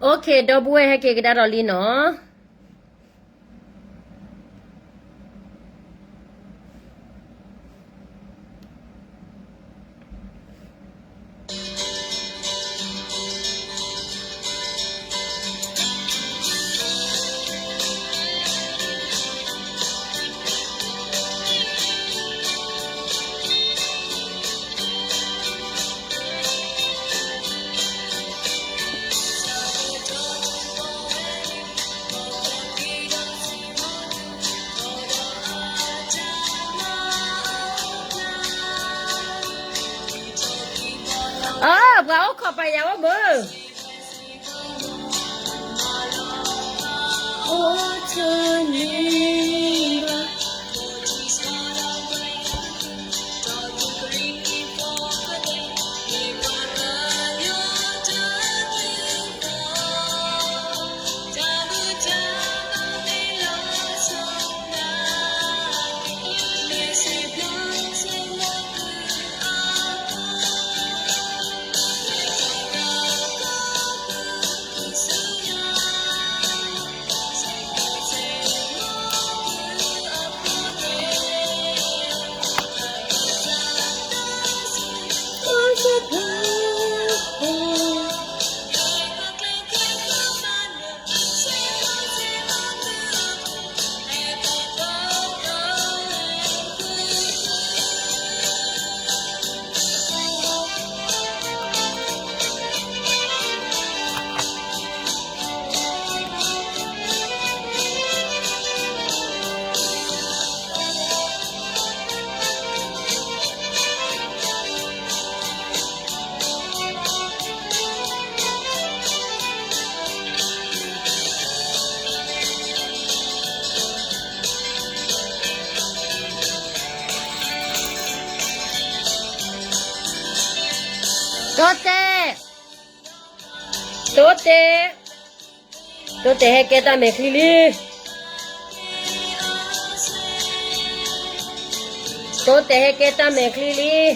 Okay ဒီပုၢ်ဝဲၢ် ဟဲက့ၤကဒါဒီးလံနီၤ. အၢ ပှၤအိၣ်ခိးပာ်ယၤဝဲမုၢ် တိတဲာ်, တိတဲာ်, တိတဲာ်ဟဲကဲတၢ်မဲာ်ချံလံ. တိတဲာ်ဟဲကဲတၢ်မဲာ်ချံလံ.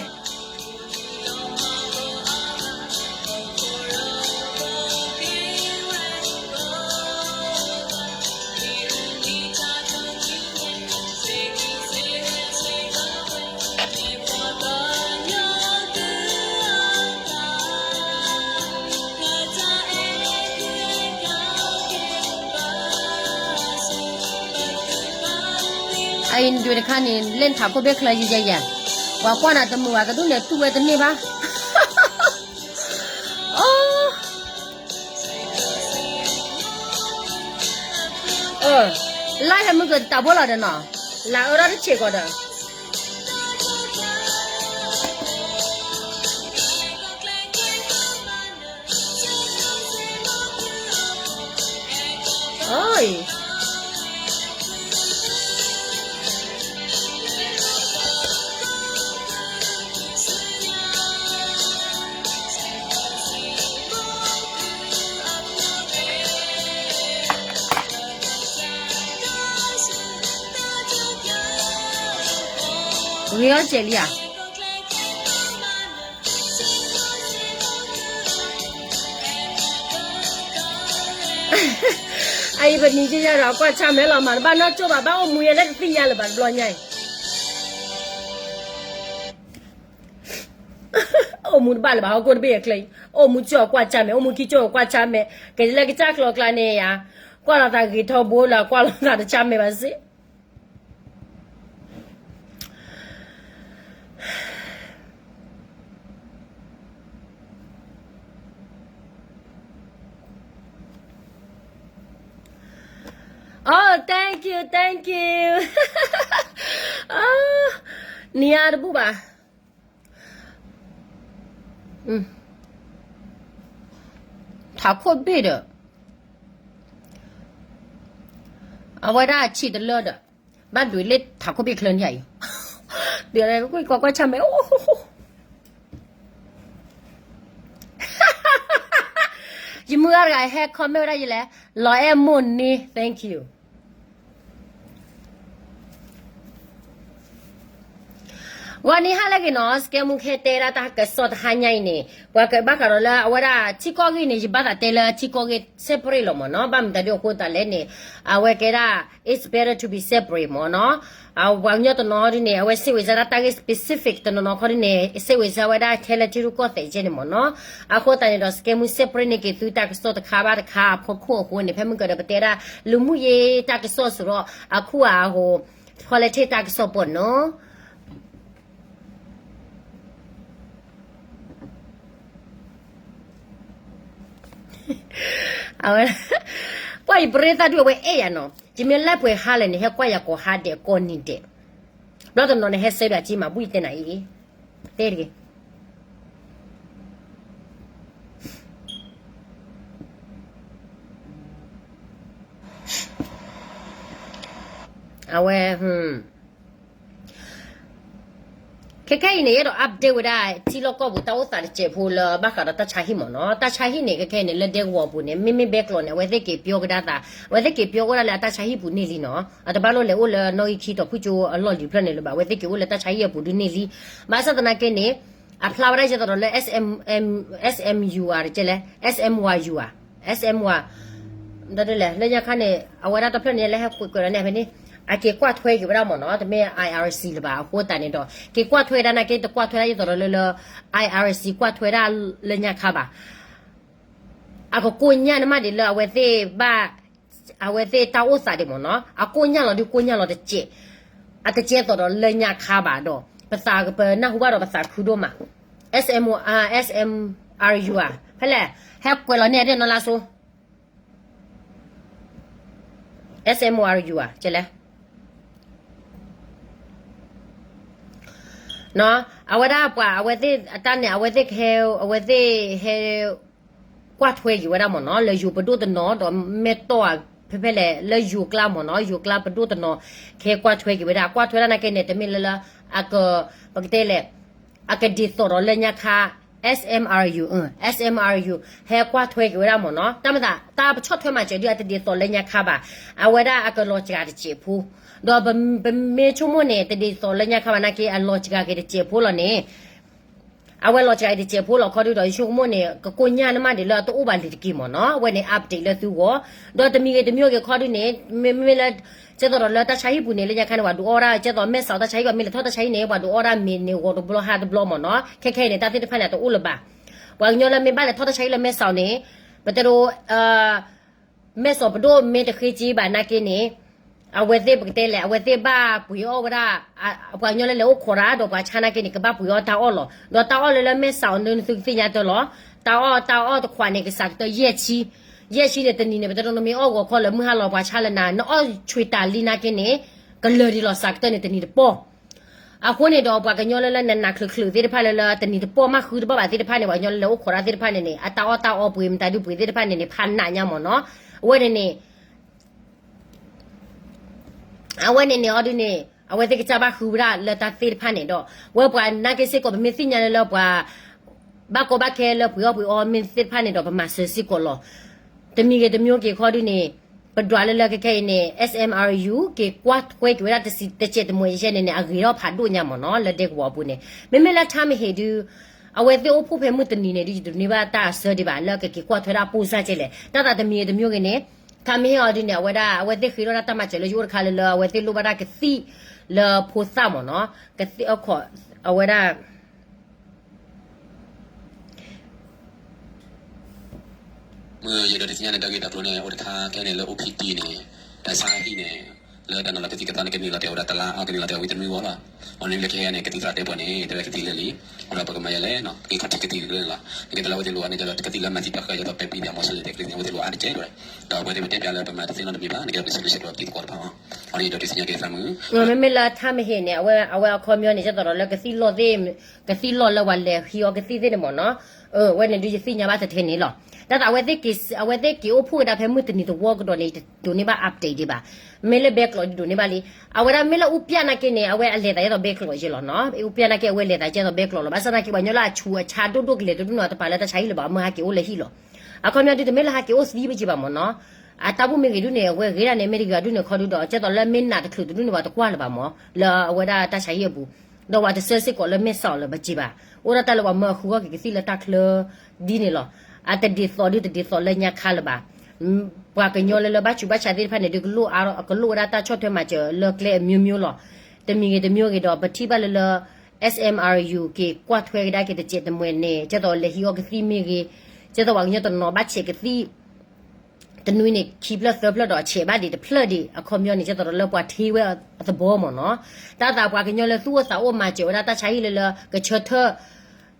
အအံၤဒုးတခါန့ၣ် လၢနထးခိၣ်ဘ့ၣ်ချၢယဲယဲ, ပှၤကွၢ်နၤတမုာ်ဘၣ် ကဒူၣ်န့ၣ်တူၢ်ဝဲတန့ၢ်ဘၣ်. အိ, လါဟဲမုၢ်ကတၢ်ဘိလီၤဒီးနီၤ, လါအၢထီၣ်တဆံးကီးဒီး အိ, ဂ့ၤအီၣ်စဲးလံဧါ. အအံၤပနံၤကယၤဒီးကွၢ်ဆၣ်မဲာ်လီၤမး တဘၣ်နီၢ်ကၠိၣ်ဘၣ် ဘၣ်အိၣ်မူယဲလၢတသ့ၣ်ညါလၢၤဘၣ်တဘျီညါအံၤ အိၣ်မူတဘၣ်လၢၤဘၣ် ဟီၣ်ခိၣ်တဘ့ၣ်အချၢအံၤ အိၣ်မူကၠိၣ်အကွၢ်ဆၣ်မဲာ် အိၣ်မူခံကၠိၣ်အကွၢ်ဆၣ်မဲာ် ကဲလၢကစၢ်ကျီကျါန့ၣ်ယါ ကွၢ်လီၤသးဂ့ၤထီဘိလၢ ကွၢ်လီၤသးတဆၣ်မဲာ်ဘၣ်စ့ၢ် Oh, thank you, thank you. နံၤအါတဘူၣ်ဘၣ်. ထးခိၣ်ဘ့ၣ်ဒီး အဝဲဒၣ်ဆံးတလၢဒီး ဘၣ်ဒုးလၢထးခိၣ်ဘ့ၣ်ချၢန့ၣ်အံၤ ဒုးကွၢ်ကွၢ်ဆၣ်မဲာ် ယမုၢ်ဂၤတဂၤဟဲ comment ဝဲဒၣ်ယလဲၣ် လီၤအဲၣ်မိၢ်န့ၢ် thank you. အ ဂီၤနံၤဟါလၢအဂ့ၤနီၤ, စကဲမူခဲတဲဒၣ်တၢ်ကစီၣ်တဟါညါအံၤန့ၣ် ပှၤကဘၣ်ဃးဒီးလၢအဝဲဒၣ်ထံကီၢ်ဂ့ၢ်န့ၣ် ယဘၣ်သးတဲလၢထံကီၢ်ဂ့ၢ် separate လီၤမ့ၢ်နီၤ, ဘၣ်မတၤဒ်အဃိသတးလဲၣ်န့ၣ် အဝဲကဲဒၣ် it's better to be separate မ့ၢ်နီၤ. ပှၤကညီတနီၤဒ်န့ၣ် အဝဲစံးဝဲစၢ်ဒၣ်တၢ်ဂ့ၢ် specific တနီၤနီၤခီဒ်န့ၣ် စံးဝဲစၢ်ဝဲဒၣ်ထဲလၢထံရူၢ်ကီၢ်သဲးကဲန့ၣ်မ့ၢ်နီၤ. အဃိသတးန့ၣ်ဒီး စကဲမူ separate န့ၢ်က့ၤသုတၢ်ကစီၣ်တခါဘၣ်တခါအဖီခိၣ်အဃိန့ၣ် ဖဲမုၢ်ကဒီးပတဲဒၣ် လူမှုရေး တၢ်ကစီၣ်စ့ၢ်ကီး အခိၣ်အဟိ politics တၢ်ကစီၣ်ပှၤနီၤ. အဝဲ ပှၤယပရ့သၣ်ဒုး အဝဲအဲၣ်ယၤနီၤ, ယမ့ၢ်လၢပှဲၤဟါလဲၣ်န့ၣ် ဟဲကွၢ်ယၤကိးဟါဒဲးကိးနံၤဒဲး, ဘျီတနီၤန့ၣ် ဟဲစဲးဘၣ်ကံမး ဘူၣ်ယတဲနၤအံၤ တဲတဂ့ၤ. အဝဲ ခဲခဲအံၤန့ၣ် ယအဲၣ်ဒိး update ဝဲဒၣ် ထံလီၢ်ကီၢ်ပူၤတၢ်အိၣ်သးတစဲးဖိလၢဘၣ်ဃးဒီးတၢ်ဆါဟံၣ်မ့ၢ်နီၤ. တၢ်ဆါဟံၣ်န့ၣ် ခဲခဲအံၤန့ၣ် လၢဒဲကဝီၤပူၤန့ၣ် မ့မ့ၢ်ဘဲကျိးန့ၣ် အဝဲသ့ၣ်က့ၤပၠီကဒါသး, အဝဲသ့ၣ်က့ၤပၠီကဒါလၢအတၢ်ဆါဟံၣ်ပူၤန့ၣ်လံနီၤ. အတဘၣ်လိၣ်လဲၤအိၣ်လၢနီၣ်ဂံၢ်ခံတီၤဖုၣ်ကၠိအလီၢ်လံၤဖျၢၣ်န့ၣ်လၢၤဘၣ်, အဝဲသ့ၣ်က့ၤအိၣ်လၢတၢ်ဆါဟံၣ်အပူၤဒုးန့ၣ်လံ. ဘၣ်ဆၣ်သနာ်က့န့ၣ် အဖျါဝဲဒၣ်ယဲသိးဒီးလၢ SM, SMU ဧါ တကဲလဲၣ် SMYU ဧါ, SMY ဒ်လဲၣ် လၢညါခါန့ၣ် အဝဲဒၣ်တဖျၢၣ်န့ၣ် လၢဟဲကွဲးကွဲးလီၤန့ၣ် ဖဲန့ၣ် အက့ၤကွၢ်ထွဲက့ၤဝဲဒၣ်မ့ၢ်နီၤ, တမ့ၢ် IRC လၢၤဘၣ်. အဃိသတးန့ၣ်ဒီး က့ၤကွၢ်ထွဲဒၣ်နာ်က့ တကွၢ်ထွဲဒၣ်ယဲသိးဒီးလၢ လၢ IRC ကွၢ်ထွဲဒၣ်လၢညါခါဘၣ်. အကကိညၢ်န့ၢ်မးဒံးလၢအဝဲသ့ၣ်ဘၣ် အဝဲသ့ၣ်တၢ်အိၣ်သးဒံးမ့ၢ်နီၤ, အကိညၢ်လီၤဒုးကိညၢ်လီၤတစဲး, အတကဲသိးဒီးလၢညါခါဘၣ်ဒီး ပသးပနၢ်ဟူဘၣ်ဒီးပသးခုဒိၣ်မး. SM, SMRU ဧါ, ဖဲလဲၣ် ဟဲကွဲးလီၤန့ၢ်အဒဲးနီၢ်လါစိ SMRU ဧါ ကဲလဲၣ် အဝဲဒၣ်ပှၤအဝဲသ့ၣ်အတၢ်န့ၣ် အဝဲသ့ၣ်ကဟဲ အဝဲသ့ၣ်ဟဲ ကွၢ်ထွဲက့ၤဝဲဒၣ်မ့ၢ်နီၤ လၢယိၤပဒိၣ်တနီၤ ဒီးမဲၢ်တီၢ်ဧါ ဖဲဖဲလဲၣ် လၢယိၤကျါမ့ၢ်နီၤ ယိၤကျါပဒိၣ်တနီၤ ကဟဲကွၢ်ထွဲက့ၤဝဲဒၣ် ကွၢ်ထွဲဒၣ်နာ်က့န့ၣ် တမ့ၢ်လၢလၢ အက ပကတဲလဲၣ် အကဒ်သိးဒီးလၢညါခါ SMRU, SMRU ဟဲကွၢ်ထွဲက့ၤဝဲဒၣ်မ့ၢ်နီၤ တၢ်မၤသး တၢ်ပဆီၣ်ထွဲမၤစၢၤဒုး အတဒ်သိးလၢညါခါဘၣ် အဝဲဒၣ်အကလီၤစှၤတစဲးဖိ ဒီးပမ့ၢ်ဆိကမိၣ်န့ၣ် တဒ်သိးလၢညါခါဘၣ်နာ်က့ အလီၤစှၤက့ၤတစဲးဖိလီၤန့ၣ် အဝဲလီၤစှၤက့ၤတစဲးဖိလီၤခီဒုဒီး ယဆိကမိၣ်န့ၣ် ကကိညၢ်န့ၢ်မးဒံးလၢအတအိၣ်ဘၣ်လံၤတက့ၢ်မ့ၢ်နီၤ အဝဲန့ၣ် update လၢသုဂီၢ် ဒီးတမံၤဂ့ၤတမံၤဂ့ၤခီဒုန့ၣ် မ့မ့ၢ်လၢ ကဲသိးဒီးလၢတၢ်ဆါဟံၣ်ပူၤန့ၣ် လၢညါခါန့ၣ် ပှၤဒုးအီၣ်ဒၣ် ကဲသိးမဲၢ်စီၤတၢ်ဆါဟံၣ် ပှၤမ့ၢ်လဲၤထီၣ်တၢ်ဆါဟံၣ်န့ၣ် ပှၤဒုးအီၣ်ဒၣ်မ့ၤန့ၣ် ဂီၤတဘျီဟါတဘျီမ့ၢ်နီၤ ခဲခဲအံၤန့ၣ် တၢ်သ့ၣ်တဖၣ်န့ၣ် အတအိၣ်လၢၤဘၣ် ပှၤကညီလၢမ့ၢ်ဘၣ်လဲၤထီၣ်တၢ်ဆါဟံၣ်လၢမဲၢ်စီၤန့ၣ် ပတဲဒိ မဲၢ်စီၤပဒိၣ်မ့ၢ်တဃ့က့ဘၣ်နာ်က့န့ၣ် အဝဲသ့ၣ်ပကတဲလဲၣ် အဝဲသ့ၣ်ဘၣ်ပှ့ၤအီၣ်ဝဲဒၣ် ပှၤကညီလၢလဲၤအိၣ်ခိးတၢ်ဒီးပှၤဆါနာ်က့န့ၣ် ကဘၣ်ပှ့ၤအီၣ်တၢ်အီၣ်လီၤ ဒီးတၢ်အီၣ်လၢလၢမဲၢ်စီၤန့ၣ် သုကသ့ၣ်ညါတၢ်လီၤ တၢ်အီၣ်တၢ်အီၣ်တခွးန့ၣ် ကစးကတၢၢ်ယဲၢ်ဆံ ယဲၢ်ဆံန့ၣ် တနံၤန့ၣ် ပတဲဒိနမ့ၢ်အီၣ်ဂီၤခီလၢမုၢ်ဟါလီၤပှၤဆါလၢနၤ နအီၣ်ဆွံတၤလံနာ်က့န့ၣ် ကလၢာ်ဒံးလီၤစးကတၢၢ်န့ၣ် တနံၤတပီၢ် အဃိန့ၣ်ဒီး ပှၤကညီလၢလၢနးနးချုးချုးသ့ၣ်တဖၣ်လၢလၢတနံၤတပီၢ်မးဃုတဘၣ်ဘၣ်သ့ၣ်တဖၣ်န့ၣ် ပှၤကညီလၢလဲၤအိၣ်ခိးတၢ်သ့ၣ်တဖၣ်န့ၣ်န့ၣ် အတၢ်အီၣ်တၢ်အီပှ့ၤမတၤဒုပှ့ၤသ့ၣ်တဖၣ်န့ၣ်န့ၣ် ဖးနးညါမ့ၢ်နီၤ အဝဲန့ၣ်န့ၣ် အဝဲန့ၣ်န့ၣ်အီၤဒုန့ၣ် အဝဲသ့ၣ်ကစၢ်ဘၣ်ဃုဝဲဒၣ်လၢတၢ်သ့ၣ်တဖၣ်န့ၣ်ဒီး ဝဲပှၤနာ်က့စ့ၢ်ကီး ပမ့ၢ်သ့ၣ်ညါလၢလၢပှၤ ဘၣ်ကီဘၣ်ခဲလၢပှ့ၤအီၣ်ပှ့ၤအီမ့ၢ်သ့ၣ်တဖၣ်န့ၣ်ဒီး ပမၤစၢၤစ့ၢ်ကီးလီၤ. တမံၤဂ့ၤတမံၤဂ့ၤခီဒုန့ၣ် ပဒွးလၢလၢခဲခဲအံၤန့ၣ် SMRU က့ၤကွၢ်ထွဲက့ၤဝဲဒၣ်တစဲးတမှဲးယဲၢ်န့ၣ်န့ၣ် အဂ့ၤထီၣ်ဖးဒိၣ်ညါမ့ၢ်နီၤ လၢဒဲကဝီၤအပူၤန့ၣ် မ့မ့ၢ်လၢထါမဟ့ၣ်ဒု အဝဲသ့ၣ်အိၣ်ဖှိၣ်ဖဲမုၢ်တနံၤန့ၣ်ဒု ယတဒိးန့ၢ်ဘၣ်တၢ်အဆၢဒံးဘၣ် လၢကက့ၤကွၢ်ထွဲဒၣ်ပိၢ်စၢ်ကဲလဲၣ် တၢ်သးတမံၤဂ့ၤတမံၤဂ့ၤန့ၣ် ထါမဟ့ၣ်အီၤဒုန့ၣ် အဝဲဒၣ် အဝဲသ့ၣ်ဃ့ထီၣ်ဒၣ်တၢ်မၤစၢၤလၢယအိၣ်တခါလၢလၢ အဝဲသ့ၣ်လိၣ်ဘၣ်ဒၣ်ကသံၣ်လၢဖိသၣ်မ့ၢ်နီၤ ကသံၣ်အခီၣ် အဝဲဒၣ် မ့ၢ်ယအဲၣ်ဒိးဒုးသ့ၣ်ညါန့ၣ် တၢ်ဂ့ၢ်တၢ်ကျိၤန့ၣ် အိၣ်တခါခဲန့ၣ်လၢ အိၣ်ဖံးတံၢ်န့ၣ် တၢ်ဆါဟံၣ်န့ၣ် လၢတၢ်နီၤလီၤကသံၣ်ကသီန့ၣ် ကန့ၢ်လီၤတဲာ်ဝဲဒၣ်တလါအကန့ၢ်လီၤတဲာ်ဝံၤတနွံဂီၢ်လီၤ. အန့ၣ်လၢခဲအံၤန့ၣ် ကသံၣ်သရၣ်တဲပှၤန့ၣ် တဲဝဲကသံၣ်လၢလံ အဒီးပကမၤယဲလဲၣ် က့ၤခီၣ်ထံးကသံၣ်လၢန့ၣ်လီၤ. နကဲတလါဝဲသ့ၣ်လိၣ်အါန့ၣ် ကသံၣ်လၢမၤသံတၢ်ဃၢၤ ယဲသိးပဲပံဒီးမီၤစိရိၤတဲကသံၣ်န့ၣ် အဝဲသ့ၣ်လိၣ်အါတကဲတဲဝဲ ဒီးအဝဲသ့ၣ်ပတဲပျးလၢပမၤတသ့နီတမံၤဘၣ် နကဲပကဆဲးကဆဲးဒီးကသံၣ်သကိးတဖၣ်အီၤ အန့ၣ်ဒီးဒုးသ့ၣ်ညါက့ၤသးမုၢ် မ့မ့ၢ်လၢထါမဟ့ၣ်န့ၣ် အဝဲ အဝဲအခီပညီန့ၣ် ကဲသိးဒီးလၢကသံၣ်လီၢ်သ့ၣ် ကသံၣ်လီၢ်လၢပှၤလဲၤဟံးအီၤကသံၣ်သ့ၣ်န့ၣ်မ့ၢ်နီၤ အဝဲန့ၣ်ဒုးယသ့ၣ်ညါဘၣ်တထဲန့ၣ်လီၤ. တၢ်သးအဝဲသ့ၣ်က့ၤ အဝဲသ့ၣ်က့ၤအိၣ်ဖှိၣ်ကဒါဖဲမုၢ်တနံၤသဝီကဒီးန့ၣ် ယတဒိးန့ၢ်ဘၣ် update ဒံးဘၣ်. မ့ၢ်လၢဘဲကျိးဒုးဒိးန့ၢ်ဘၣ်လံ. အဝဲဒၣ်မ့ၢ်လၢအူပျၢ်နာ်က့န့ၣ် အဝဲအလဲၤသးကဲသိးဘဲကျိးယဲလီၤနီၤ. အူပျၢ်နာ်က့အဝဲလဲၤသးကဲသိးဘဲကျိးလီၤ. ဘၣ်ဆၣ်သနာ်က့ပှၤကညီလၢအဆူးအဆါဒိၣ်ဒိၣ်ကလဲာ်တဒူၣ်န့ၣ် အတပာ်လၢတၢ်ဆါဟံၣ်လၢၤဘၣ် အမ့ၢ်ဟဲက့ၤအိၣ်လၢဟံၣ်လီၤ. အခီပညီဒုးတမ့ၢ်လၢဟဲက့ၤအိၣ်သံဘၣ်က့ၤဘၣ်မ့ၢ်နီၤ. အတၢ်ဘူၣ်မ့ၢ်ဂ့ၤဒုးန့ၣ် အဝဲဂ့ၤဒၣ်န့ၣ် မ့ၢ်တဂ့ၤဒုးန့ၣ်ခီဒုးဒီး ကဲသိးလၢမ့ၢ်နးတချုးတဒူၣ်န့ၣ် ပှၤတကွၢ်လၢၤဘၣ်မ့ၢ် လၢအဝဲဒၣ်တၢ်ဆါဟံၣ်အပူၤ ဒီးပှၤတဆှၢစ့ၢ်ကီးလၢမဲၢ်ဆီးလၢၤဘၣ်က့ၤဘၣ်. အိၣ်ဒၣ်တၢ်လၢပှၤမၢအဃုအဂီၢ်က့ၤကသံၣ်လၢတၢ်ချၢဒ်န့ၣ်လီၤ. အတဒ်သိးဒုတဒ်သိးလၢညါခါလၢၤဘၣ်. ပှၤကညီလၢလၢဘၣ်ဆူးဘၣ်ဆါသ့ၣ်တဖၣ်န့ၣ် ဒုကလိၣ်အါ ကလိၣ်ဝဲဒၣ်တၢ်ဆီၣ်ထွဲမၤစၢၤလၢကျဲအမျိုးမျိုးလီၤ. တမံၤဂ့ၤတမျိုးဂ့ၤဒီး ပထံၣ်ဘၣ်လၢလၢ S M R U က့ၤကွၢ်ထွဲကဒါက့ၤတစဲးတမှဲၤန့ၣ် ကဲသိးလဲၤဟံးအီကသံၣ်မ့ၢ်ဂ့ၤ, ကဲသိးပှၤကညီတနီၤဘၣ်ဆဲးကသံၣ် တနွံန့ၣ် ခံဖျၢၣ်သၢဖျၢၣ်ဒီးဆဲးဘၣ်ဒံးတဖျၢၣ်ဒံး အခီပညီန့ၣ် ကဲသိးဒီးလၢပှၤထ့ဝဲအသဘီမ့ၢ်နီၤ. တၢ်သးပှၤကညီလၢသူၣ်အိၣ်သးအိၣ်မၤစၢၤဝဲဒၣ်တၢ်ဆါဟံၣ်လၢလၢကဆၢထၢၣ်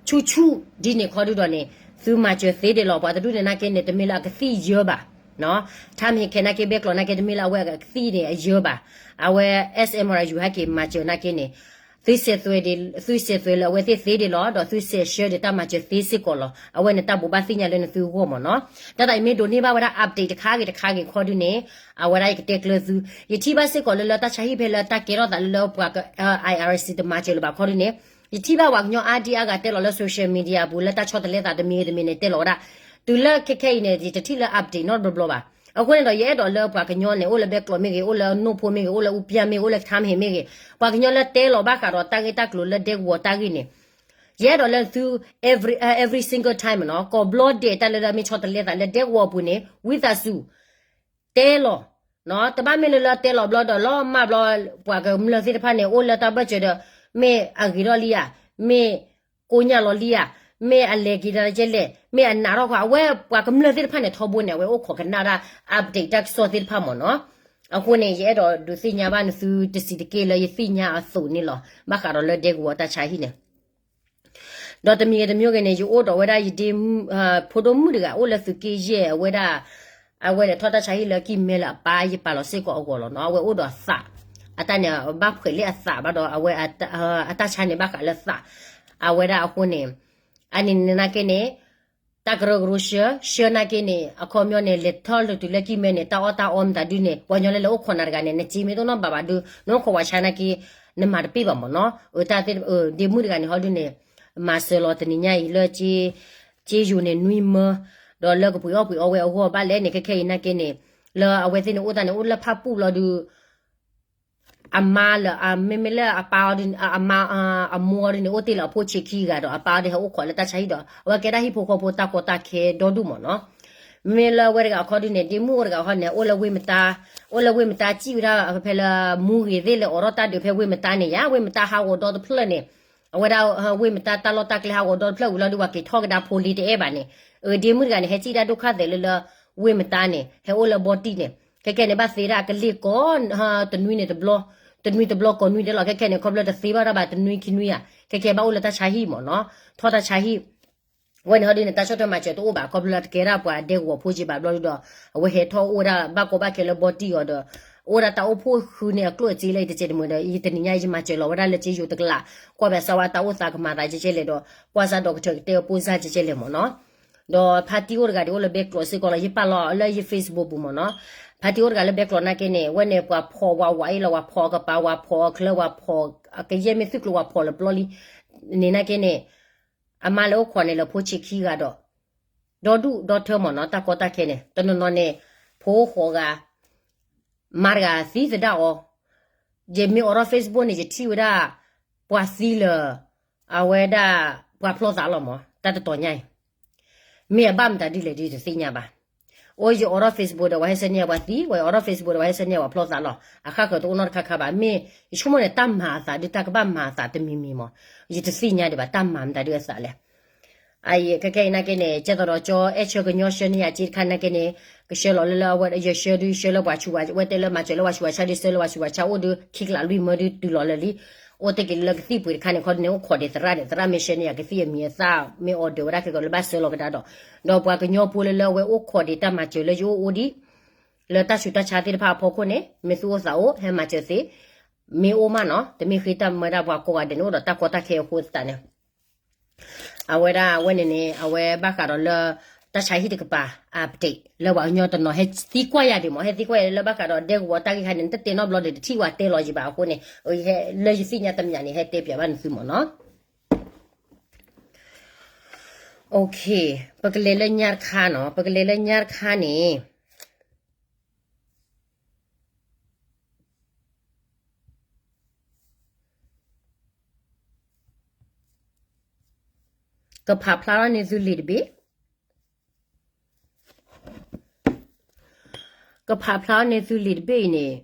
ဆူၣ်ဆူၣ်ဒ်န့ၣ်ခီဒုဒီးန့ၣ် သုမၤစၢၤသ့ဒံးလီၤ. ပှၤတဒူၣ်န့ၣ်နာ်က့န့ၣ် တမ့ၢ်လၢအကသံၣ်ယၢဘၣ်. ထါမ့ၢ်ခဲနာ်က့ ဘဲကျိးနာ်က့ တမ့ၢ်လၢအဝဲအကသံၣ်န့ၣ်အယၢဘၣ်. အဝဲ S M R U ဟဲက့ၤမၤစၢၤနာ်က့န့ၣ် သုစဲးသွဲးဒံး သုစဲးသွဲးလၢအဝဲသ့ၣ်သ့ဒံးလီၤ ဒီးသုစဲးဆှၢဒံးတၢ်မၤစၢၤသ့စ့ၢ်ကီးလီၤ. အဝဲန့ၣ်တၢ်ဘိးဘၣ်သ့ၣ်ညါလၢနသုဂီၢ်မ့ၢ်နီၤ. တၢ်သးအံၤမ့ၢ်ဒိးန့ၢ်ဘၣ်ဝဲဒၣ် update တခါဂ့ၤတခါဂ့ၤခီဒုန့ၣ် အဝဲဒၣ်ယကတဲကျၢၤသု. ယထံၣ်ဘၣ်စ့ၢ်ကီးလၢလၢတၢ်ဆါဟံၣ်ဖဲလၢတၢ်ကဲထီၣ်သးလၢလၢပှၤ I R C တမၤစၢၤလၢၤဘၣ်ခီဒုန့ၣ် ယထံၣ်ဘၣ်ပှၤကညီအါဒံအါဂၤတဲလီၤလၢ social media အပူၤ လၢတၢ်ဆီတလဲသးတမံၤဂ့ၤတမံၤန့ၣ် တဲလီၤဝဲဒၣ် တုၤလၢခဲခဲအံၤန့ၣ် ယတထံၣ်လၢ update နီတဘျီဘၣ်. အဃိန့ၣ်ဒီး ယအဲၣ်ဒိးလၢပှၤကညီန့ၣ် အိၣ်လၢဘဲကျိးမ့ၢ်ဂ့ၤ, အိၣ်လၢနိၣ်ဖိမ့ၢ်ဂ့ၤ, အိၣ်လၢအူပျၢ်မ့ၢ်ဂ့ၤ, အိၣ်လၢထါမဟ့ၣ်မ့ၢ်ဂ့ၤ, ပှၤကညီလၢတဲလီၤဘၣ်ဃးဒီးတၢ်ဂ့ၢ်တၢ်ကျိၤလၢဒဲကဝီၤတၢ်ဂ့ၢ်န့ၣ် ယအဲၣ်ဒိးလၢသု every, every single time နီၤ, ကိးဘျီဒဲးတၢ်လၢလၢမ့ၢ်ဆီတလဲသးလၢဒဲကဝီၤအပူၤန့ၣ် ဝံသးစူၤ တဲလီၤ. တဘၣ်မ့ၢ်လၢလၢတဲလီၤဘျီဒီး လီၤမၢ်ဘျီ ပှၤကမျၢၢ်သ့ၣ်တဖၣ်န့ၣ် အိၣ်လၢတၢ်ဘၢၣ်စၢၤဒီး မ့ၢ်အဂ့ၤထီၣ်လံဧါ, မ့ၢ်ကိညၢ်လီၤလံဧါ, မ့ၢ်အလဲၤက့ၤတၢ်ကဲလဲၣ်, မ့ၢ်အနာ်ထီၣ်ခီ အဝဲပှၤကမျၢၢ်သ့ၣ်တဖၣ်န့ၣ် ထီဘိန့ၣ် အဝဲအိၣ်ခိးကနၣ်ဒၣ် update တၢ်ကစီၣ်သ့ၣ်တဖၣ်မ့ၢ်နီၤ. အဃိန့ၣ် ယအဲၣ်ဒိးဒုးသ့ၣ်ညါဘၣ်နသုတစံးတက့ၢ်လၢယသ့ၣ်ညါအသိးန့ၣ်လီၤ. ဘၣ်ဃးဒီးလၢဒဲကဝီၤတၢ်ဆါဟံၣ်န့ၣ် ဒီးတမံၤဂ့ၤတမံၤဂ့ၤန့ၣ် ယအိၣ်ဒီးဝဲဒၣ်ယဒ့ ဖိဒိၣ်မုၣ်တဂၤ အိၣ်လၢသုးက့ယဲၢ်အဝဲဒၣ်, အဝဲလဲၤထီၣ်တၢ်ဆါဟံၣ်လၢကံၢ်မဲလၢအပၢ်ယပာ်လီၤစ့ၢ်ကီးအဂီၢ်လီၤနီၤ. အဝဲအိၣ်ဒီးသး, အတၢ်န့ၣ် ဘၣ်ဖှဲးလၢအသးဘၣ်ဒီး အဝဲ အတၢ်ဆါန့ၣ်ဘၣ်ဃးလၢသး, အဝဲဒၣ်အဃိန့ၣ်, အန့ၣ်န့ၣ်နာ်က့န့ၣ် တၢ်ကရၢကရိဆှၢ, ဆှၢနာ်က့န့ၣ် အခီပညီန့ၣ် လဲၤထီၣ်လၢတုၤလၢကံၢ်မဲန့ၣ် တၢ်အီၣ်တၢ်အီမတၤဒုန့ၣ် ပှၤကညီလၢလဲၤအိၣ်ခိးနၤတဂၤန့ၣ် နစ့မ့ၢ်တအိၣ်နီတဘျီဘၣ်ဒု နအိၣ်ခိးဝၤဆါနာ်က့ နမၤတပ့ၢ်ဘၣ်မ့ၢ်နီၤ. အတၢ်သ့ၣ် ဒ့မုၣ်တဂၤန့ၣ် ဟီဒုန့ၣ် မၤစၢၤလီၤတနံၤညါအံၤလၢ က့ယိၤန့ၣ်နွံမၢ, ဒီးလၢကပှ့ၤအီၣ်ပှ့ၤအီဝဲအဂီၢ်ဘၣ်လဲၣ်န့ၣ် ခဲခဲအံၤနာ်က့န့ၣ် လၢအဝဲသ့ၣ်န့ၣ် အိၣ်တၢ်န့ၣ် အိၣ်လၢဖၣ်ပူၣ်လီၤဒု အမါလၢ မ့မ့ၢ်လၢအပၢ်အီၤဒု အမါ အမိၢ်အီၤဒုန့ၣ် အိၣ်တ့ၢ်လၢအဖိဆံးခံဂၤဒီး အပၢ်အီၤဒုဟဲအိၣ်ခိးလၢတၢ်ဆါဟံၣ်ဒီး အဝဲကဲဒၣ်ဟံၣ်ဖိဃီဖိတၢ်ကီတၢ်ခဲဒီဒူၣ်မ့ၢ်နီၤ. မ့မ့ၢ်လၢအဝဲတဂၤအခီဒုန့ၣ် ဒ့မုၣ်အိၣ်တဂၤအခီန့ၣ် အိၣ်လၢဝ့ၢ်မတါ, အိၣ်လၢဝ့ၢ်မတါစံၣ်ဝဲဒၣ်ဖဲလၢမူဂ့ၤသ့ၣ်လၢအိးထီၣ်တၢ်ဒုးဖဲဝ့ၢ်မတါန့ၣ်ယါ, ဝ့ၢ်မတါဟးဂီၤဒီတဖျၢၣ်န့ၣ် အဝဲဒၣ်ဝ့ၢ်မတါတၢ်လီၢ်တၢ်ကျဲဟးဂီၤဒီတဖျၢၣ်ဝံၤလီၤဒု ပှၤက့ၤထီၣ်ကဒါဖိလံတအဲၣ်ဘၣ်န့ၣ်, အဒ့မုၣ်တဂၤန့ၣ် ဟဲစံၣ်ဒၣ်ဒိၣ်ခါသဲးလၢလၢ ဝ့ၢ်မတါန့ၣ် ဟဲအိၣ်လၢဘီတံၢ်န့ၣ် ခဲခဲန့ၣ် ဘၣ်သ့ဒၣ်ကလ့ၢ်ကီး တနွံန့ၣ်တဘျီ, တနွံတဘျီကီးနွံဒဲးလီၤ. ခဲခဲန့ၣ် ခီဖျိတသ့ဘၣ်တၢ်ဘၣ်တနွံခံနွံဧါ, ခဲခဲဘၣ်အိၣ်လၢတၢ်ဆါဟံၣ်မ့ၢ်နီၤ, ထီၣ်တၢ်ဆါဟံၣ် ဝဲန့ၣ်ဟီဒုန့ၣ် တၢ်ဆီၣ်ထွဲမၤစၢၤတအိၣ်ဘၣ် ခီဖျိလၢတကဲဒၣ်ပှၤဒဲကဝီၤဖိက့ဘၣ်ဘျီဒုဒီး အဝဲဟဲထီၣ်အိၣ်ဝဲဒၣ်ဘၣ်ကီဘၣ်ခဲလၢဘီတံၢ်အီၤဒီး အိၣ်ဒၣ်တၢ်အိၣ်ဖှိၣ်ဃုန့ၣ် အကျိၣ်အစ့လၢယတစဲးတမှဲၤဒီး ယတနံၤညါယမၤစၢၤလီၤဝဲဒၣ်လၢက့ယိၤတကလး, ကွၢ်ဘၣ်စၢ်ဝဲတၢ်အိၣ်သးကမၤသးကဲကဲလဲၣ်ဒီး ကွၢ်စၢ်ဒီးကထၢၣ်ကတဲအပူၤစၢ်ကဲကဲလဲၣ်မ့ၢ်နီၤ. ဒီးဖါတံၢ်အိၣ်တဂၤဒ်အိၣ်လၢဘဲကျိးစ့ၢ်ကီးလီၤ, ယပာ်လီၤလၢယ Facebook ပူၤမ့ၢ်နီၤ. ဖါတံၢ်အိၣ်တဂၤလၢဘဲကျိးနာ်က့န့ၣ် အဝဲန့ၣ်ပှၤဖီၣ်ဝးဝးအံၤလီၤ, ပှၤဖီၣ်အကပၤ ပှၤဖီၣ်အချၢ ပှၤဖီၣ်ကယဲၢ်မ့ၢ်သုးကျိၤပှၤဖီၣ်လၢပျီလံန့ၣ်နာ်က့န့ၣ် အမါလၢအိၣ်ခိးန့ၣ်လၢဖိဆံးခံဂၤဒီး ဒီဒူၣ်ဒီထၢမ့ၢ်နီၤ, တၢ်ကီတၢ်ခဲန့ၣ် တနီၤနီၤန့ၣ် ဖိဃိးဂၤ မါတဂၤသံသဒၣ်အီၤ, ယမ့ၢ်အိးထီၣ် Facebook န့ၣ် ယထံၣ်ဝဲဒၣ် ပှၤသံလၢ အဝဲဒၣ် ပှၤဖျီသးလီၤမး တၢ်တတီၤညါအံၤ, မ့ၢ်အဘၣ်မတၤဒ်လဲၣ်ဒ်တသ့ၣ်ညါဘၣ်. အိၣ်ယအိးထီၣ် Facebook ဒီးပှၤဟဲဆၢန့ၢ်ယၤပှၤသံ, ဝဲအိးထီၣ် Facebook ဒီးပှၤဟဲဆၢန့ၢ်ယၤပှၤဖျီသးလီၤ, အခါဃၢၤတအိၣ်နီတခါခါဘၣ်. မ့ၢ်ယဆိကမိၣ်န့ၣ် တၢ်မၤအသးဒ် တၢ်ကဘၣ်မၤအသးတမံၤမံၤမး, ယတသ့ၣ်ညါဒံးဘၣ် တၢ်မၤမတၤဒ်အသးလဲၣ်. အခဲခဲအံၤနာ်က့န့ၣ် ကဲသိးဒီးကၠီအဲၣ်ဆၢကညီဆှၢန့ၢ်ယၤက့တခါနာ်က့န့ၣ် ကဆှၢလီၤလၢလၢအဝဲ ယဆှၢဒုးဆှၢလၢပှၤဆူး ဝဲတဲလၢမၤစၢၤလၢပှၤဆူးပှၤဆါဒုးဆှၢလၢပှၤဆူးပှၤဆါအိၣ်ဒုး ခံကလးလွံၢ်မၢဒုးတုၤလီၤလၢာ်လံ. အိၣ်တ့ၢ်က့ၤလၢကသံၣ်ပှ့ၤတခါန့ၣ်ခီဒုးန့ၣ် အိၣ်ခိးဒံးသရၣ်န့ၣ် သရၣ်မ့ၢ်ဆှၢန့ၢ်ယၤကသံၣ်အမံၤအသၣ် မ့ၢ်အီၤဒၢးဝဲဒၣ်ကဲကီးလၢဘၣ်ဆှၢလီၤကဒါဒီး ဒီးပှၤကညီဖိလၢလၢအဝဲအိၣ်ခိးဒံးတၢ်မၤစၢၤလၢယအိၣ်အိၣ်ဒံး လၢတၢ်ဆူးတၢ်ဆါသ့ၣ်တဖၣ်အဖီခိၣ်န့ၣ် မ့ၢ်သူၣ်အိၣ်သးအိၣ် ဟဲမၤစၢၤသ့ မ့ၢ်အိၣ်မးနီၤ တမ့ၢ်ဃ့တၢ်မၢတၢ်ပှၤကိးဂၤဒဲးန့ၣ် အိၣ်ဒီးတၢ်ကီတၢ်ခဲအဃိသတးန့ၣ် အဝဲဒၣ်အဝဲန့ၣ်န့ၣ် အဝဲဘၣ်ဃးဒီးလၢ တၢ်ဆါဟံၣ်တကပၤ update လၢပှၤကညီတနီၤ ဟဲသံကွၢ်ယၤဒံးမး ဟဲသံကွၢ်ယၤလၢဘၣ်ဃးဒီးဒဲကဝီၤတၢ်ဂ့ၢ်ခါန့ၣ် တတဲနီတဘျီဒီး တထံၣ်ဝဲတဲလီၤယံၤဘၣ်အဃိန့ၣ် လၢယသ့ၣ်ညါတမံၤန့ၣ် ဟဲတဲပၠးဘၣ်နသုမးနီၤ. ပကလဲၤလၢညါတခါနီၤ ပကလဲၤလၢညါတခါန့ၣ် ကဖးဖျါထီၣ်န့ၢ်သုလံာ်တဘ့ၣ်, ကဖးဖျါထီၣ်န့ၢ်သုလံာ်တဘ့ၣ်အံၤန့ၣ်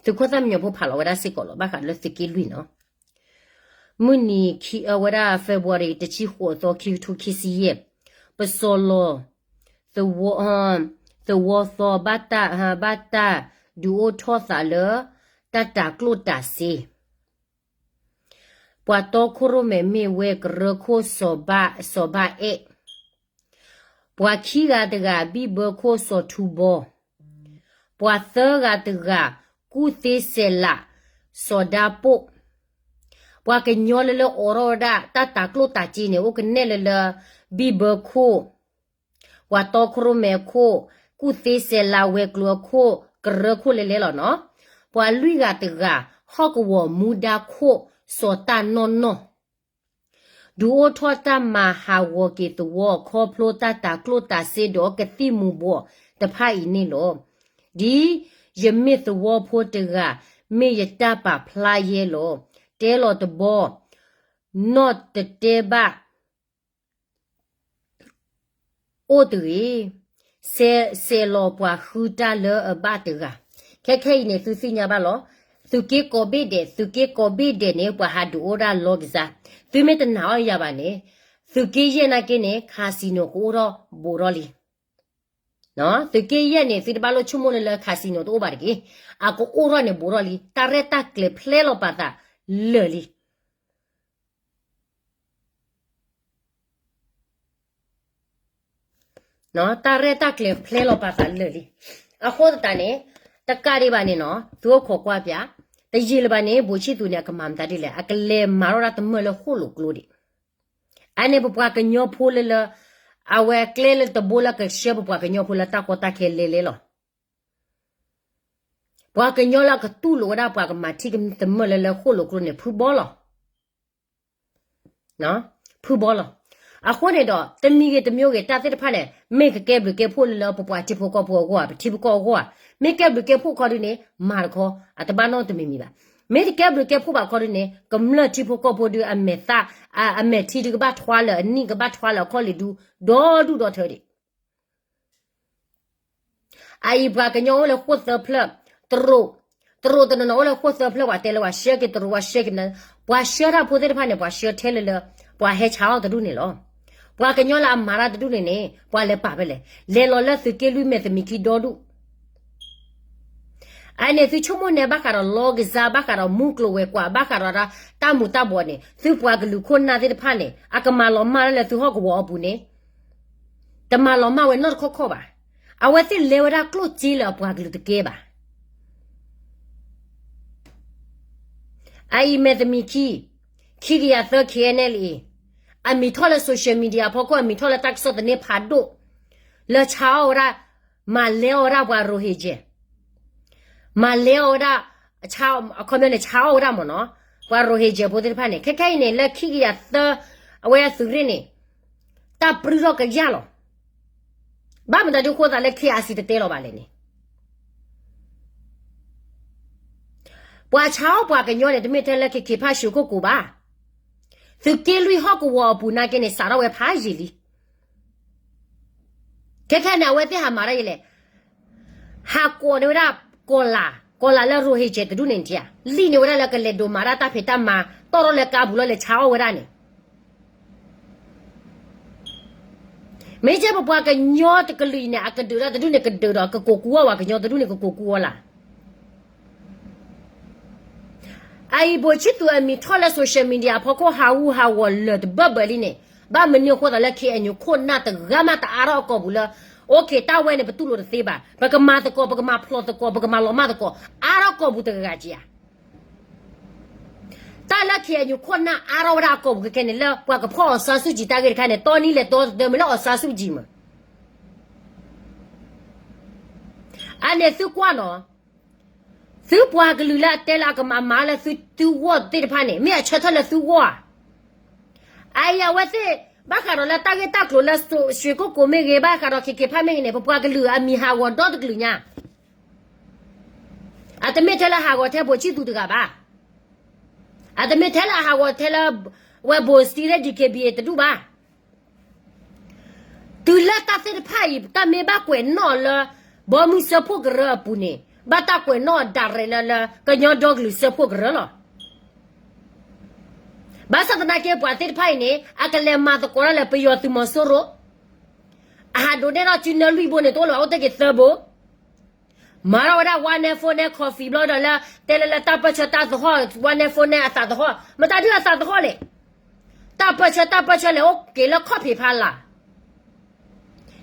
သုးခိၣ်သၣ်မံညီၤဖိဖးလီၤဝဲဒၣ်စ့ၢ်ကီးလီၤ ဘၣ်ဃးလၢသုးက့လွံၢ်နီၤ. မုၢ်နံၤခံအဝဲဒၣ် February တဆံဃိးသီ ခံကထိခံဆံယဲၢ်, ပစီၤလီၤ သဝီ, သဝီသီဘၣ်တၢ်, ဘၣ်တၢ်ဒုးအိၣ်ထီၣ်သးလၢ တၢ်တၤကျိၣ်တၤစ့ ပှၤတီခိၣ်ရိၣ်မဲာ်မ့ၢ်ဝဲကရၢခိၣ်စီၤဘၣ်, စီၤဘၣ်အဲၣ်, ပှၤခံဂၤတဂၤ ဘံၣ်ဘၢခိၣ်စီၤထူဘီ, ပှၤသၢဂၤတဂၤ ကူၣ်သ့စဲးလး စီၤဒါပိၣ်, ပှၤကညီလၢလၢအိးထီၣ်ဝဲဒၣ် တၢ်တၤကျိၣ်တၤစ့န့ၣ် အိၣ်ကနဲၣ်လၢလၢ ဘံၣ်ဘၢခိၣ် ပှၤတီခိၣ်ရိၣ်မဲာ်အခိၣ်, ကူၣ်သ့စဲးလး ဝဲၤကျိၤအခိၣ်, ကရၢခိၣ်လဲၤလဲၤလီၤနီၤ. ပှၤလွံၢ်ဂၤတဂၤ ဟီၣ်ကဝီၤမူဒါခိၣ် စီၤတၢ်နီၢ်နီၢ်, ဒုးအိၣ်ထီၣ်တၢ်မၤဟးဂီၤက့ၤသဝီ ခီဖျိတၢ်တၤကျိၣ်တၤစ့ဒီးကသံၣ်မူၤဘှီးတဖၣ်အံၤန့ၣ်လီၤ. ဒ်ယမ့ၢ်သဝီဖိတဂၤ မ့ၢ်ယတၢ်ပာ်ဖျါယဲလီၤ. တဲလီၤတဘီ နီၢ်တတဲဘၣ် အိၣ်တဂ့ၤ, စဲးလီၤပှၤဃုတၢ်လၢအဘၣ်တဂၤ. ခဲခဲအံၤန့ၣ် သုသ့ၣ်ညါဘၣ်လီၤ. သုးက့ကိးဘ့ၣ်ဒဲး, သုးက့ကိးဘ့ၣ်ဒဲးန့ၣ် ပှၤဟးဒုးအိၣ်ဒၣ်လီၤကစၢ်. သုမ့ၢ်တနာ်အီၤယၤဘၣ်န့ၣ်, သုးက့ယဲၢ်နာ်က့န့ၣ် casino ကအိၣ်ထီၣ်ဘူးထီၣ်လံ. သုးက့ယဲၢ်န့ၣ် သုတဘၣ်လိၣ်ဆိကမိၣ်လၢလၢ casino တအိၣ်ဘၣ်တက့ၢ်. အကအိၣ်ထီၣ်န့ၣ်ဘူးထီၣ်လံ. တၢ်ရဲၣ်တၢ်ကျဲၤဖျဲလီၤပာ်သးလၢာ်လံ. တၢ်ရဲၣ်တၢ်ကျဲၤဖျဲလီၤပာ်သးလၢာ်လံ. အဃိသတးန့ၣ် တကးဒံးဘၣ်န့ၣ်နီၤ သုအိၣ်ခိးကွၢ်ပၠး, တယံာ်လၢၤဘၣ်န့ၣ် ဘိးဆံသူးန့ၣ် အကမၤမတၤဒ်လဲၣ်, အကလဲၤမၤထီၣ်ဒၣ်တမၢၢ်လၢဃိၣ်လိာ်ကျိဒံး. အန့ၣ်ပပှၤကညီဖိလၢလၢ အဝဲကျဲလၢတဘိလၢကဆှၢပပှၤကညီဖိလၢတၢ်ကီတၢ်ခဲလဲၤလဲၤလီၤ. ပှၤကညီလၢအကတူၢ်လိာ်ဝဲဒၣ်ပှၤကမၤထံကမၢၢ်လၢလၢဃိၣ်လိာ်ကျိန့ၣ် ဖုဘီလီၤ. ဖုဘီလီၤ. အဃိန့ၣ်ဒီး တမံၤဂ့ၤတမံၤဂ့ၤ တၢ်သ့ၣ်တဖၣ်န့ၣ် မ့ၢ်ကကဲဘျုးကဲဖှိၣ်လၢလၢပပှၤထံဖိကီၢ်ဖိအဂီၢ်ဧါ, ပထံပကီၢ်အဂီၢ်ဧါ, မ့ၢ်ကဲဘျုးကဲဖှိၣ်ခီဒုန့ၣ် မၤတခီ အတဘၣ်နီတမံၤမံၤဘၣ်. မ့ၢ်တကဲဘျုးကဲဖှိၣ်ဘၣ်ခီဒုန့ၣ် ကမျၢၢ်ထံဖိကီၢ်ဖိဒု အမဲာ်သၣ်, အမဲာ်ထံဒုကဘၣ်ထွါလၢာ်, အနံၣ်ကဘၣ်ထွါလၢာ်အခီၣ်လံၤဒု ဒီဒူၣ်ဒီထၢဒံး. အအံၤပှၤကညီအိၣ်လၢဃိၣ်သၢဖျၢၣ်, တရူး, တရူးတနီၤနီၤအိၣ်လၢဃိၣ်သၢဖျၢၣ် ပှၤတဲလၢပှၤဆှၢက့ၤတရူး ပှၤဆှၢက့ၤမနုၤ, ပှၤဆှၢတၢ်ဖိသ့ၣ်တဖၣ်န့ၣ် ပှၤဆှၢထဲလၢလၢ ပှၤဟဲဆါအီၣ်တဒူၣ်န့ၣ်လီၤ. ပှၤကညီလၢအမၤတၢ်တဒူၣ်န့ၣ်န့ၣ် ပှၤလဲၤပာ်ဖဲလဲၣ်, လဲၤလီၤလၢသုးက့လွံၢ်မဲာ်သမံးခံဒီဒူၣ် အန့ၣ်သုဆိကမိၣ်န့ၣ် ဘၣ်ဃးဒီးလီကစၢ် ဘၣ်ဃးဒီးမူကျိၤဝဲၤကွာ် ဘၣ်ဃးဒီးတၢ်မူၤတၢ်ဘှီးန့ၣ် သုပှၤကလုာ်ခိၣ်နၢ်သ့ၣ်တဖၣ်န့ၣ် အကမၤလီၤမၢ်လၢသုဟီၣ်ကဝီၤအပူၤန့ၣ် တမၤလီၤမၢ်ဝဲနီတခီခီဘၣ်. အဝဲသ့ၣ်လဲၤဝဲဒၣ်ကျိၣ်စ့လၢအပှၤကလုာ်တကဲဘၣ်. အအံၤမဲာ်သမံးခံ, ခံကယၤသၢ ခ့ၣ်အဲၣ်နဲၣ်လံ, အမံၤထီၣ်လၢ social media အဖီခိၣ် အမံၤထီၣ်လၢတၢ်ကစီၣ်သန့ဖးဒိၣ်, လၢဆါအီၣ်ဝဲဒၣ်, မၤလဲအီၣ်ဝဲဒၣ်ပှၤ Rohingya, မၤလဲအီၣ်ဝဲဒၣ်, အခီပညီန့ၣ် ဆါအီၣ်ဝဲဒၣ်မ့ၢ်နီၤ, ပှၤ Rohingya ဖိသ့ၣ်တဖၣ်န့ၣ် ခဲခဲအံၤန့ၣ် လၢခံကယၤသၢ, အဝဲအသုးရ့ၣ်န့ၣ်, တၢ်ပြူၢ်ထီၣ်ကယၢ်လီၤ. ဘၣ်မတၤဒုးဃိသးလၢ ခ့ၣ်အါစံတတဲလီၤဘၣ်လဲၣ်န့ၣ် ပှၤဆါအီၣ်ပှၤကညီန့ၣ် တမ့ၢ်ထဲလၢခ့ၣ်ခ့ၣ်ဖးၡွ့ၣ်ကိၣ်ကိၣ်ဘၣ်. သုးက့လွံၢ်ဟီၣ်ကဝီၤအပူၤနာ်က့န့ၣ် စးထီၣ်ဝဲဖးယံာ်လံ. ခဲခဲန့ၣ် အဝဲသ့ၣ်ဟးမၤတၢ်ဒ်လဲၣ်, ဟးကိးန့ၢ်ဝဲဒၣ်ကီၤလၤ, ကီၤလၤလၢ Rohingya တဒူၣ်န့ၣ် လံၣ်န့ၢ်ဝဲဒၣ်လၢကလဲၤဒိးမၤတၢ်တၢ်ဖံးတၢ်မၤ တီၣ်ထီၣ်လၢကါပူၤလီၤ လဲၤဆါအီၣ်ဝဲဒၣ်န့ၣ် မ့ၢ်ကဲပပှၤကညီတကလုာ်အံၤန့ၣ် အကဒုးတၢ်တဒူၣ်န့ၣ်ကဒုးဒီး ကကိးကူအီၣ်ပှၤကညီတဒူၣ်န့ၣ် ကကိးကူအီၣ်လၢ်. အအံၤဘိးဆံသူးအမံၤထီၣ်လၢ social media အဖီခိၣ် ဟးဂူာ်ဟးဂီၤလၢာ်တဘၢၣ်ဘၢၣ်လံန့ၣ် ဘၣ်မနုၤအဃိသးလၢ ခ့ၣ်အဲၣ်ယူၣ် ခိၣ်နၢ်တဂၤမးတအါထီၣ်အကိာ်ပူၤလၢ အိၣ်ခ့ၣ် တၢ်ဝဲန့ၣ် ပတူၢ်လိာ်တသ့ဘၣ်, ပကမၤသကိး ပကမၤဖျိးသကိး ပကမၤလီၤမၢ်သကိး အါထီၣ်ကိာ်ပူၤတဂၤက့ဧါ. တၢ်လၢ ခ့ၣ်အဲၣ်ယူၣ် ခိၣ်နၢ်အါထီၣ်ဝဲဒၣ်အကိာ်ပူၤခဲခဲန့ၣ် လၢပှၤကဖီၣ်အီၤ စီၤစုကၠံ တၢ်ဂ့ၢ်တခါန့ၣ် တီနံၤလဲၤတီသဒၢမ့ၢ်လၢအီၤ စီၤစုကၠံ မး. အန့ၣ်သုကွၢ်နီၤ, သုပှၤကလုာ်လၢအတဲလၢအကမၤမၤလၢသုဂီၢ်သ့ၣ်တဖၣ်န့ၣ် မ့ၢ်အဆၢထၢၣ်လၢသုဂီၢ်ဧါ. အအံၤအဝဲသ့ၣ် ဘၣ်ဃးဒီးလၢတၢ်ဂ့ၢ်တၢ်ကျိၤလၢ ရွှေကုက္ကို မ့ၢ်ဂ့ၤ ဘၣ်ဃးဒီး ခ့ၣ်ခ့ၣ်ဖး မ့ၢ်ဂ့ၤန့ၣ် ပပှၤကလုာ်အမံၤဟးဂီၤဒီတကလုာ်ညါ. အတမ့ၢ်ထဲလၢဟးဂီၤထဲဗိုလ်ချစ်သူတဂၤဘၣ်. အတမ့ၢ်ထဲလၢအဟးဂီၤထဲလၢ ဝဲဗိုလ်စတံရဲ ဒီး DKBA တဒူၣ်ဘၣ်. တုၤလၢတၢ်သ့ၣ်တဖၣ်အံၤ တၢ်မ့ၢ်ဘၣ်ကွဲးနီၣ်လၢ ဘီမုၢ်စၢဖှိၣ်ကရၢအပူၤန့ၣ် ဘၣ်တၢ်ကွဲးနီၣ်ဒၣ်ရဲၣ်လၢ လၢကညီဒီကလုာ်စၢဖှိၣ်ကရၢလီၤ. ဘၣ်ဆၣ်သနာ်က့ ပှၤသ့ၣ်တဖၣ်အံၤန့ၣ် အကလဲၤမၤသကိးတၢ်လၢပယီၤသုးမီၤစိရိၤ, အဟးဒိးန့ၢ်ထီၣ်စုနၢလွံၢ်ဘိန့ၣ် တအိၣ်လၢၤဘၣ် အိၣ်တ့ၢ်က့ၤသၢဘိ, မၤထီၣ်ဝဲဒၣ် one night four night coffee ဘျီဒီးလၢ တဲလၢလၢတၢ်ပၢၢ်ဆၢတၢ်သဟီၣ် one night four night အသးသဟီၣ် မတၤဒုအသးသဟီၣ်လဲၣ်. တၢ်ပၢၢ်ဆၢတၢ်ပၢၢ်ဆၢလဲၣ် အိၣ်က့ၤလၢခီၣ်ဖံးဖးလၢ်,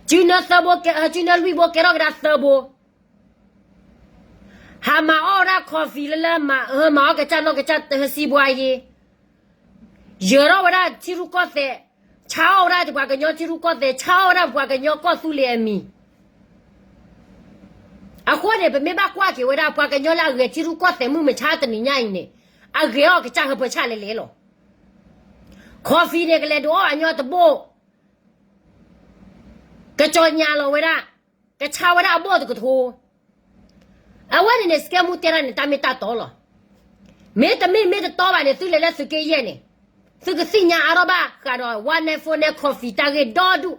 စုနၢသၢဘိ စုနၢလွံၢ်ဘိ ကဲထီၣ်ကဒါသၢဘိ, ဟးမၤအီၣ်ဝဲဒၣ် coffee လၢလၢ မၤအီၣ်ကစၢ်နီၢ်ကစၢ်တဟၢစံဘှါယ့, ယၢၤထီၣ်ဝဲဒၣ်ထံရူၢ်ကီၢ်သဲး, ဆါအီၣ်ဝဲဒၣ်ပှၤကညီထံရူၢ်ကီၢ်သဲး, ဆါအီၣ်ဝဲဒၣ်ပှၤကညီကီၢ်သူလ့ၤအမံၤ. အဃိန့ၣ် ပမ့ၢ်ဘၣ်ကွၢ်က့ၤဝဲဒၣ် ပှၤကညီလၢအဂဲၤထံရူၢ်ကီၢ်သဲးမုၢ်မဆါတနံၤညါအံၤန့ၣ်, အဂဲၤအီၣ်ကစၢ်ဟၢဖၢဆၣ်လဲၣ်လဲၣ်လီၤ. coffee န့ၣ် ကလဲၤဒုးအီၣ်အညီတဘိ, ကစီၤညါလီၤဝဲဒၣ်, ကဆါဝဲဒၣ်အဘိၣ်တကထိ, အဝဲန့ၣ်န့ၣ် စကဲမူတဲတၢ်န့ၣ် တၢ်မ့ၢ်တၢ်တီလီၤ. မ့တမ့ၢ်မ့ၢ်တတီဘၣ်န့ၣ် သုလဲၤလၢသုးက့ယဲၢ်န့ၣ်, သုကသ့ၣ်ညါအါထီၣ်ဘၣ်ဃးဒီး one night four night coffee တၢ်ဂ့ၢ်ဒီဒူၣ်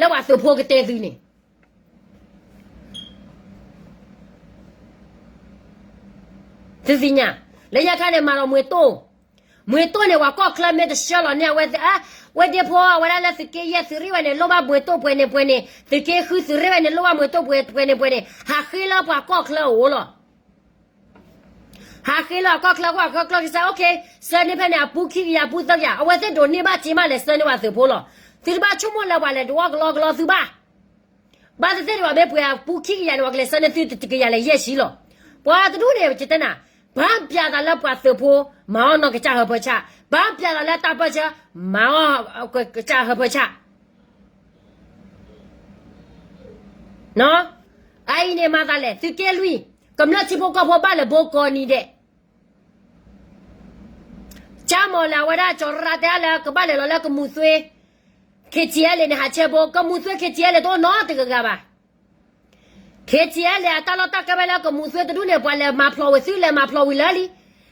လၢပှၤသုးဖိကတဲသုန့ၣ် သုသ့ၣ်ညါ, လၢညါခါန့ၣ် မၤဒီးမှ့တိၢ်, မှ့တိၢ်န့ၣ် ပှၤကီၢ်ချၢမ့ၢ်တဆှၢလီၤန့ၢ်အဝဲ, ဝဲဒ့ဖိ အဝဲဒၣ်လၢသုးက့ယဲၢ် သုးရ့ၣ်ဝဲန့ၣ်လိၣ်ဘၣ်မှ့တိၢ်ပှဲၤန့ၣ်ပှဲၤန့ၣ်, သုးက့ဃုသုးရ့ၣ်ဝဲန့ၣ်လိၣ်ဘၣ်မှ့တိၢ်ပှဲၤန့ၣ်ပှဲၤန့ၣ် ဟးဃ့လၢပှၤကီၢ်ချၢအအိၣ်လီၤ. ဟးဃ့လၢအကီၢ်ချၢ ကွၢ်ကီၢ်ချၢကစၢ် okay, ဆှၢန့ၢ်ဖဲန့ၣ် အပူၤခံကယၤပူၤသၢကယၤ အဝဲသ့ၣ်ဒိးန့ၢ်ဘၣ်စ့မးလဲၤဆှၢန့ၢ်ပှၤသုးဖိလီၤ. သုတဘၣ်ဆိကမိၣ်လၢပှၤလဲၤဒုးအီၣ်ကလီကလီသုဘၣ်. ဘၣ်သ့ၣ်သ့ၣ်ဒံးဘၣ် မ့ၢ်ပှဲၤအပူၤခံကယၤန့ၣ် ပှၤကလဲၤဆှၢန့ၢ်သုတကယၤလဲၤယဲၢ်ဆံလီၤ. ပှၤတဒူၣ်န့ၣ် ယတဲနၤ, ဘၣ်ပျးသးလၢပှၤသုးဖိ မၤအီၣ်နီၢ်ကစၢ်ဟၢဖၢဆၣ်, ဘၣ်ပျးသးလၢတၢ်ပၢၢ်ဆၢ မၤအီၣ်ကစၢ်ဟၢဖၢဆၣ် အအံၤန့ၣ်မၤသးလဲၣ် သုးက့လွံၢ်, ကမျၢၢ်ထံဖိကီၢ်ဖိဘၣ်လဲၤဘိကိးနံၤဒဲး, ကၠါမီၤလၢအဝဲဒၣ်ကၠီၤရၣ်တဲလၢကဘၣ်လဲၤလီၤလၢကမူၤသွ့, KTLA န့ၣ် ဟးဆဲဘိ, ကမူၤသွ့ KTLA တအိၣ်နီတဂၤဂၤဘၣ်. KTLA အတၢ်လီၢ်တၢ်ကျဲဖဲလၢကမူၤသွ့တဒူၣ်န့ၣ် ပှၤလဲၤမၤဖျိးဝံၤ သုလဲၤမၤဖျိးဝံၤလၢလံ,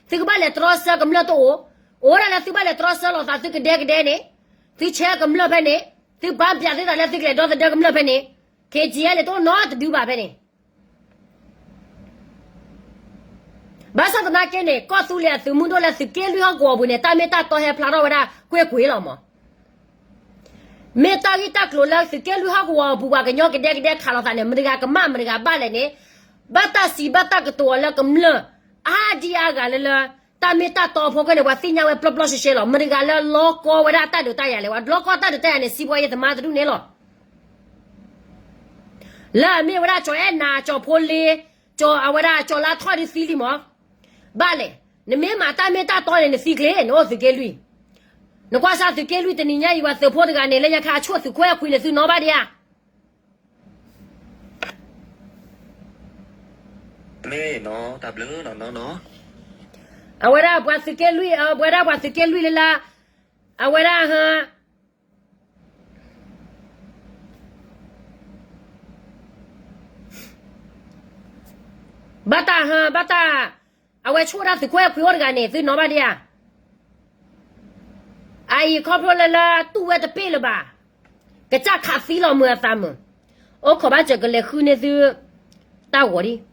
သုကဘၣ်လဲၤတြီဆၢကမျၢၢ်တအိၣ်, အိၣ်ဒၣ်လၢသုဘၣ်လဲၤတြီဆၢလိာ်သးသုကဒဲကဒဲန့ၣ်, သုဆဲကမျၢၢ်ဖဲန့ၣ်, သုဘၣ်ပျးသုသးလၢသုကလဲၤဒီသဒၢကမျၢၢ်ဖဲန့ၣ်, KTLA တအိၣ်နီတဒုဘၣ်ဖဲန့ၣ် ဘၣ်ဆၣ်သနာ်က့န့ၣ် ကီၢ်သူလ့ၤအသုးမုၢ်ဒိၣ်လၢသုးက့လွံၢ်ဟီၣ်ကဝီၤပူၤန့ၣ် တၢ်မ့ၢ်တၢ်တီဟဲဖျါထီၣ်ဝဲဒၣ်ကွ့ၢ်ကွ့ၢ်လီၤမး. မ့ၢ်တၢ်ဂ့ၢ်တၢ်ကျိၤလၢသုးက့လွံၢ်ဟီၣ်ကဝီၤအပူၤ ပှၤကညီကဒဲကဒဲခးလိာ်သးန့ၣ် မတၤတဂၤကမၣ်မတၤတဂၤဘၣ်လဲၣ်န့ၣ်, ဘၣ်တၢ်စံးဘၣ်တၢ်ကတိၤအီၤလၢကမျၢၢ်အါဒံအါဂၤလၢလၢ တၢ်မ့ၢ်တၢ်တီအဖီခိၣ်န့ၣ် ပှၤသ့ၣ်ညါဝဲပျီပျီရှဲရှဲလီၤ. မတၤတဂၤလၢလီကီဝဲဒၣ်တၢ်ဒုးတၢ်ယၤလဲၣ်, ပှၤလီကီတၢ်ဒုးတၢ်ယၤန့ၣ် စံးဘှီယဲၢ်သမါတဒူၣ်န့ၣ်လီၤ. လၢအမ့ၢ်ဝဲဒၣ်ကၠီၤအဲၣ်နၤ ကၠီၤဖိလ့, ကၠီၤအဝဲဒၣ်ကၠီၤလါထီၣ်ဒုးသံလံမး. ဘၣ်လဲၣ်, နမ့ၢ်မၤတၢ်မ့ၢ်တၢ်တီန့ၣ် နသံကျ့, နအိၣ်သုးက့လွံၢ်. နကွၢ်စၢ်သုးက့လွံၢ်တနံၤညါအံၤ ပှၤသုးဖိတဂၤန့ၣ် လၢညါခါအဆိၣ်သုးခိၣ်အဲၣ်ခွံန့ၣ် သုနီၣ်ဘၣ်ဒံးဧါ. မ့ၢ်နီၢ်တၢ်ဘျုးနီၢ်နီၢ်နီၢ်. အဝဲဒၣ်ပှၤသုးက့လွံၢ်, အဝဲဒၣ်ပှၤသုးက့လွံၢ်လၢလၢ, အဝဲဒၣ်ဟ ဘၣ်တၢ်ဟ ဘၣ်တၢ်, အဝဲဆိၣ်ဒၣ်သုးခိၣ်အဲၣ်ခွံအိၣ်တဂၤန့ၣ် သုနီၣ်ဘၣ်ဒံးဧါ. အအံၤခီဖျိလၢလၢတူၢ်ဝဲတပ့ၢ်လၢၤဘၣ်, ကစၢ်ခးသံလီၤမုၢ်အသးမုၢ်, အိၣ်ခိးဘၣ်စၢၤကလဲၤဃုန့ၢ်သု တၢ်ဂီၤဒံး.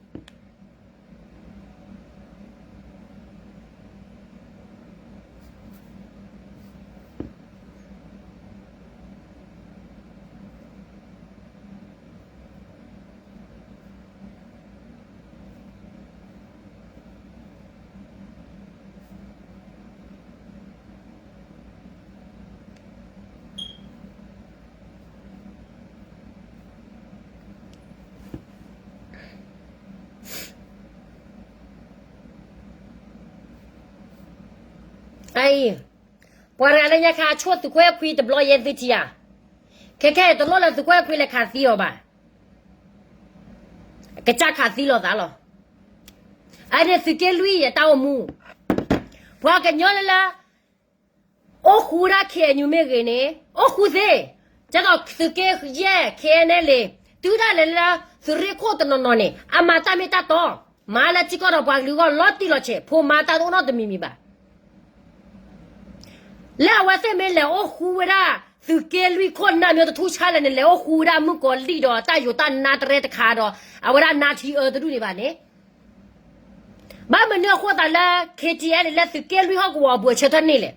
အအံၤ, ပှၤတဂၤလၢညါခါအဆိၣ်သုးခိၣ်အဲၣ်ခွံတဘျီယဲၢ်သုထံၣ်ဧါ. ခဲခဲအံၤတလိၣ်လၢသုးခိၣ်အဲၣ်ခွံလဲၤခးသံအီၤဘၣ်. ကစၢ်ခးသံလိာ်သးလီၤ. အန့ၣ်သုးက့လွံၢ်အတၢ်အိၣ်မူ, ပှၤကညီလၢလၢ အိၣ်ဃူဒၣ် KNU မ့ၢ်ဂ့ၤန့ၣ် အိၣ်ဃူသ့, ကဲသိးသုးက့ယဲၢ် KNLA တုၤဒၣ်လဲာ်လၢသုးရ့ၣ်ခိၣ်တနီၤနီၤန့ၣ် အမၤတၢ်မ့ၢ်တၢ်တီ မၤလၢထံကီၢ်ဒီးပှၤကလုာ်အဂီၢ်လီၤတံၢ်လီၤဆဲး, ဖိမါတၢ်တအိၣ်နီတမံၤမံၤဘၣ်. လၢအဝဲသ့ၣ်မ့ၢ်လဲၤအိၣ်ဃူဝဲဒၣ် သုးက့လွံၢ်ခိၣ်နၢ်မ့ၢ်တထူၣ်ဆါလဲၣ်န့ၣ် လဲၤအိၣ်ဃူဝဲဒၣ်မုၣ်ကီၤလံၢ်ဒီးတၢ်ယိၤတၢ်နါတရဲတခါဒီး အဝဲဒၣ်နါထံအၢတဒူၣ်န့ၣ်ဘၣ်န့ၣ်, ဘၣ်မနုၤအဃိသတးလၢ K T L လၢသုးက့လွံၢ်ဟီၣ်ကဝီၤအဘူးအဆၢထၢၣ်န့ၣ်လဲၣ်,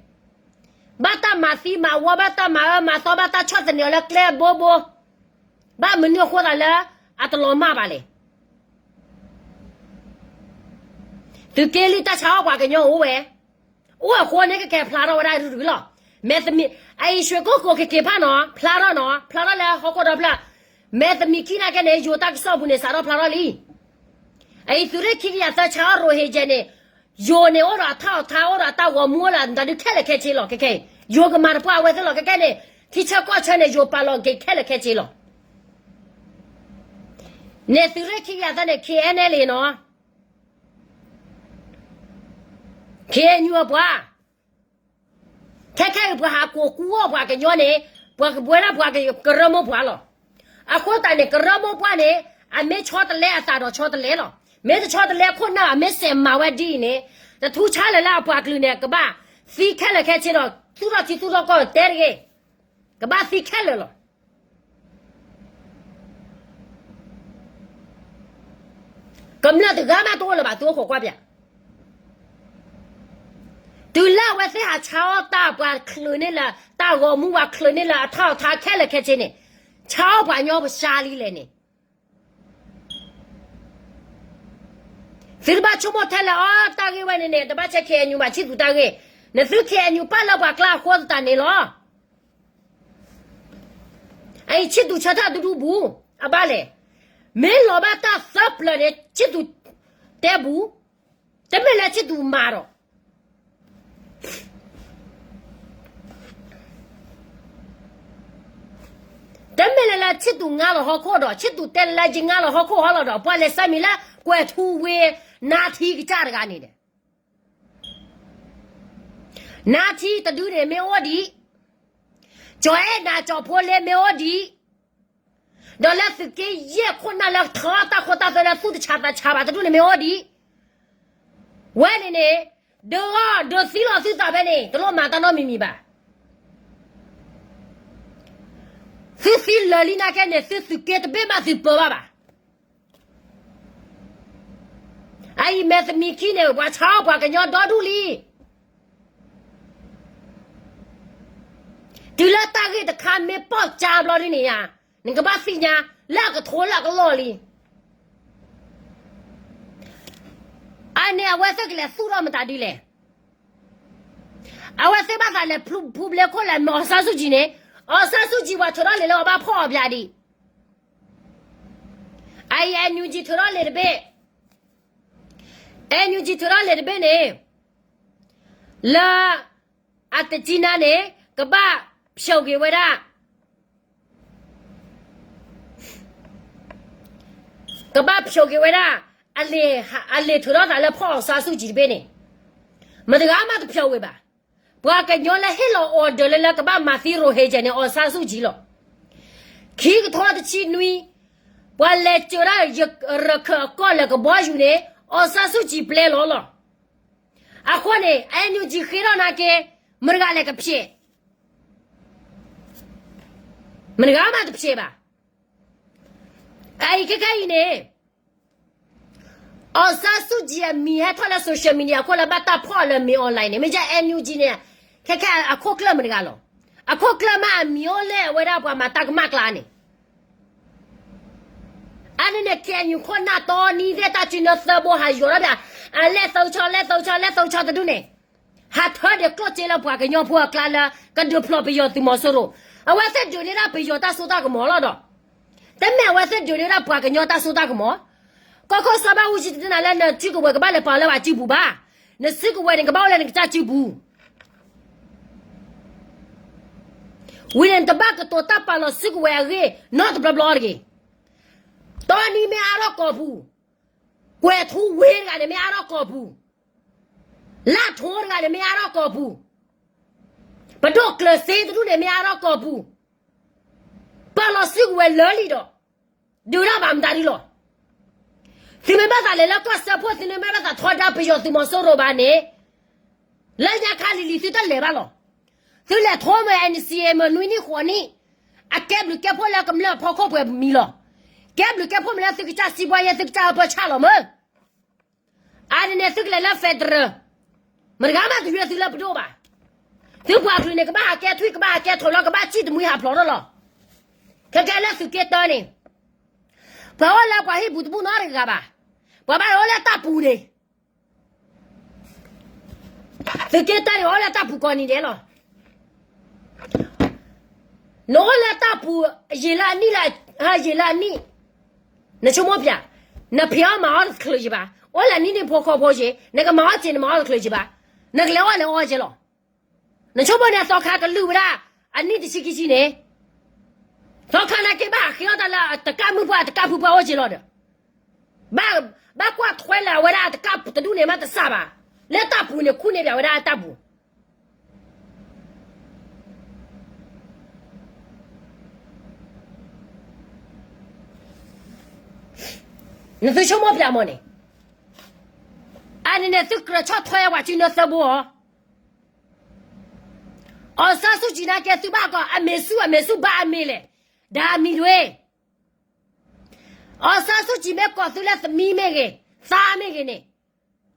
ဘၣ်တၢ်မၤသံမၤဝီ ဘၣ်တၢ်မၤအၢမၤသီ ဘၣ်တၢ်ဆီၣ်သနံးအီၤလၢကျဲအဘိဘိ, ဘၣ်မနုၤအဃိသတးလၢ အတလီၤမၢ်ဘၣ်လဲၣ်. သုးက့လွံၢ်တၢ်ဆါအီၣ်ပှၤကညီအိၣ်ဝဲ, အိၣ်အဃိန့ၣ် ကကဲဖျါထီၣ်ဝဲဒၣ်ရုၢ်ရုၢ်လီၤ. မဲာ်သမံး အအံၤ ရွှေကုက္ကို ကက့ၤဖးနီၤ ဖျါထီၣ်နီၤ ဖျါထီၣ်လၢဟီၣ်ခိၣ်ဒီဖျၢၣ်, မဲာ်သမံးခံနာ်က့န့ၣ် ယိၤတၢ်ကစီၣ်ပူၤန့ၣ် စးထီၣ်ဖျါထီၣ်လံ. အအံၤ သုးရ့ၣ်ခံကယၤသၢဆါအီၣ်ရိၣ်ဟ့ၤကဲန့ၣ်, ယိၤန့ၣ်အိၣ်ဒီးအထီၣ်အထါ အိၣ်ဒီးအတၢ်ဂီၤမူအိၣ်ဒီးတၢ်ဒုးခဲလၢာ်ခဲဆ့လီၤ. ခဲခဲအံၤ ယိၤကမၤတပှၢ်အဝဲသ့ၣ်လီၤ. ခဲခဲန့ၣ် ထံဆၢကီၢ်ဆၢန့ၣ် ယိၤပာ်လီၤက့ၤခဲလၢာ်ခဲဆ့လီၤ. န့ၣ်သုးရ့ၣ်ခံကယၤသၢန့ၣ် K N L နီၤ K N U အပှၤ, ခဲခဲအံၤပှၤဟးကိးကူအီၣ်ပှၤကညီန့ၣ်, ပှၤကဘှဲဒၣ်ပှၤကရၢမိၢ်ပှၢ်လီၤ. အဃိသတးန့ၣ် ကရၢမိၢ်ပှၢ်န့ၣ် အမ့ၢ်ဆီတလဲအသးဒီးဆီတလဲလီၤ. မ့ၢ်တဆီတလဲခိၣ်နၢ် အမ့ၢ်စဲးမၤဝဲဒ်အံၤန့ၣ်, တထူၣ်ဆါလၢၤလၢအပှၤကလုာ်န့ၣ် ကဘၣ်သံခဲလၢာ်ခဲဆ့ဒီး သူၣ်ထီၣ်ထံသူၣ်ထီၣ်ကီၢ်တဲတဂ့ၤ, ကဘၣ်သံခဲလၢာ်လီၤ. ကမျၢၢ်တဂၤမးတအိၣ်လၢၤဘၣ် သုအိၣ်ခိးကွၢ်ပၠး, တုၤလၢအဝဲသ့ၣ်ဟးဆါအီၣ်တၢ်ပှၤချုးန့ၢ်လၢၤ တၢ်ဂီၤမူပှၤချုးန့ၢ်လၢၤအထီၣ်အထါခဲလၢာ်ခဲဆ့န့ၣ်, ဆါအီၣ်ပှၤကညီပှၤစှၤလံလဲၣ်န့ၣ်, သုတဘၣ်ဆိကမိၣ်ထဲလၢၤအီၤ တၢ်ဂ့ၢ်ဝဲန့ၣ်န့ၣ် တဘၣ်ဆဲး K N U ဘၣ် ဆံၣ်သူးတၢ်ဂ့ၢ်, နသု K N U ပာ်လၢပှၤကျါအဃိသတးန့ၣ်လီၤ. အအံၤ ဆံၣ်သူးဆၢထၢၣ်တဒူၣ်ဘူး, အဘၣ်လဲၣ်, မ့ၢ်လီၤဘၣ်တၢ်သၢပျၢၤန့ၣ် ဆံၣ်သူးတဲဘူး, တမ့ၢ်လၢဆံၣ်သူးမၤဒီး တမ့ၢ်လၢလၢဆံၣ်သူးငါလီၤဟီၣ်ခိၣ်ဒီး ဆံၣ်သူးတဲလၢယငါလီၤဟီၣ်ခိၣ်ဟီလီၤဒီး ပှၤလဲၤဆၢမံၤလၢကွဲၤထူဝ့ နါထံကစၢ်တဂၤန့ၣ်ဒီး နါထံတဒုန့ၣ်မ့ၢ်အိၣ်ဒံး, ကၠီၤအဲၣ်နၤကၠီၤဖိလ့မ့ၢ်အိၣ်ဒံး, ဒီးလၢသုးက့ယဲၢ်ခိၣ်နၢ်လၢထီတၢ်ခိၣ်တၢ်သွဲလၢသူၣ်တဆးသးဆးဘၣ်တဒူၣ်န့ၣ်မ့ၢ်အိၣ်ဒံး, ဝဲန့ၣ်န့ၣ် ဒုးအီၣ်ဒုးသံလီၤသုသးဖဲန့ၣ် တလိၣ်မၤတၢ်နီတမံၤမံၤဘၣ်. သုသံလၢာ်လံနာ်က့န့ၣ် သုသုးက့တဘ့ၣ်မးသုပၢဘၣ်ဘၣ်. အအံၤမဲာ်သမံးခံန့ၣ် ပှၤဆါအီၣ်ပှၤကညီဒီဒူၣ်လံ. တုၤလၢတၢ်ဂ့ၢ်တခါမ့ၢ်ပီၢ်ကၠါဘျီဒ်န့ၣ်ဧါ, နကဘၣ်သ့ၣ်ညါ လၢအကထိလၢအကလီၢ်လံ. အန့ၣ်အဝဲသ့ၣ်ကလဲၤသူၣ်ထီၣ်မတၤဒ်လဲၣ်. အဝဲသ့ၣ်ဘၣ်သးလဲၤဖူဘျ့ခိၣ်လဲၤမၤအီၤဆါဆူၣ်ကံၤန့ၣ်, အီၤဆါဆူၣ်ကံၤပှၤထုးထီၣ်လံာ်လၢအဘၣ်ဖီၣ်အီၤပၠးဒံး. အအံၤ NUG ထုးထီၣ်လံာ်တဘ့ၣ်, NUG ထုးထီၣ်လံာ်တဘ့ၣ်န့ၣ် လၢ အတကံနါန့ၣ် ကဘၣ်ဖျိးက့ၤဝဲဒၣ်, ကဘၣ်ဖျိးက့ၤဝဲဒၣ် အလံာ်ထုးထီၣ်သးလၢဖီၣ်အီၤဆါဆူၣ်ကံၤတဘ့ၣ်န့ၣ်, မတၤဂၤမးတဖျိးဝဲဘၣ်. ပှၤကညီလၢဟ့ၣ်လီၤ order လၢလၢကဘၣ်မၤသံရိၣ်ဟ့ၤကဲန့ၣ် အီၤဆါဆူၣ်ကံၤလီၤ. ခံကထိတဆံနွံ, ပှၤလဲၤစၢၤဒၣ်ရခၢၣ်အကီၢ်လၢကဘီယူၤန့ၣ် အီၤဆါဆူၣ်ကံၤပျဲလီၤလီၤ. အဃိန့ၣ် NUG ဃ့ထီၣ်နာ်က့ မတၤဂၤလဲၣ်ကဖျဲး, မတၤဂၤမးတဖျဲးဘၣ်. အအံၤခဲခဲအံၤန့ၣ် အီၤဆါဆူၣ်ကံၤအမံၤဟဲထီၣ်လၢ social media အခိၣ်လၢဘၣ်တၢ်ဖီၣ်လၢမ့ၢ် online န့ၣ် မ့ၢ်ယဲ NUG န့ၣ် ခဲခဲအခိၣ်ကျၢၢ်မတၤတဂၤလီၤ. အခိၣ်ကျၢၢ်မးအမံၤအိၣ်လဲၣ်အဝဲဒၣ်ပှၤမၤတၢ်ကမၣ်ကျါန့ၣ် အန့ၣ်န့ၣ် KNU ခိၣ်နၢ်တီနံၤသ့ၣ်တၢ်စုနၢသၢဘိဟးယိးထီၣ်ပၠး, အလဲၤသုးဆီ လဲၤသုးဆီ လဲၤသုးဆီတဒူၣ်န့ၣ်, ဟးထၢဒုးကျိၣ်စ့လၢပှၤကညီဖိအကျါလၢ ကဒုးဖျိးပယီၤသုးမီၤစိရိၤ, အဝဲသ့ၣ်ဒုးန့ၢ်ဒၣ်ပယီၤတၢ်စိတၢ်ကမီၤလီၤဒီး တမ့ၢ်အဝဲသ့ၣ်ဒုးန့ၢ်ဒၣ်ပှၤကညီတၢ်စိတၢ်ကမီၤ, ကီၢ်ခိၣ်စီၤဘၣ်အူကၠံတနၤလၢနစုကဝဲၤကဘၣ်လဲၤပာ်လၢပှၤစုပူၤဘၣ်, နစုကဝဲၤန့ၣ် ကဘၣ်အိၣ်လၢနကစၢ်စုပူၤ ဝံၤန့ၣ် နတဘၣ်ကတိၤတၢ်ပာ်လီၤစုကဝဲၤအဂ့ၢ်နီတဘျီဘျီတဂ့ၤ. တီနံၤမ့ၢ်အါထီၣ်ကီၢ်ပူၤ, ကွဲၤထူဝ့တဂၤန့ၣ်မ့ၢ်အါထီၣ်ကီၢ်ပူၤ, လၢထိတဂၤန့ၣ်မ့ၢ်အါထီၣ်ကီၢ်ပူၤ, ပဒိၣ်ကျၢၤစ့တဒူၣ်န့ၣ်မ့ၢ်အါထီၣ်ကီၢ်ပူၤ, ပာ်လီၤစုကဝဲၤလၢာ်လံဒီး ဒုးတၢ်ဘၣ်မတၤဒ်လီၤ. သုမ့ၢ်ဘၣ်သးလဲၤလၢကီၢ်စၢဖှိၣ် သုမ့ၢ်ဘၣ်သးထီဒါပယီၤသုးမီၤစိရိၤဘၣ်န့ၣ်, လၢညါခါလံၤလံၤသုတလဲၤဘၣ်လီၤ. သုလဲၤထီၣ်မ့ၢ် N C A မ့ၢ်နွံနံၣ်ဃိးနံၣ်, အကဲဘျုးကဲဖှိၣ်လၢကမျၢၢ်အဖီခိၣ်ပှဲၤမံၤလီၤ. ကဲဘျုးကဲဖှိၣ်မ့ၢ်လၢသုကစၢ်စံးဘှါယဲ သုကစၢ်အပၢဆၣ်လီၤမ့ၢ်. အါန့ၣ်န့ၣ်သုကလဲၤလၢ federal, မတဂၤမးတယွဲသုလၢပဒိၣ်ဘၣ်. သုပှၤကလုာ်န့ၣ် ကဘၣ်ဟးကဲထွံၣ် ကဘၣ်ဟးကဲထီၣ်လီၤ ကဘၣ်စံၣ်တမှံဟးဖျိးထီၣ်လီၤ. ခဲကဲလၢသုးက့တၢန့ၣ်, ပှၤအိၣ်လၢပှၤဟံၣ်ပူၤတဘူၣ်နီတဂၤဘၣ်. ပှၤဘၣ်အိၣ်လၢတၢ်ပူၤန့ၣ်, သုးက့တၢန့ၣ်အိၣ်လၢတၢ်ပူၤကိးနံၤဒဲးလီၤ. နအိၣ်လၢတၢ်ပူၤ, ယံာ်လၢအနံၣ်လၢ, ယံာ်လၢအနံၣ်, နဆိကမိၣ်ပျဲ, နဖံးအီၣ်မၤအီၣ်တချုးယံၤဘၣ်, အိၣ်လၢနံၣ်န့ၣ်ဖိဃီဖိယံၤ, နကမၤအီၣ်စ့ၤနမၤအီၣ်တချုးယံၤဘၣ်, နကလဲၤအီၣ်လဲၤအီၣ်က့ၤလီၤ. နဆိကမိၣ်န့ၣ်သီခါကလုၢ်ဝဲဒၣ်, အနံၣ်တဆံခံဆံန့ၣ်, သီခါနာ်က့ဘၣ်ဟးဃ့အီၣ်တၢ်လၢတကးမုၣ်ပှၢ်တကးဖုပှၢ်အိၣ်က့ၤလီၤဒီး, ဘၣ်ကွၢ်ထွဲလၢအဝဲဒၣ်တကးတဒူၣ်န့ၣ်မးတစၢ်ဘၣ်, လၢတၢ်ပူၤန့ၣ်ခူၣ်န့ၢ်ပၠးဝဲဒၣ်အတၢ်ပူၤ နသုဆိကမိၣ်ပျဲမ့ၢ်န့ၣ်, အန့ၣ်န့ၣ်သုကြၢးဆီၣ်ထွဲပှၤကၠံနၢသၢဘိအီၤ, အောင်ဆန်းစုကြည်နာ်က့သုဘၣ်ကိးအမေစု, အမေစုဘၣ်အမ့ၢ်လဲၣ်, ဒါအမံၤဒွဲ, အောင်ဆန်းစုကြည်မ့ၢ်ကိးသုလၢသမံမ့ၢ်ဂ့ၤ, သးမ့ၢ်ဂ့ၤန့ၣ်,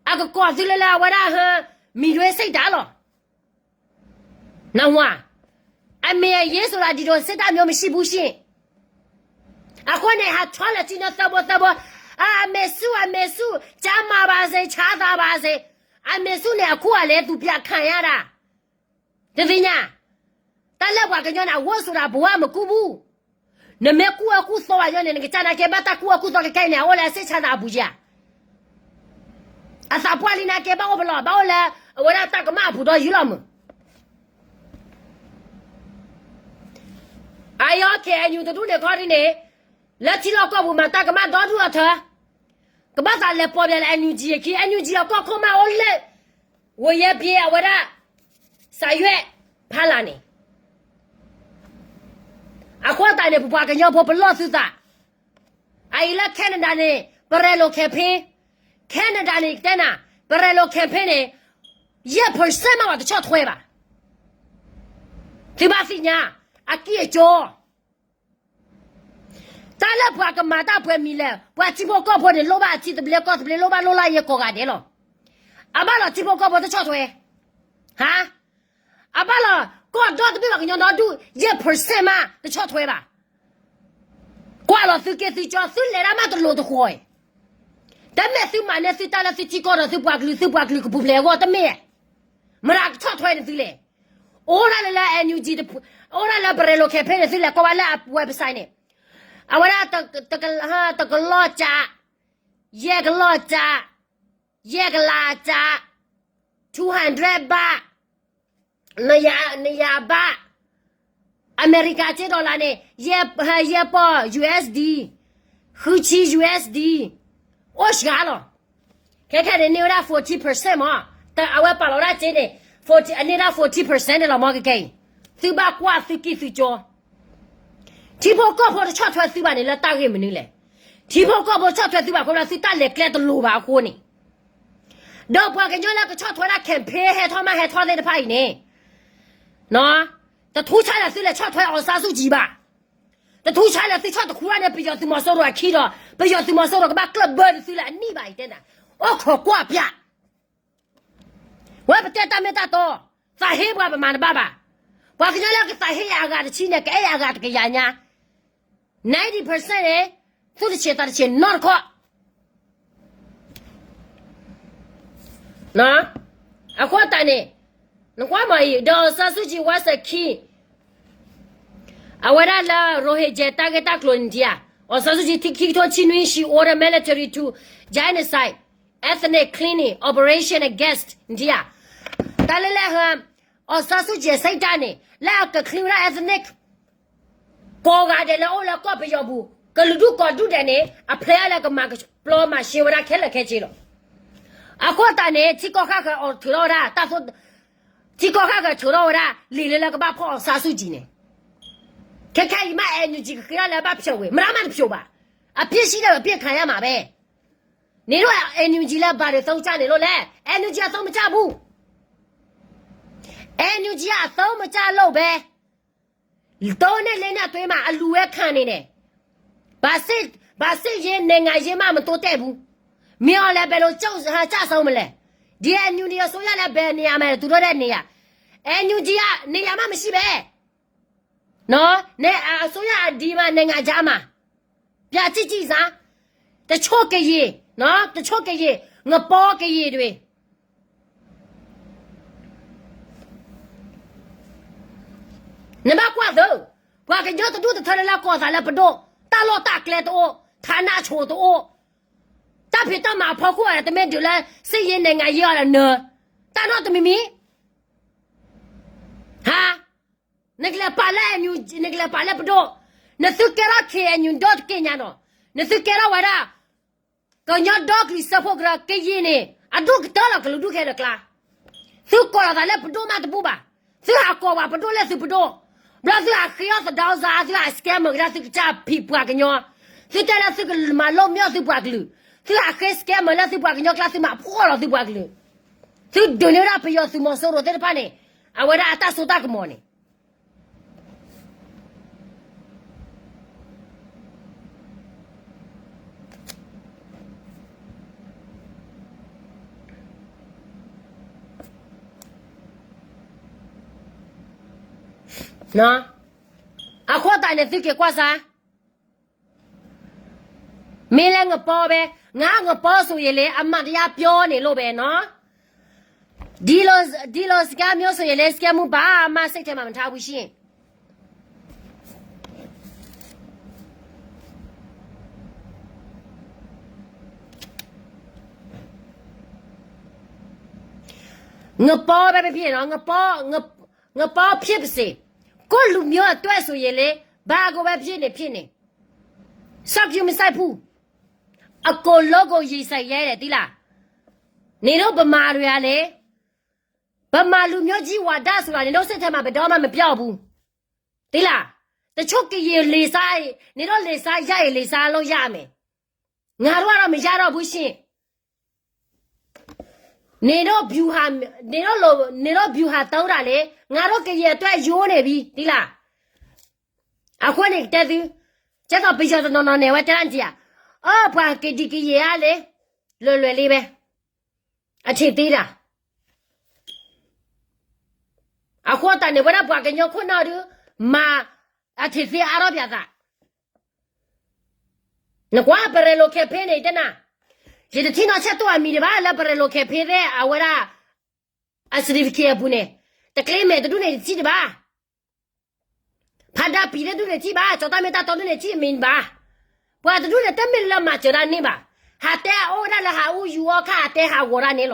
အကကိးသုလၢလၢအဝဲဒၣ်ဟၢ, မံၤဒွဲစံးတၢ်လီၤ. နၢ်ဟူဧါ, အမ့ၢ်အရေးဆိုတာ ဒီလိုစစ်တပ်မျိုးမရှိဘူးရှင့်. အဃိန့ၣ် ဟးဆီလၢကၠံနၢသၢဘိသၢဘိ, အမေစု, အမေစု, ကျန်းမာပါစေ, ချမ်းသာပါစေ, အမေစုန့ၣ် အခိၣ်အလဲသူပြန်ခံရတာ, တသ့ၣ်ညါ, တၢ်လၢပှၤကညီန့ၣ် အဝတ်ဆိုတာ ဘဝမကူးဘူး. နမ့ၢ်ကူၣ်အၢကူၣ်သီဘၣ်ညီန့ၣ် နကစၢ်နာ်က့ဘၣ်တၢ်ကူၣ်အၢကူၣ်သီခဲခဲအံၤန့ၣ် အအိၣ်လၢအစ့ၣ်ချမ်းသာအပူၤဧါ. အသးပှၢ်လံနာ်က့ဘၣ်အိၣ်ပလီၢ်, ဘၣ်အိၣ်လၢအဝဲဒၣ်တၢ်ကမၣ်အပူၤဒီးယုၢ်လီၤမုၢ်. အအံၤ K N U တဒူၣ်န့ၣ်ခီဒ်န့ၣ်, လၢထံလီၢ်ကီၢ်ပူၤမၤတၢ်ကမၣ်ဒီဒူၣ်အထၢ, ကဘၣ်သးလဲၤပိာ်ပၠးလၢ N U G အခံ, N U G အကီၢ်ခိၣ်မးအိၣ်လၢ ဝဲယဲပျ့အဝဲဒၣ် စးရွဲၣ်ဖးလၢ်န့ၣ်, အဃိသတးန့ၣ် ပပှၤကညီဖိပလီၢ်သုသး, အအံၤလၢ Canada န့ၣ် ပရဲၣ်လိာ် campaign, Canada န့ၣ် ယကတဲနၤ, ပရဲၣ်လိာ် campaign န့ၣ် ယဲၢ် percent မး ပှၤတဆီၣ်ထွဲဘၣ်. သုဘၣ်သ့ၣ်ညါ, အကံၢ်အစီ တၢ်လၢပှၤကမၤတၢ်ပှဲၤမံၤလဲၣ်, ပှၤထံဖိကီၢ်ဖိန့ၣ် လိၣ်ဘၣ်အထံသဘျ့ကီၢ်သဘျ့ လိၣ်ဘၣ်လိၣ်လၢယဲၢ်ကိးဂၤဒဲးလီၤ. အဘၣ်လီၤထံဖိကီၢ်ဖိတဆီၣ်ထွဲ, ဟါ, အဘၣ်လီၤကီၢ်ဒီတဘ့ၣ်ပှၤကညီဒီဒူၣ် ယဲၢ် percent မး တဆီၣ်ထွဲဘၣ်. ကွၢ်လီၤသုက့သုကၠီ သုလဲၤတၢ်မးတလိၤတဃီၤအံၤ, တမ့ၢ်သုမၤန့ၢ်သုတၢ်လၢသုထံကီၢ်ဒီးသုပှၤကလုာ် သုပှၤကလုာ်ကပူၤဖျဲးအဂီၢ် တမ့ၢ်, မတၤကဆီၣ်ထွဲန့ၣ်သုလဲၣ်. အိၣ်ဒၣ်လၢလၢ N U G, အိၣ်ဒၣ်လၢပရဲၣ်လိာ် campaign န့ၣ် သုလဲၤကွၢ်ဝဲလၢအ website န့ၣ်, အဝဲဒၣ် တကလီၢ်ကၠး, ယဲၢ်ကလီၢ်ကၠး, ယဲၢ်ကလးကၠး, two hundred ဘၣ်, နယၤဘၣ်, အမဲရကၤက့ dollar န့ၣ် ယဲၢ်ပီၢ် U S D, ဃုဆံ U S D, အိၣ်စှၤလီၤ. ခဲခဲန့ၣ်န့ၢ်ဝဲဒၣ် forty percent မး, အဝဲပာ်လီၤဝဲဒၣ်က့န့ၣ်, အန့ၢ်ဒၣ် forty percent န့ၣ်လီၤမး ခဲခဲအံၤ, သုဘၣ်ကွၢ်သုကံၢ်သုကၠီ ထံဖိကီၢ်ဖိတဆီၣ်ထွဲသုဘၣ်န့ၣ် လၢတၢ်ဂ့ၢ်မနုၤလဲၣ်. ထံဖိကီၢ်ဖိဆီၣ်ထွဲသုဘၣ်အဃိလၢသုတၢ်လဲၤကျဲတလိၤဘၣ်အဃိန့ၣ်, ဒီးပှၤကညီလၢကဆီၣ်ထွဲဒၣ် campaign ဟဲထီၣ်မးဟဲထီၣ်သ့ၣ်တဖၣ်အံၤန့ၣ်, တထူဆါလၢသုလဲၤဆီၣ်ထွဲ အောင်ဆန်းစုကြည် ဘၣ်. တထူဆါလၢသုဆီၣ်တခူရၣ်န့ၣ် ပယီၤသုးမီၤစိရိၤအခံဒီး ပယီၤသုးမီၤစိရိၤကဘၣ်ကျၢၢ်ဘၢနသုလၢအနံၣ်ဘၣ်အံၤတဲနၤ, အိၣ်ခိးကွၢ်ပၠး ဝဲပတဲတၢ်မ့ၢ်တၢ်တီ, သးဟ့ပှၤပမၤတဘၣ်ဘၣ်. ပှၤကညီလၢကသးဟ့ယၤအဂၤတဆံန့ၣ် ကအဲၣ်ယၤအဂၤတကယၤညါ, ninety percent န့ၣ်, သူၣ်တဆံးသးတဆံးနီတခီ, အဃိသတးန့ၣ်, နကွၢ်မးအံၤ ဒီး အောင်ဆန်းစုကြည် was a key အဝဲဒၣ်လၢ ရိုဟင်ဂျာ တၢ်ဂ့ၢ်တၢ်ကျိၤန့ၣ်ဒံးဧါ, အောင်ဆန်းစုကြည် ခံကထိဆံနွံ she ordered military to genocide ethnic cleaning operation against န့ၣ်ဒံးဧါ, တၢ်လၢလၢ အောင်ဆန်းစုကြည် စိတ်ဓာတ် န့ၣ် လၢအက clean ဝဲဒၣ် ethnic ကိးဂၤဒဲးလၢအိၣ်လၢကီၢ်ပယီၤပူၤ ကလုာ်ဒူၣ်ကိးဒူၣ်ဒဲးန့ၣ် အဖျဲလၢကမၤပျီမၤရှဲဝဲဒၣ်ခဲလၢာ်ခဲဆ့လီၤ. အဃိသတးန့ၣ် ထံကီၢ်ခါဃၢၤအီၤထုးထီၣ်ဝဲဒၣ်, ထံကီၢ်ခါဃၢၤထုးထီၣ်ဝဲဒၣ် လံာ်လၢလၢကဘၣ်ဖီၣ် အောင်ဆန်းစုကြည် န့ၣ်, ခဲခဲအံၤမး NUG ကဃ့ဒၣ်လၢဘၣ်ဖျိးဝဲ မတၤမးတဖျိးဘၣ်, အပြစ်ရှိတယ် အပြစ်ခံရမှာပဲ န့ၣ်လီၤ NUG လၢဘၣ်ဒုးသုံးကျပ်န့ၣ်လီၤလဲၣ်, NUG အသုံးမကျဘူး, NUG အသုံးမကျလို့ပဲ, သုံးနဲ့လေးနဲ့သွေးမှာ အလူဝဲခံနေတယ်. ဘာစစ်ရေးနိုင်ငံရေးမှ မတိုးတက်ဘူး. မင်းအောင်လှိုင် ဘယ်လိုကျဆုံးမလဲ. ဒီ NUG အစိုးရလည်း ဘယ်နေရာမှာ သူတို့တဲ့နေရာ, NUG က နေရာမှ မရှိပဲ. နော်, အစိုးရအဒီမှာ နိုင်ငံခြားမှာ ပြကြည့်ကြည့်စမ်း. တချို့ကရင်, နော်, တချို့ကရင်, ငပီကရင်တွေ, နဘၣ်ကွၢ်သု, ပှၤကညီတဒူၣ်တထၢလၢလၢကီၢ်သးလၢပဒိၣ်, တၢ်လီၢ်တၢ်ကျဲတအိၣ်, ဌာနချုပ်တအိၣ်, တၢ်ဖံးတၢ်မၤအဖီခိၣ် တမ့ၢ်ဒုးလၢ စစ်ရေးနိုင်ငံရေးအီၤဒီးနၢၤ, တၢ်နီတမံၤမံၤ ဟါ, နကလဲၤပာ်လၢ NUG, နကလဲၤပာ်လၢပဒိၣ်, နသုကဲထီၣ် KNU ဒီတက့ၢ်ညါနီၤ, နသုကဲထီၣ်ဝဲဒၣ် ကညီဒီကလုာ်စၢဖှိၣ်ကရၢ ကရင်န့ၣ် အဒိၣ်ကတၢၢ်လီၤ ကလုာ်ဒူၣ်ခဲလၢာ်ကျါ, သုကိးလီၤသးလၢပဒိၣ်မးတဘူၣ်ဘၣ်, သုဟးကိးပှၤပဒိၣ်လၢသုပဒိၣ်, ဘျီသုဟးဃ့အီၣ်သဒါစါ, သုဟး scam ကဒါသုကစၢ်ဖံးပှၤကညီ, သုတဲလၢသုကမၤလိမၢ်သုပှၤကလုာ်, သုဟးဃ့ scam လၢသုပှၤကညီကျါ သုမၤဖှီၣ်လီၤသုပှၤကလုာ်, သုဒုးန့ၢ်ဝဲဒၣ်ပယီၤသုးမီၤစိရိၤသ့ၣ်တဖၣ်န့ၣ်, အဝဲဒၣ်အတၢ်စိတၢ်ကမီၤန့ၣ် အဃိသတးန့ၣ် သုက့ၤကွၢ်စါ, မ့ၢ်လၢငပီဘဲ, ငါငပီစိၤယံၤလ့ အမှန်တရားပြောနေလို့ပဲနော်, ဒီလိုစကားမျိုးဆိုရင်လည်း စကဲမူဘာမှစိတ်ထဲမှာမထားဘူးရှင့်. ငပီပဲဖြစ်ဖြစ်နော်, ငပီ, ငပီဖြစ်ပါစေ, ကိုယ့်လူမျိုးအတွက်ဆိုရင်လေ, ဘာကိုပဲဖြစ်နေဖြစ်နေ, စိုက်ပျိုးမစိုက်ဘူး, အကုန်လုံးကိုရင်ဆိုင်ရဲတယ် သိလား. နင်တို့ဗမာတွေကလေ, ဗမာလူမျိုးကြီးဝါဒဆိုတာ နင်တို့စိတ်ထဲမှာ ဘယ်တော့မှ မပျောက်ဘူး, သိလား. တချို့ကရင်လင်စားရင်, နင်တို့လင်စားရရင် လင်စားလို့ရမယ်, ငါတို့ကတော့ မရတော့ဘူးရှင့်. နင်တို့ဗျူဟာ, နင်တို့လို, နင်တို့ဗျူဟာသုံးတာလေ, ငါတို့ကရင်အတွက် ရိုးနေပြီ, သိလား. အဃိန့ၣ် ကတဲသု, ကဲသိးပယီၤတနီၤနီၤန့ၣ် အဝဲတဲဒၣ်နတံၤဧါ, အိ ပှၤကဒံကယဲၢ်ဧါလ့, လွယ်လွယ်လေးပဲ, အထင်သေးတာ. အဃိသတးန့ၣ် ဝဲဒၣ်ပှၤကညီခိၣ်နၢ်ဒုး, မၤ, အထင်သေးအါထီၣ်ပၠးသး. နကွၢ် ပရၤလိၤခဲဖ့န့ၣ် ယတဲနၤ, ယတထံၣ်နီၢ်ဆဲးတိၢ်အမံၤတဘၣ် လၢပရၤလိၤခဲဖ့သ့ၣ် အဝဲဒၣ် အ certificate အပူၤန့ၣ်, တကျ့မဲာ်တဒူၣ်န့ၣ် ယတထံၣ်တဘၣ်. ဖါဒါပံၤသ့ၣ်ဒူၣ်န့ၣ် ယတထံၣ်ဘၣ်, ကၠီၤတၢ်မ့ၢ်တၢ်တီဒူၣ်န့ၣ် ယတထံၣ်အမံၤဘၣ်. ပှၤတဒူၣ်န့ၣ် တမ့ၢ်လၢမၤစၢၤတၢ်န့ၣ်ဘၣ်, ဟးတဲအအိၣ်ဝဲဒၣ်လၢဟးအူယူၤအီၣ်ခါ ဟးတဲဟးဂီၤတၢ်န့ၣ်လီၤ.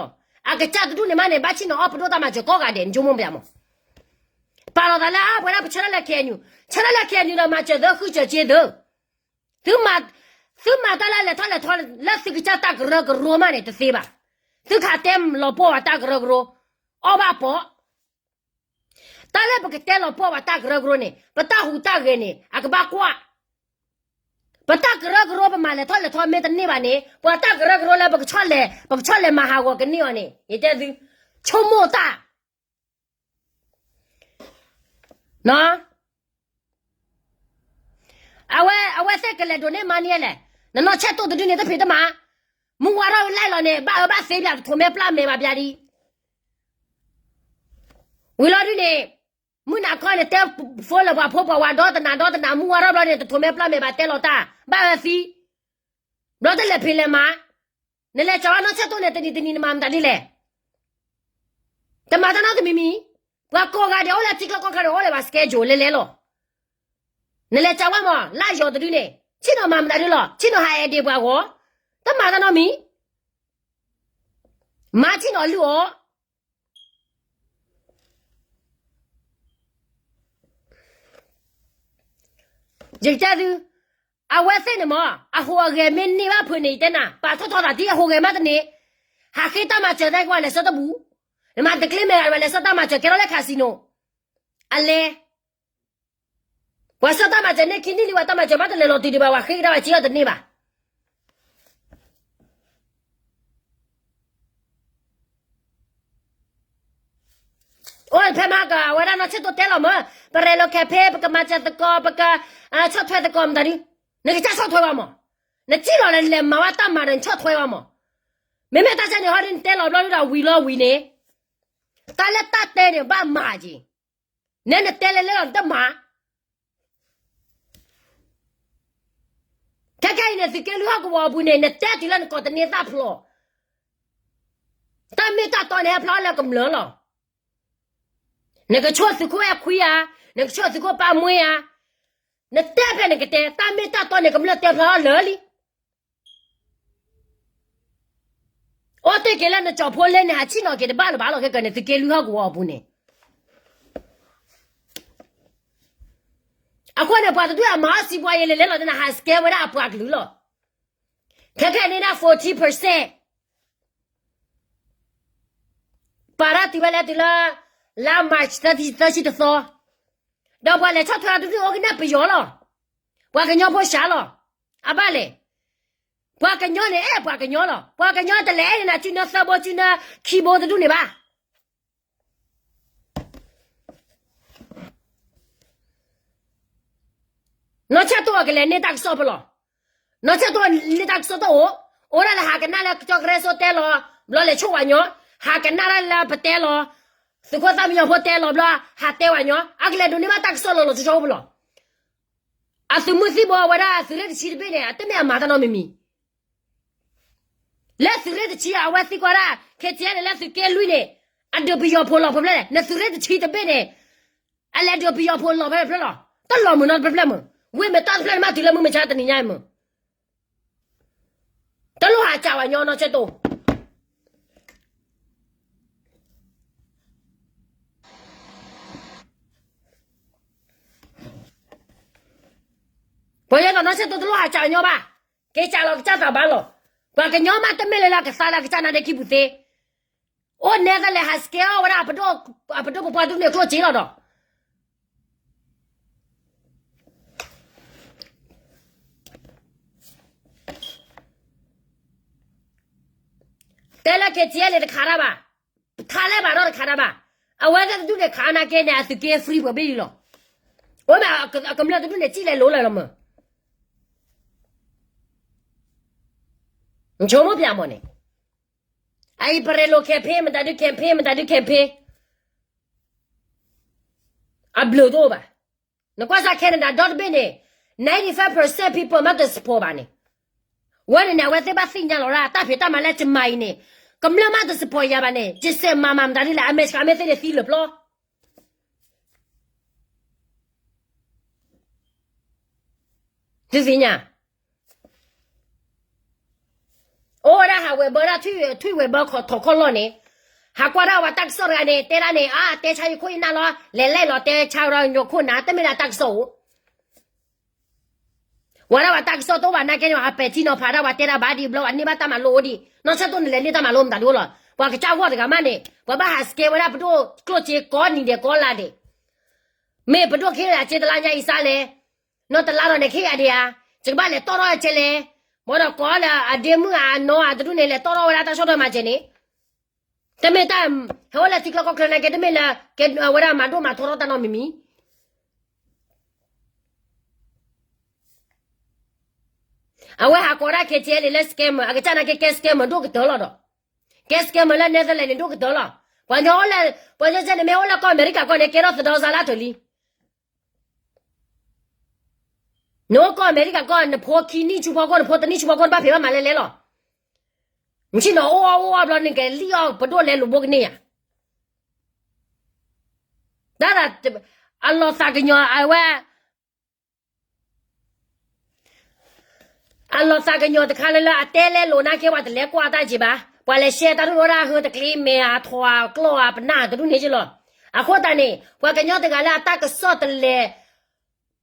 အကစၢ်တဒူၣ်န့ၣ်မးန့ၣ် ဘၣ်ဆ့ၣ်နီၤအီၣ်ပဒိၣ်တၢ်မၤစၢၤကိးဂၤဒဲးန့ၣ် ယဆိကမိၣ်ပၠးမး. ပာ်လီၤသးလၢအဝဲဒၣ်ပဆၢထၢၣ်လၢ KNU, ဆၢထၢၣ်လၢ KNU ဒီး မၤစၢၤသု ဃုစၢၤက့သု, သုမၤတၢ်လၢလဲၤထီၣ်လဲၤထီ လၢသုကစၢ်တၢ်ကရၢကရိမးန့ၣ် တသ့ဘၣ်. သုခးတဲလီၤပှီၢ်ဝဲတၢ်ကရၢကရိ, အီၣ်ဘၣ်ပီး. တၢ်လၢပကတဲလီၤပှီၢ်ဝဲတၢ်ကရၢကရိန့ၣ် ပတၢ်ဟူးတၢ်ဂဲၤန့ၣ် အကဘၣ်ကွၢ်. ပတၢ်ကရၢကရိ ပမၤလဲၤထီၣ်လဲၤထီမ့ၢ်တန့ၢ်ဘၣ်န့ၣ် ပှၤတၢ်ကရၢကရိလၢပကဆီၣ်လဲၤ, ပကဆီၣ်လဲၤမၤဟးဂီၤကန့ၢ်အီၤန့ၣ် ယတဲသု, ဆိကမိၣ်တၢ် အဝဲ, အဝဲသ့ၣ်ကလဲၤဒိးန့ၢ်မၤန့ၢ်လဲၣ်, နနီၢ်ဆဲးတိၢ်တဒုန့ၣ် တဖံးတမၤ, မုၢ်ဝါထီၣ်လဲၣ်လီၤန့ၣ် ဘၣ်အၢဘၣ်သီပၠး တထိးမဲာ်ပျၢ်မဲာ်ဘၣ်ပၠးဒံး. ဝံၤလီၤဒုန့ၣ်, မုၢ်နၤခီန့ၣ် တဲဖိလၢပှၤဖိပှၤဝၤဒီတနၤဒီတနၤ မုၢ်ဝါထီၣ်ဘျီန့ၣ် တထိးမဲာ်ပျၢ်မဲာ်ဘၣ်တဲလီၤတၢ် ဘၣ်အၢသံ ဘျီတလဲၤဖံးလဲၤမၤ, နလဲၤကၠီၤဝဲနီၢ်ဆဲးတိၢ်န့ၣ် တနံၤတနံၤနမၤမတၤဒ်လဲၣ်. တမၤတၢ်နီတမံၤမံၤ, ပှၤကိးဂၤဒဲးအိၣ်လၢထံကျိကီၢ်ချၢန့ၣ် အိၣ်လၢပှၤ schedule လဲၤလဲၤလီၤ. နလဲၤကၠီၤဝဲမး လၢယီၤတဒုန့ၣ် ဆ့ၣ်နီၤမၤမတၤဒ်လီၤ, ဆ့ၣ်နီၤဟးအဲၣ်ဒ့ပှၤဂီၢ်, တမၤတၢ်နီတမံၤ, မၤဆ့ၣ်နီၤလုၢ်အီၤ ယကတဲသု, အဝဲသ့ၣ်န့ၣ်မး အဟူးအဂဲၤမ့ၢ်န့ၢ်ဘၣ်ဖုးန့ၣ် ယတဲနၤ ပာ်ထီၣ်ထီသးဒ်အဟူးဂဲၤမးတန့ၢ်, ဟးဃ့တၢ်မၤစၢၤသ့ၣ်ကွၢ်လဲၤဆၢတပူၤ, နမၤတကျ့မဲာ်ဂၤ လဲၤဆၢတၢ်မၤစၢၤ ကဲထီၣ်လၢ casino, အလဲၤ ပှၤဆၢတၢ်မၤစၢၤန့ၢ်ခံနံၣ်လံ ပှၤတၢ်မၤစၢၤမးတလဲၤလီၤတုၤဒံးဘၣ် ပှၤဃ့ကဒါပှၤစ့အီၤတန့ၢ်ဘၣ်. အိၣ်ဖဲမဟါက အဝဲဒၣ်နီၢ်ဆဲၣ်တိၣ်တဲလီၤမး, ပရဲၣ်လိၤခဲဖ့ ပကမၤစၢၤသကိး ပကဆီၣ်ထွဲသကိးမတၤဒု, နကစၢ်ဆီၣ်ထွဲဘၣ်မး, နစံၣ်လီၤလၢလဲၤမၤဝဲတၢ်မၤဒီး နဆီၣ်ထွဲဘၣ်မး, မ့မ့ၢ်တၢ်ဆါန့ၣ် ဟီဒ်နတဲလီၤဘျီဒုဒီးဝံၤလီၤဝံၤန့ၣ်, တၢ်လၢတၢ်တဲန့ၣ် ဘၣ်မၤက့ၤ, နဲနတဲလဲၤလဲၤလီၤနတမၤ ခဲခဲအံၤန့ၣ် သုးက့လွံၢ်ဟီၣ်ကဝီၤအပူၤန့ၣ် နတဲတုၤလၢနကိးတန့ၢ်သၣ်ဖျိး, တၢ်မ့ၢ်တၢ်တီန့ၣ် ဟဲဖျါလၢကမျၢၢ်လီၤ. နကဆိၣ်သုးခိၣ်အဲၣ်ခွံဧါ, နကဆိၣ်သုးခိၣ်ပၢ်မှ့ဧါ, နတဲဖဲနကတဲ, တၢ်မ့ၢ်တၢ်တီန့ၣ် ကမျၢၢ်တဲဖျါထီၣ်လၢာ်လံ. အိၣ်တ့ၢ်က့ၤလၢနကၠီၤဖိလ့န့ၣ် ဟးဆ့ၣ်နီၤက့ၤတဘၣ်လၢၤဘၣ်လီၤ, ခဲကနံၣ်န့ၣ် သုးက့လွံၢ်ဟီၣ်ကဝီၤအပူၤန့ၣ် အဃိန့ၣ် ပှၤတဒူၣ်အမၤအီၣ်စံးပှၤယဲလဲၤလဲၤလီၤ တနၤဟးစကဲဝဲဒၣ်အပှၤကလုာ်လီၤ. ခဲခဲန့ၣ်ဒၣ် forty percent ပာ်တၢ်တုၤဝဲလဲၤတုၤလၢ လါ March သၢဆံတသီ, ဒီးပှၤလဲၤဆီၣ်ထွဲအီၤတဒူၣ်အိၣ်ကနၣ်ပယီၤလီၤ. ပှၤကညီဖိစှၤလီၤ. အဘၣ်လဲၣ်. ပှၤကညီန့ၣ် အဲၣ်ပှၤကညီလီၤ. ပှၤကညီတလဲၤအဲၣ်န့ၣ် နစုနၢသၢဘိစုနၢခံဘိတဒူၣ်န့ၣ်ဘၣ်. နီၢ်ဆဲၣ်တိၣ်အကလဲၤန့ၢ်တၢ်ကစီၣ်ဖဲလဲၣ်. နီၢ်ဆဲၣ်တိၣ်န့ၢ်တၢ်ကစီၣ်တအိၣ်, အိၣ်ဒၣ်လၢဟးကနၣ်လၢကၠီကရၢစိတဲလီၤ, ဘျီလဲၤဆိၣ်ဝဲညီ, ဟးကနၣ်ဒၣ်လၢပတဲလီၤ, သုးခိၣ်သၣ်မံညီၤဖိတဲလီၤဘျီ, ဟးတဲဝဲညီ, အကလဲၤဒိးန့ၢ်ဘၣ်တၢ်ကစီၣ်လီၤလီၤဆီဆီအိၣ်ဖဲလဲၣ်. အသုးမုၢ်သံၣ်ဘိဝဲဒၣ်သုးရ့ၣ်တဆံတဘ့ၣ်န့ၣ် အတမ့ၢ်အမၤတၢ်နီတမံၤမံၤ လၢသုးရ့ၣ်တဆံ အဝဲသံကွၢ်ဒၣ် ခဲကနံၣ်န့ၣ် လၢသုးက့လွံၢ်န့ၣ် အဒုးပယီၤဖိလီၤဖဲလဲၣ်, နသုးရ့ၣ်တဆံတဘ့ၣ်န့ၣ် အလဲၤဒုးပယီၤဖိလီၤဖဲလဲၣ်, တလီၤမုာ်နီတဖျၢၣ်မုာ်, ဝ့ၢ်မ့ၢ်တီၢ်တဖျၢၣ်န့ၣ် မ့ၢ်တုၤလၢမုၢ်မဆါတနံၤညါမုာ်, တလိၣ်ဟးစံးဝဲညီနီၢ်ဆဲၣ်တိၣ် ပှၤယဲဒီးနီၢ်ဆဲၣ်တိၣ်တလိၣ်ဟးစံးဝဲညီဘၣ်, က့ၤစံးလီၤကစၢ်သးဘၣ်လီၤ. ပှၤကညီမးတမ့ၢ်လၢလၢကသါလၢကစၢ်နါဒ့ခံပူၤသ့, အိၣ်နဲသလဲၤဟးစကဲအီၣ်ဝဲဒၣ် အပဒိၣ်ပပှၢ်ဒူၣ်န့ၣ်ကျိၣ်စ့လီၤဒီး တဲလၢ ခဲကနံၣ်န့ၣ် တခးတၢ်ဘၣ်, ခးလဲၣ်ဘၣ်ဒီးတခးတၢ်ဘၣ်, အဝဲသ့ၣ်တဒူၣ်န့ၣ် ခးနာ်က့န့ၣ် အသုးက့ free ပှဲၤဘ့ၣ်လီၤ. အိၣ်မး အကမျၢၢ်တဒူၣ်န့ၣ် စံၣ်လဲၤလိၤလၢလီၤမး, နဆိကမိၣ်ဖဲမးန့ၣ်, အအံၤ ပရဲၣ်လိၤ campaign မတၤဒု campaign မတၤဒု campaign အဘျုးတအိၣ်ဘၣ်. နကွၢ်စၢ် Canada ဒီတဘ့ၣ်န့ၣ် ninety five percent people မ့ၢ်တ support ဘၣ်န့ၣ်, ဝဲန့ၣ်န့ၣ် အဝဲသ့ၣ်ဘၣ်သ့ၣ်ညါလီၤဒၣ် တၢ်ဖံးတၢ်မၤလၢကမၤအံၤန့ၣ်, ကမျၢၢ်မ့ၢ်တ support ယၤဘၣ်န့ၣ် ယစဲးမၤမၤမတၤဒ်လဲၣ် အမဲရကၤမ့ၢ်သ့ၣ်န့ၣ်သံလၢာ်ပျီ သုသ့ၣ်ညါ အိၣ်ဝဲဒၣ်ဟးဝဲၤဘၢဒၣ် ထွံၣ်ဝဲၤဘၢခီၣ်ထီၣ်ခီၣ်လီၢ်န့ၣ်, ဟးကွၢ်ဒၣ်ဝဲတၢ်ကစီၣ်တဂၤန့ၣ် တဲဒၣ်န့ၣ် အါ တဲဆါယခိၣ်ယနၢ်လီၤ, လဲၤလဲၤလီၤတဲဆါဒီးယခိၣ်နၢ် တမ့ၢ်ဒၣ်တၢ်ကစီၣ်အိၣ် ဝဲဒၣ်ဝဲတၢ်ကစီၣ်တအိၣ်ဘၣ်နာ်က့န့ၣ် အပဲာ်ထံနီၤဖးဒၣ်ဝဲတဲဒၣ်ဘၣ်ဒ်ဘျီ အန့ၢ်ဘၣ်တၢ်မၤလိအိၣ်ဒံး နီၢ်ဆဲၣ်တိၣ်န့ၣ်လဲၤန့ၢ်တၢ်မၤလိမတၤဒ်အိၣ်လီၤ. ပှၤကစၢ်ဂီၢ်တဂၤမးန့ၣ် ပှၤဘၣ်ဟးစကဲဝဲဒၣ်ပဒိၣ် ကျိၣ်စ့ကိးနံၤဒဲးကိးလါဒဲး မ့ၢ်ပဒိၣ်ခ့ဂၤစ့တလါညါအံၤစါလဲၣ်, နီၢ်တလါဒီးန့ၣ်ခ့ဂၤဒဲးဧါ, ယကဘၣ်လဲၤတီၢ်ထီၣ်အဆဲလဲၣ်, ဘၣ်ဒီးကိးလၢအဒ့မုၣ်အနီၢ်အတဒူၣ်န့ၣ် လဲၤတီၢ်ထီၣ်ဝဲဒၣ်တၢ်ဆီၣ်ထွဲမၤစၢၤန့ၣ်, တမ့ၢ်တၢ် ဟဲအိၣ်လၢထံကျိကီၢ်ချၢနာ်က့ တမ့ၢ်လၢ ကဲဝဲဒၣ်မၤဒိၣ်မၤထီထီၣ်တၢ်နီတမံၤမံၤ အဝဲဟးကိးဒၣ် ခဲကနံၣ်န့ၣ် လၢ scammer အကစၢ်နာ်က့ ကဲ scammer ဒိၣ်ကတၢၢ်လီၤဒီး, ကဲ scammer လၢ Netherlands န့ၣ် ဒိၣ်ကတၢၢ်လီၤ. ပှၤညီအိၣ်လၢ ပှၤညီစဲန့ၣ်မ့ၢ်အိၣ်လၢကီၢ်အမဲရကၤကီၢ်န့ၣ် ကဲထီၣ်သဒီစါလၢအထၢၣ်လံ. နအိၣ်ကီၢ်အမဲရကၤကီၢ် နဖိခံနံၣ်ဆူဖီခိၣ် နဖိတနံၣ်ဆူဖီခိၣ် နဘၣ်ဖံးဘၣ်မၤလဲၣ်လဲၣ်လီၤ. မ့ၢ်ဆ့ၣ်နီၤအိၣ်အီၣ်အိၣ်အီၣ်ဘျီန့ၣ် ကလံၣ်အီၣ်ပဒိၣ်လဲၤလိာ်ဘိကန့ၢ်ယၤ တၢ် အလီၤသးကညီၤအဝဲ အလီၤသးကညီၤတခါလၢလၢအတဲလဲလိာ်နာ်က့ ပှၤတလဲၤကွၢ်တၢ်က့ၤဘၣ်. ပှၤလဲၤ share တၢ်ဒိၣ်ဒိၣ်ဒၣ် ဟုတကျ့မဲာ်အထီၣ်အကျီၢ်အပနၢ်တဒူၣ်န့ၣ်က့လီၤ. အဃိသတးန့ၣ် ပှၤကညီတဂၤလၢအတၢ်ကစီၣ်တလဲၤ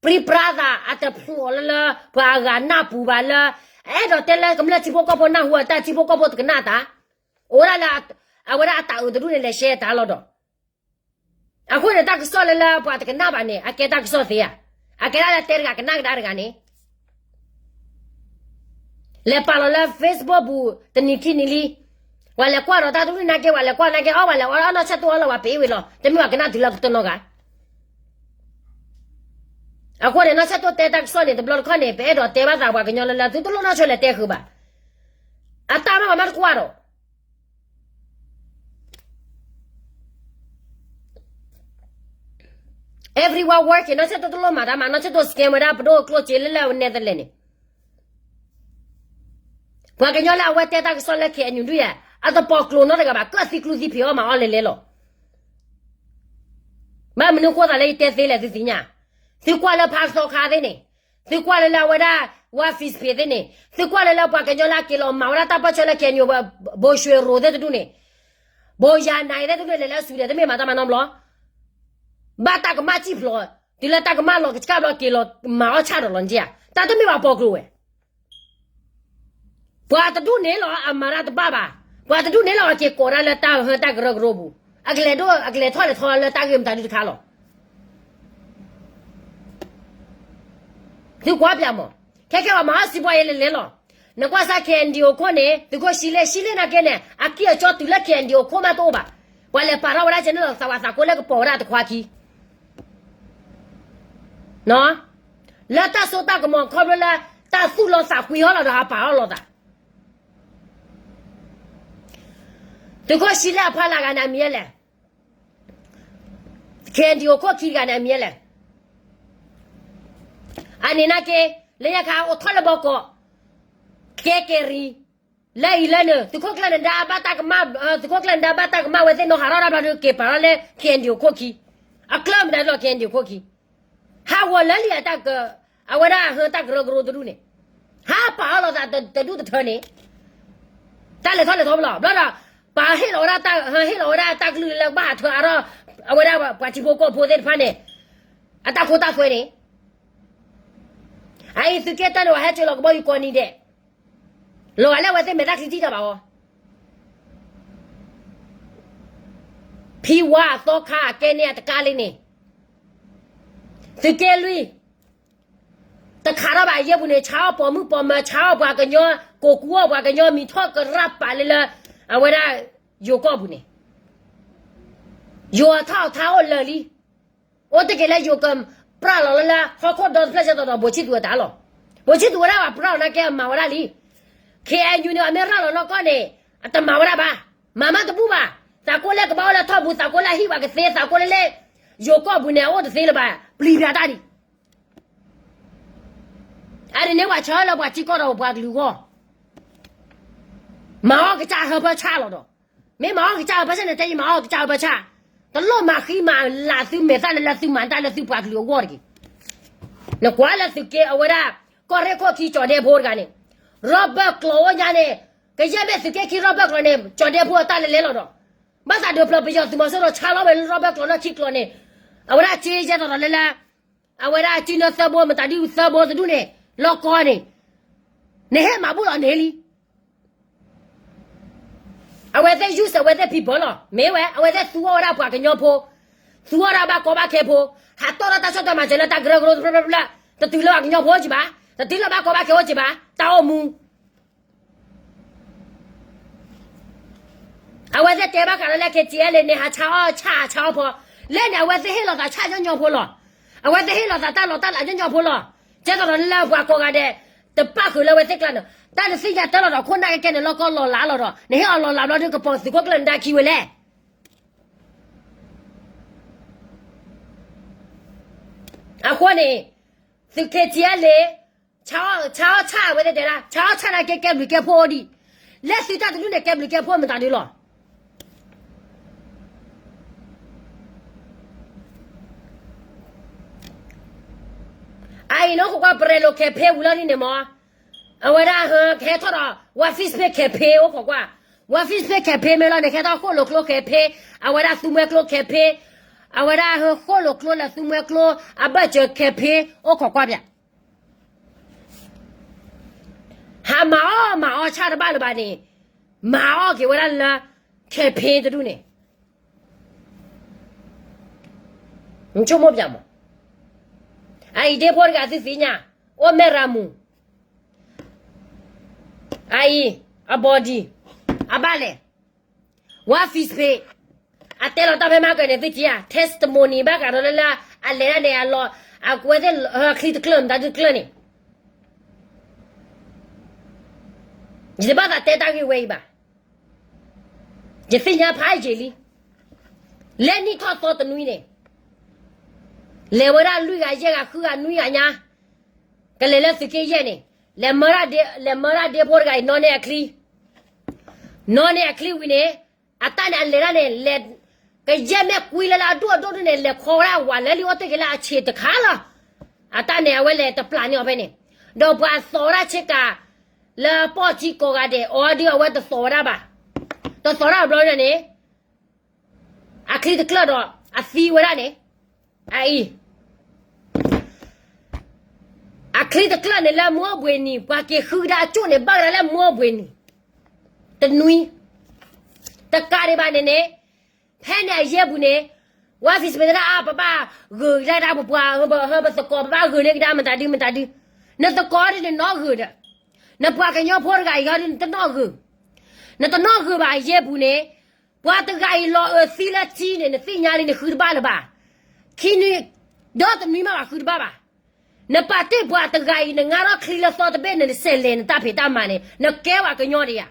ပြံပြါသး အတဖျိးလၢလၢ ပှၤအဂၤနၢ်ပူၤဘၣ်လၢ အဲၣ်ဒိးတဲလၢကမျၢၢ်ထံဖိကီၢ်ဖိနၢ်ဟူအတၢ်ထံဖိကီၢ်ဖိတကနၣ်တၢ် အိၣ်ဒၣ်လၢ အဝဲဒၣ်အတၢ်အုးတဒူၣ်န့ၣ် လဲၤ share တၢ်လီၤဒီး အဃိန့ၣ် တၢ်ကစီၣ်လၢလၢပှၤတကနၣ်ဘၣ်န့ၣ် အကဲတၢ်ကစီၣ်သ့ဧါ. အကဲဒၣ်လၢတဲတဂၤကနၣ်ကဒါတဂၤန့ၣ် လဲၤပာ်လီၤလၢ Facebook ပူၤ တနံၤခံနံၤလံ. ပှၤလဲၤကွၢ်ဒီးတၢ်တဒူၣ်နာ်က့ ပှၤလဲၤကွၢ်နာ်က့ အီၣ် ပှၤလဲၤအီၣ်နီၢ်ဆၢၣ်တိၢ်အီၣ်လီၤ ပှၤပ့ၤဝံၤလီၤ တမ့ၢ်ပှၤကနၣ်တုၤလၢတနီၤဂၤ အဃိန့ၣ် နီၢ်ဆၢၣ်တိၢ်တဲတၢ်ကစီၣ်န့ၣ် တဘျီတခီၣ်န့ၣ် ပအဲၣ်ဒိးတဲဘၣ်သးပှၤကညီလၢလၢ သုတလိၣ်နီၢ်ဆၢၣ်လဲၤတဲဃုာ်ဘၣ်. အတၢ်မ့ၢ်ပှၤမ့ၢ်တကွၢ်ဒီး everyone working နီၢ်ဆၢၣ်တိၢ်တလိၣ်မၤတၢ်မၤ နီၢ်ဆၢၣ်တိၢ် scam ဝဲဒၣ်ပဒိၣ်ကျိၣ်စ့လၢလၢ Netherlands န့ၣ် ပှၤကညီလၢအဝဲတဲတၢ်ကစီၣ်လၢ K N U ဒုယၤ အတပိာ်ကျိၤနီတဂၤဘၣ် ကၢၣ်သံကျူသံဖံးအီၣ်မၤအီၣ်လဲၤလဲၤလီၤ. ဘၣ်မနုၤဃိသးလၢယတဲသ့လဲၣ်သုသ့ၣ်ညါ, သုကွၢ်လၢဖးသီခါသ့ၣ်န့ၣ်, သုကွၢ်လၢလၢအဝဲဒၣ် ဝါ Facebook သ့ၣ်န့ၣ်, သုကွၢ်လၢလၢပှၤကညီလၢအက့ၤလီၤမၤဝဲဒၣ်တၢ်ပၢၢ်ဆၢလၢ K N U ဘိၣ်ရွှ့ရိၤသ့ၣ်တဒူၣ်န့ၣ်, ဘိၣ်ယၤနၤသ့ၣ်တဒူၣ်န့ၣ် လဲၤလၢစူၤဒဲး တမ့ၢ်မၤတၢ်မၤနီတဘျီ ဘၣ်တၢ်ကမၣ်စံၣ်ဖျိး, တုၤလၢတၢ်ကမၣ်လီၤကဆှၣ်ဘျီက့ၤလီၤမၤအီၣ်ဆၣ်ဒီးလီၤန့ၣ်ဧါ, တၢ်တမ့ၢ်ဘၣ်ပိာ်ကျိၤဝဲ ပှၤတဒူၣ်န့ၣ်လီၤ အမၤတၢ်တဘၣ်ဘၣ်, ပှၤတဒူၣ်န့ၣ်လီၤ အက့ၤကိးဒၣ်လၢတၢ်ဟၢတၢ်ကရၢကရိပူၤ, အကလဲၤဒိၣ် အကလဲၤထီၣ်လဲၤထီလၢတၢ်ဂ့ၢ်မတၤဒုတခါလီၤ. သုကွၢ်ပၠးမး, ခဲကဲပှၤမၤအီၣ်စံးဘီယဲလဲၤလဲၤလီၤ. နကွၢ်စၢ် K N D O ခိၣ်န့ၣ် သုးခိၣ်ရှံလ့ၣ် ရှံလ့ၣ်နာ်က့န့ၣ် အကံၢ်အစီတုၤလၢ K N D O ခိၣ်မးတအိၣ်ဘၣ်. ပှၤလဲၤပာ်ထီၣ်ဝဲဒၣ်ကဲန့ၣ်လီၤ သးဝးသးကိးလၢကပိာ်ဝဲဒၣ်တခွါခံ လၢတၢ်စိတၢ်ကမီၤခီဖျိလၢ တၢ်သူၣ်လီၤသးကွံအီၤလီၤဒီးဟးပာ်အီၣ်လီၤသး သုးခိၣ်ရှံလ့ၣ်အဖီလာ်ဂၤန့ၣ်အမံၤလဲၣ်, K N D O ခိၣ်ခံဂၤန့ၣ်အမံၤလဲၣ်. အန့ၣ်နာ်က့ လၢညါခါအိၣ်ထီၣ်လၢဘီကီး ကဲကဲရံၤ လၢအံၤလၢနုၤ သုးခိၣ်ကျၢၢ်နဒါဘၣ်တၢ်ကမၣ်, သုးခိၣ်ကျၢၢ်နဒါဘၣ်တၢ်ကမၣ်ဝဲသ့ၣ်နီၣ်ဟးထီၣ်တၢ်ဘျီဒုးက့ၤပာ်ထီၣ်လၢ K N D O ခိၣ်ခံ, အကျၢၢ်မတၤလီၤ K N D O ခိၣ်ခံ ဟးဂီၤလၢလံအတၢ်က, အဝဲဒၣ်ဟၢတၢ်ကရၢကရိတဒူၣ်န့ၣ်, ဟးပာ်အီၣ်လီၤသးတဒူၣ်တထၢန့ၣ်, တၢ်လဲၤထီၣ်လဲၤထီဘၣ်လီၤ. ဘျီဒီး ပာ်ဟ့ၣ်လီၤဝဲဒၣ်တၢ်, ဟးဟ့ၣ်လီၤဝဲဒၣ်တၢ်ကလုၢ်လၢဘၣ်ဟးထၢအါထီၣ်, အဝဲဒၣ်ပှၤထံဖိကီၢ်ဖိသ့ၣ်တဖၣ်န့ၣ်, အတၢ်ခိတၢ်သွဲန့ၣ်, အအံၤသုးက့တၢ်န့ၣ် ပှၤဟဲကၠိလီၤကဘီယူၤကိးနံၤဒဲး, လီၤဂာ်လၢအဝဲသ့ၣ်မဲာ်တၢ်ချံထံၣ်တၢ်ဘၣ်အီၤ ဖံဝါအသီခါအကဲန့ၢ်အတကါလံန့ၣ်, သုးက့လွံၢ်, တခးထီၣ်ဘၣ်အယဲၢ်ပူၤန့ၣ် ဆါအီၣ်ပိာ်မုၣ်ပိာ်မၢၤ ဆါအီၣ်ပှၤကညီ, ကိးကူအီၣ်ပှၤကညီ မံၤထီၣ်ကရၣ်ပာ်လၢလၢ, အဝဲဒၣ်, ယိၤကီၢ်ပူၤန့ၣ်, ယိၤအထီၣ်အထါအိၣ်လၢာ်လံ, အိၣ်တ့ၢ်က့ၤလၢယိၤကပြၣ်လီၤလၢလၢ ဟီၣ်ခိၣ်ဒီတဖျၢၣ်ကဲသိးဒီး ဘိးဆံသူးအတၢ်လီၤ. ဘိးဆံသူးဝဲဒၣ်ပှၤပြၣ်လီၤနာ်က့အမၤဝဲဒၣ်လံ K N U န့ၣ် အမ့ၢ်ရၣ်လီၤနီၢ်ကီၢ်န့ၣ်, အတမၤဝဲဒၣ်ဘၣ်, မၤမးတဘူၣ်ဘၣ်, သးကိးလၢကဘၣ်အိၣ်လၢထီၣ်ပူၤ သးကိးလၢအဟံၣ်ပှၤကသ့ သးကိးလၢလၢ, ယိၤကီၢ်ပူၤန့ၣ် အအိၣ်တသ့လၢၤဘၣ်, ပျံၤဖျါတၢ်ဒံး အန့ၣ်န့ၣ် ပှၤဆၢလၢပှၤထံကီၢ်ဒီးပှၤကလုာ်အဂီၢ်, မၤအီၣ်ကစၢ်ဟၢဖၢဆၣ်လီၤဒီး, မ့ၢ်မၤအီၣ်ကစၢ်ဟၢဖၢဆၣ်န့ၣ် တဲယမၤအီၣ်ကစၢ်ဟၢဖၢဆၣ်, တလိၣ်မၤဃံမၤလၤသုမဲာ်သၣ်လၢလၢသုမၤတၢ်လၢသုပှၤကလုာ်အဂီၢ်တဂ့ၤ. နကွၢ်လၢသုးက့အဝဲဒၣ်, ကီၢ်ရ့ၣ်ခိၣ်ခံကၠီၤဒဲဖိတဂၤန့ၣ်, ရီဘၢၣ်ကျိၤအိၣ်ညါန့ၣ်, ကယဲၢ်မ့ၢ်သုးက့ခံရီဘၢၣ်ကျိၤန့ၣ် ကၠီၤဒဲဖိအတၢ်လဲၤလဲၤလီၤဒီး, ဘၣ်သးဒုးဖျိးပယီၤသုးမီၤစိရိၤဆါလီၤဝဲလၢရီဘၢၣ်ကျိၤနီၢ်ခံကျိၤန့ၣ်, အဝဲဒၣ်က့ယဲၢ်တီၤတီၤလၢလၢ အဝဲဒၣ်စုနၢသၢဘိ မတၤဒ်သၢဘိတဒူၣ်န့ၣ် လီၢ်ကီၢ်န့ၣ်, နဟဲမၤဘူၣ်လီၤန့ၣ်လံ. အဝဲသ့ၣ် use အဝဲသ့ၣ် people လီၤ. မ့ၢ်ဝဲ အဝဲသ့ၣ်သူအီၣ်ဝဲဒၣ်ပှၤကညီဖိ, သူအီၣ်ဒၣ်ဘၣ်ကီဘၣ်ခဲဖိ, ဟးတီၢ်ထီၣ်တၢ်ဆီၣ်တၢ်မၤစၢၤလၢတၢ်ကရၢကရိတဖျၢၣ်ဖျၢၣ်ဖျၢၣ်, တတုၤလၢပှၤကညီဖိကံဘၣ်, တတုၤလၢဘၣ်ကီဘၣ်ခဲအိၣ်ကံဘၣ်, တၢ်အိၣ်မူ အဝဲသ့ၣ်တဲဘၣ်ဃးလၢ K T L A န့ၣ် ဟးဆါအီၣ်ဆၣ်ဟးဆါအီၣ်ဖီ, လၢန့ၣ် အဝဲသ့ၣ်ဟ့ၣ်လီၤသးဆၣ်ညီညီဖိလီၤ. အဝဲသ့ၣ်ဟ့ၣ်လီၤသးတၢ်လီၤတၢ်လၤညီညီဖိလီၤ. ကဲသိးဒီးလၢပှၤကိးဂၤဒဲး, တပၣ်ဃုာ်လၢအဝဲသ့ၣ်ကျါန့ၣ်, တၢ်နသ့ၣ်ညါတၢ်လီၤဒီး ခိၣ်နၢ်ကဲကဲန့ၣ် လီၢ်ကီၢ်လီၤလးလီၤဒီး နဟ့ၣ်အီၤလီၤလးဘျီဒုး ကပီၤသုးခိၣ်ကျၢၢ်နဒါခံဝဲလဲၣ်. အဃိန့ၣ်, သုး K T L A န့ၣ်, ဆါအီၣ်ဆၣ်ဝဲသ့ၣ်တဲဒၣ်, ဆါအီၣ်ဆၣ်နာ်က့ ကဲဘျုးကဲဖှိၣ်အိၣ်ဒံး, လၢသုတၢ်တဒူၣ်န့ၣ် ကဲဘျုးကဲဖှိၣ်မတၤဒုးလီၤ. အအံၤန့ၣ် အိၣ်ခိးကွၢ် ပရဲလိာ် campaign ဝံၤလီၤဒ်န့ၣ်မး, အဝဲဒၣ်ဟဲထီၣ်ဒီး One Fist Pay campaign အိၣ်ခိးကွၢ်, One Fist Pay campaign မ့ၢ်လီၤန့ၣ် ဟဲထီၣ်ဃိၣ်လိာ်ကျိ campaign, အဝဲဒၣ်သူမှဲကျိ campaign, အဝဲဒၣ်ဟဲဃိၣ်လိာ်ကျိလၢသူမှဲကျိ အဘၢၣ်စၢၤ campaign အိၣ်ခိးကွၢ်ပၠး ဟးမၤအီၣ်မၤအီၣ်ဆၣ်တဘၣ်လၢၤဘၣ်န့ၣ်, မၤအီၣ်က့ၤဝဲဒၣ်လၢ campaign တဒူၣ်န့ၣ်, နဆိကမိၣ်ပၠးမး, အအံၤဒ့ဖိတဂၤသုသ့ၣ်ညါ, အိၣ်မဲၢ်ရၤမူၤ, အအံၤ, အ body, အဘၣ်လဲၣ် ဝါ Facebook အတဲလီၤတၢ်ဖဲမဟါကၢန့ၣ် သုထံၣ်ဧါ testimony ဘၣ်ဃးဒီးလၢလၢ အလဲၤဒၣ်န့ၣ် အလီၤ အကွဲသ့ၣ်ချံတကျၢၢ် မတၤဒုတကျၢၢ်န့ၣ် ယတဘၣ်သးတဲတၢ်ဂ့ၢ်ဝဲအံၤဘၣ်. ယသ့ၣ်ညါဖးယံာ်လံ. လၢနံၣ်ထီၣ်သီတနွံန့ၣ် လဲၤဝဲဒၣ်လွံၢ်ဂၤယဲၢ်ဂၤဃုဂၤနွံဂၤညါ ကလဲၤလၢသုးက့ယဲၢ်န့ၣ် လဲၤမၢဒၣ်ဒ့ဖိတဂၤအံၤ နီၢ်န့ၢ်အချံ နီၢ်န့ၢ်အချံဝံၤန့ၣ် အတၢ်န့ၣ်အလဲၤဒၣ်န့ၣ် လဲၤ ကယဲၢ်မ့ၢ်ကွံလၢလၢအဒိၣ်အဒိၣ်ဒုန့ၣ် လဲၤခီဝဲဒၣ်ဝၤလၢလံအိၣ်တ့ၢ်က့ၤလၢအဆံးတခါလီၤ. အတၢ်န့ၣ်အဝဲလဲၤတပျၢ်န့ၢ်အီၤဖဲန့ၣ် ဒီးပှၤသီၣ်ဝဲဒၣ်ဆ့ကၤ လၢပီၢ်ထံကိးဂၤဒဲး အီၤဒုအဝဲတသီၣ်ဝဲဒၣ်ဘၣ်. တသီၣ်ဝဲဒၣ်ဘျီန့ၣ် အချံတကျၢၢ်ဒီးအသံဝဲဒၣ်န့ၣ် အအံၤ အချံတကျၢၢ်န့ၣ်လၢမုၢ်အိၣ်ဘှံးနံၤ ပှၤက့ၤဃုကဒါအကၠိၣ်န့ၣ် ဘၣ်ကဒါလၢမုၢ်အိၣ်ဘှံးနံၤ တနွံ တကးဒံးဘၣ်န့ၣ်န့ၣ် ဖဲန့ၣ်အယဲၢ်ပူၤန့ၣ် ဝါ Facebook တဲဒၣ် ပဘၣ်ဂုာ်ကဒါပပှၤ ပသကိး ပဘၣ်ဂုာ်န့ၢ်ကဒါမတၤဒုမတၤဒု နသကိးဒ်နနီၣ်ဂုာ်ဒီး နပှၤကညီဖိတဂၤအံၤဟီဒ်နတနီၣ်ဂုာ် နတနီၣ်ဂုာ်ဘၣ်အယဲၢ်ပူၤန့ၣ် ပှၤတဂၤအံၤလီၤအၢသံလၢထံန့ၣ် နသ့ၣ်ညါလံ နဃုတဘၣ်လၢၤဘၣ်. ခံနွံ ဒီတနွံမးဘၣ်ဃုတဘၣ်ဘၣ်. နပာ်တ့ၢ်ပှၤတဂၤအံၤ နငါထီၣ်ချံလၢသီတဘ့ၣ်န့ၣ် နစဲးလဲၤနတၢ်ဖံးတၢ်မၤန့ၣ် နကဲဝဲကညီဒံးဧါ.